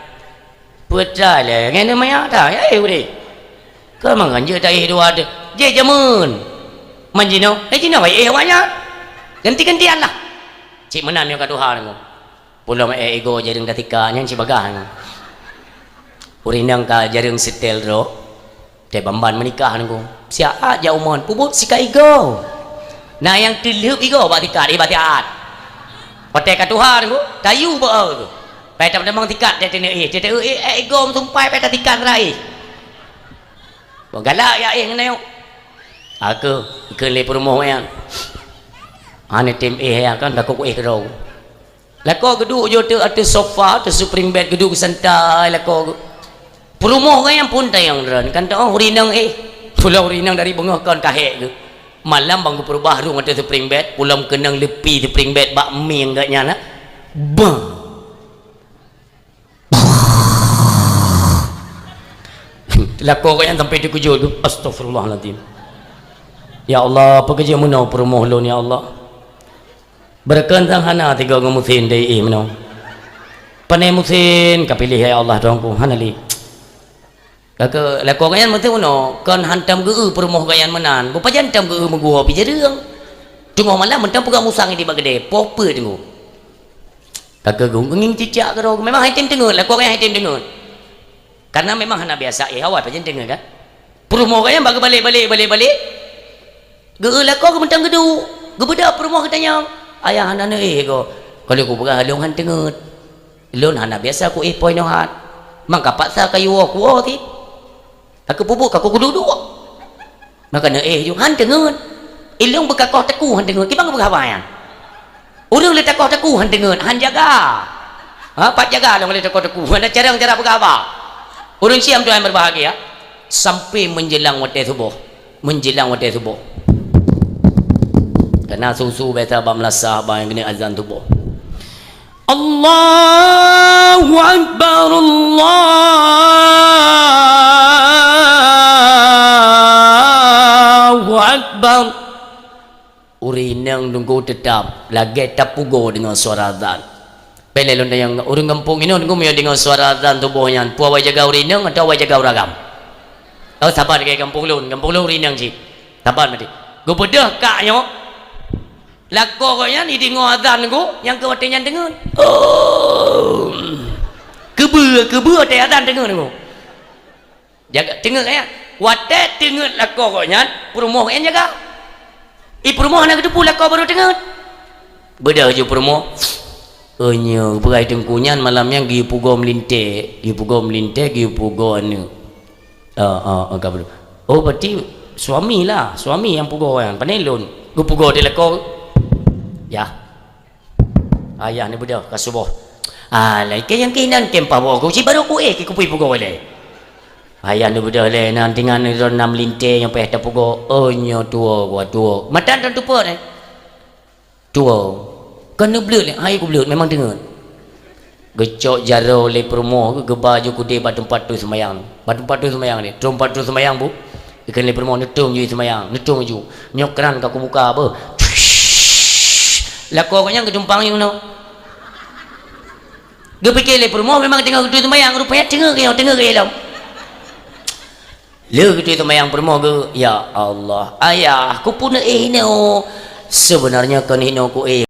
"Peue teuma lé, ngon maya ta, ya éh udeh." "Keu mangat jeuet taéh dua teuh." "Jih jameun." "Man jinoe?" "Eh, jinoe éh awaknyan. Ganti-gantian lah." Cit meunan nyoe ka tuha nyoe. Pulom éh igoe jareueng tatika nyan cit bagah nyoe. Ureueng inong ka jareueng seutèl droe. Teuh ban-ban meunikah nyoe. Siat jak umon, peubuet sikat igoe. Na nyang teulheueb igoe bak sikat, eh, bak siat. Watèe ka tuha nyoe, tayue bak e. Pai tamong sikat teuh teuneuh éh, teuh éh, éh igoe meusumpai pai tasikat sira éh. Galak jak éh ngon ayok. Aku, kheun lé peurumoh nyan. Hana tem éh nyan kan, takot éh keudroe. Lakoe geuduek ju ateueh, ateueh sofa, ateueh spring bed, geuduek geusantai lakoe geuh. Peurumoh gobnyan phôn tanyong droen, kan teuh ureueng inong éh. Pulom ureueng inong dari beungoh kon ka hék geuh. Malam ban geupeureubah rhueng ateueh spring bed, pulom keunong leupi spring bed bak mieng gobnyan, ha. Bang! Lakoe gobnyan sampai teukeujot geuh. Astagfirullahalazim. Ya Allah, peue keuh jeuet meunoe peurumoh lôn, ya Allah. Beureukan sang hana tiga ngon meusén dai éh meunoe. Pane meusén ka piléh, ya Allah, Tuhanku, hana lé. Ka keu lakoe gobnyan meusén meunoe, kon hantom geu-eu peurumoh gobnyan meunan. Beupajan tom geu-eu meuguho pih jareueng. Teungoh malam mantong peugah musang di bak keudè, poh peuet teungku. Ka keu geu-, ngieng cicak keudroe, memang han tem teungeut, lakoe gobnyan han tem teungeut. Karena memang hana biasa éh awai pajan teungeut kan. Peurumoh gobnyan bak geubalek-balek, balek-balek. Geu-eu lakoe geuh mantong geuduek. Geubeudôh peurumoh geutanyong, "Ayah hana neuéh goe?" "Ka lheueh kupeugah lôn han teungeut. Lôn hana biasa kuéh po inoe hat. Maka paksa kayue woe kuwoe cit. Aku peubuet ka kuduek-duek. Maka neuéh ju han teungeut. Ilôn beukakoh teungku han teungeut." Kiban geupeugah haba nyan. Ureueng le takoh teungku han teungeut, han jaga. Ha, pat jaga lôn le takoh teungku. Hana carông cara peugah haba. Ureueng siam tuan berbahagia, sampai menjelang watèe suboh. Menjelang watèe suboh. Karena su-su biasa bak meulasah bak nyang keuneuk azan suboh. Allahu Akbar, Allahu Akbar. Ureueng inong teungku teutap lagèe tapugoe deungon suara azan. Peureulèe lôn tanyong, ureueng gampông inong teungku meunyoe deungon suara azan suboh nyan, peue awai jaga ureueng inong atawa awai jaga ureueng agam? Oh, saban lagèe gampông lôn, gampông lôn ureueng inong cit. Saban maté. Geubeudôh kak nyoe, lakoe gobnyan ideungoe azan teungku, nyang keu watèe nyan teungeut. Oh. Keubeue, keubeue watèe azan teungeut teungku. Jaga, teungeut, ya. Watèe teungeut lakoe gobnyan, peurumoh gobnyan jaga. I peurumoh hana geuteupeue lakoe barô teungeut. Beudôh ju peurumoh. Oh, nyoe, peugah teungku nyan malam nyan geuyue pugoe meulintèe, geuyue pugoe meulintèe, geuyue pugoe aneuk. Ah, ah, ah, ka beudôh. Oh, berarti suami lah, suami nyang pugoe nyan. Pane lôn, geupugoe di lakoe. Yah. Ayah neubeudôh ka suboh. Alah, keu nyang keunan keu paboh ku, ci barô kuéh keu kupi pugoe lé. Ayah neubeudôh lé, nan teungoh neudroe nam lintèe nyang payah tapugoe. Oh, nyoe tuwoe, gua tuwoe. Mata droen tupot, eh? Tuwoe. Kon neubleuet lé, hai kubleuet, memang teungeut. Geucok jaroe lé peurumoh geuba ju keudeh bak teumpat tu seumayang. Bak teumpat tu seumayang ni. Teumpat tu seumayang bu. Ikheun lé peurumoh neutueng ju seumayang, neutueng ju. Nyoe kran ka kubuka beuh. Lakoe gobnyan geutumpang ju keunoe. Geupike lé peurumoh memang teungoh geutueng seumayang, rupanya teungoh geuyoe, teungoh geuyoe lom. Lheueh geutueng seumayang peurumoh geu, "Ya Allah, ayah, kupeue neuéh inoe? Sebenarnya kon inoe kuéh."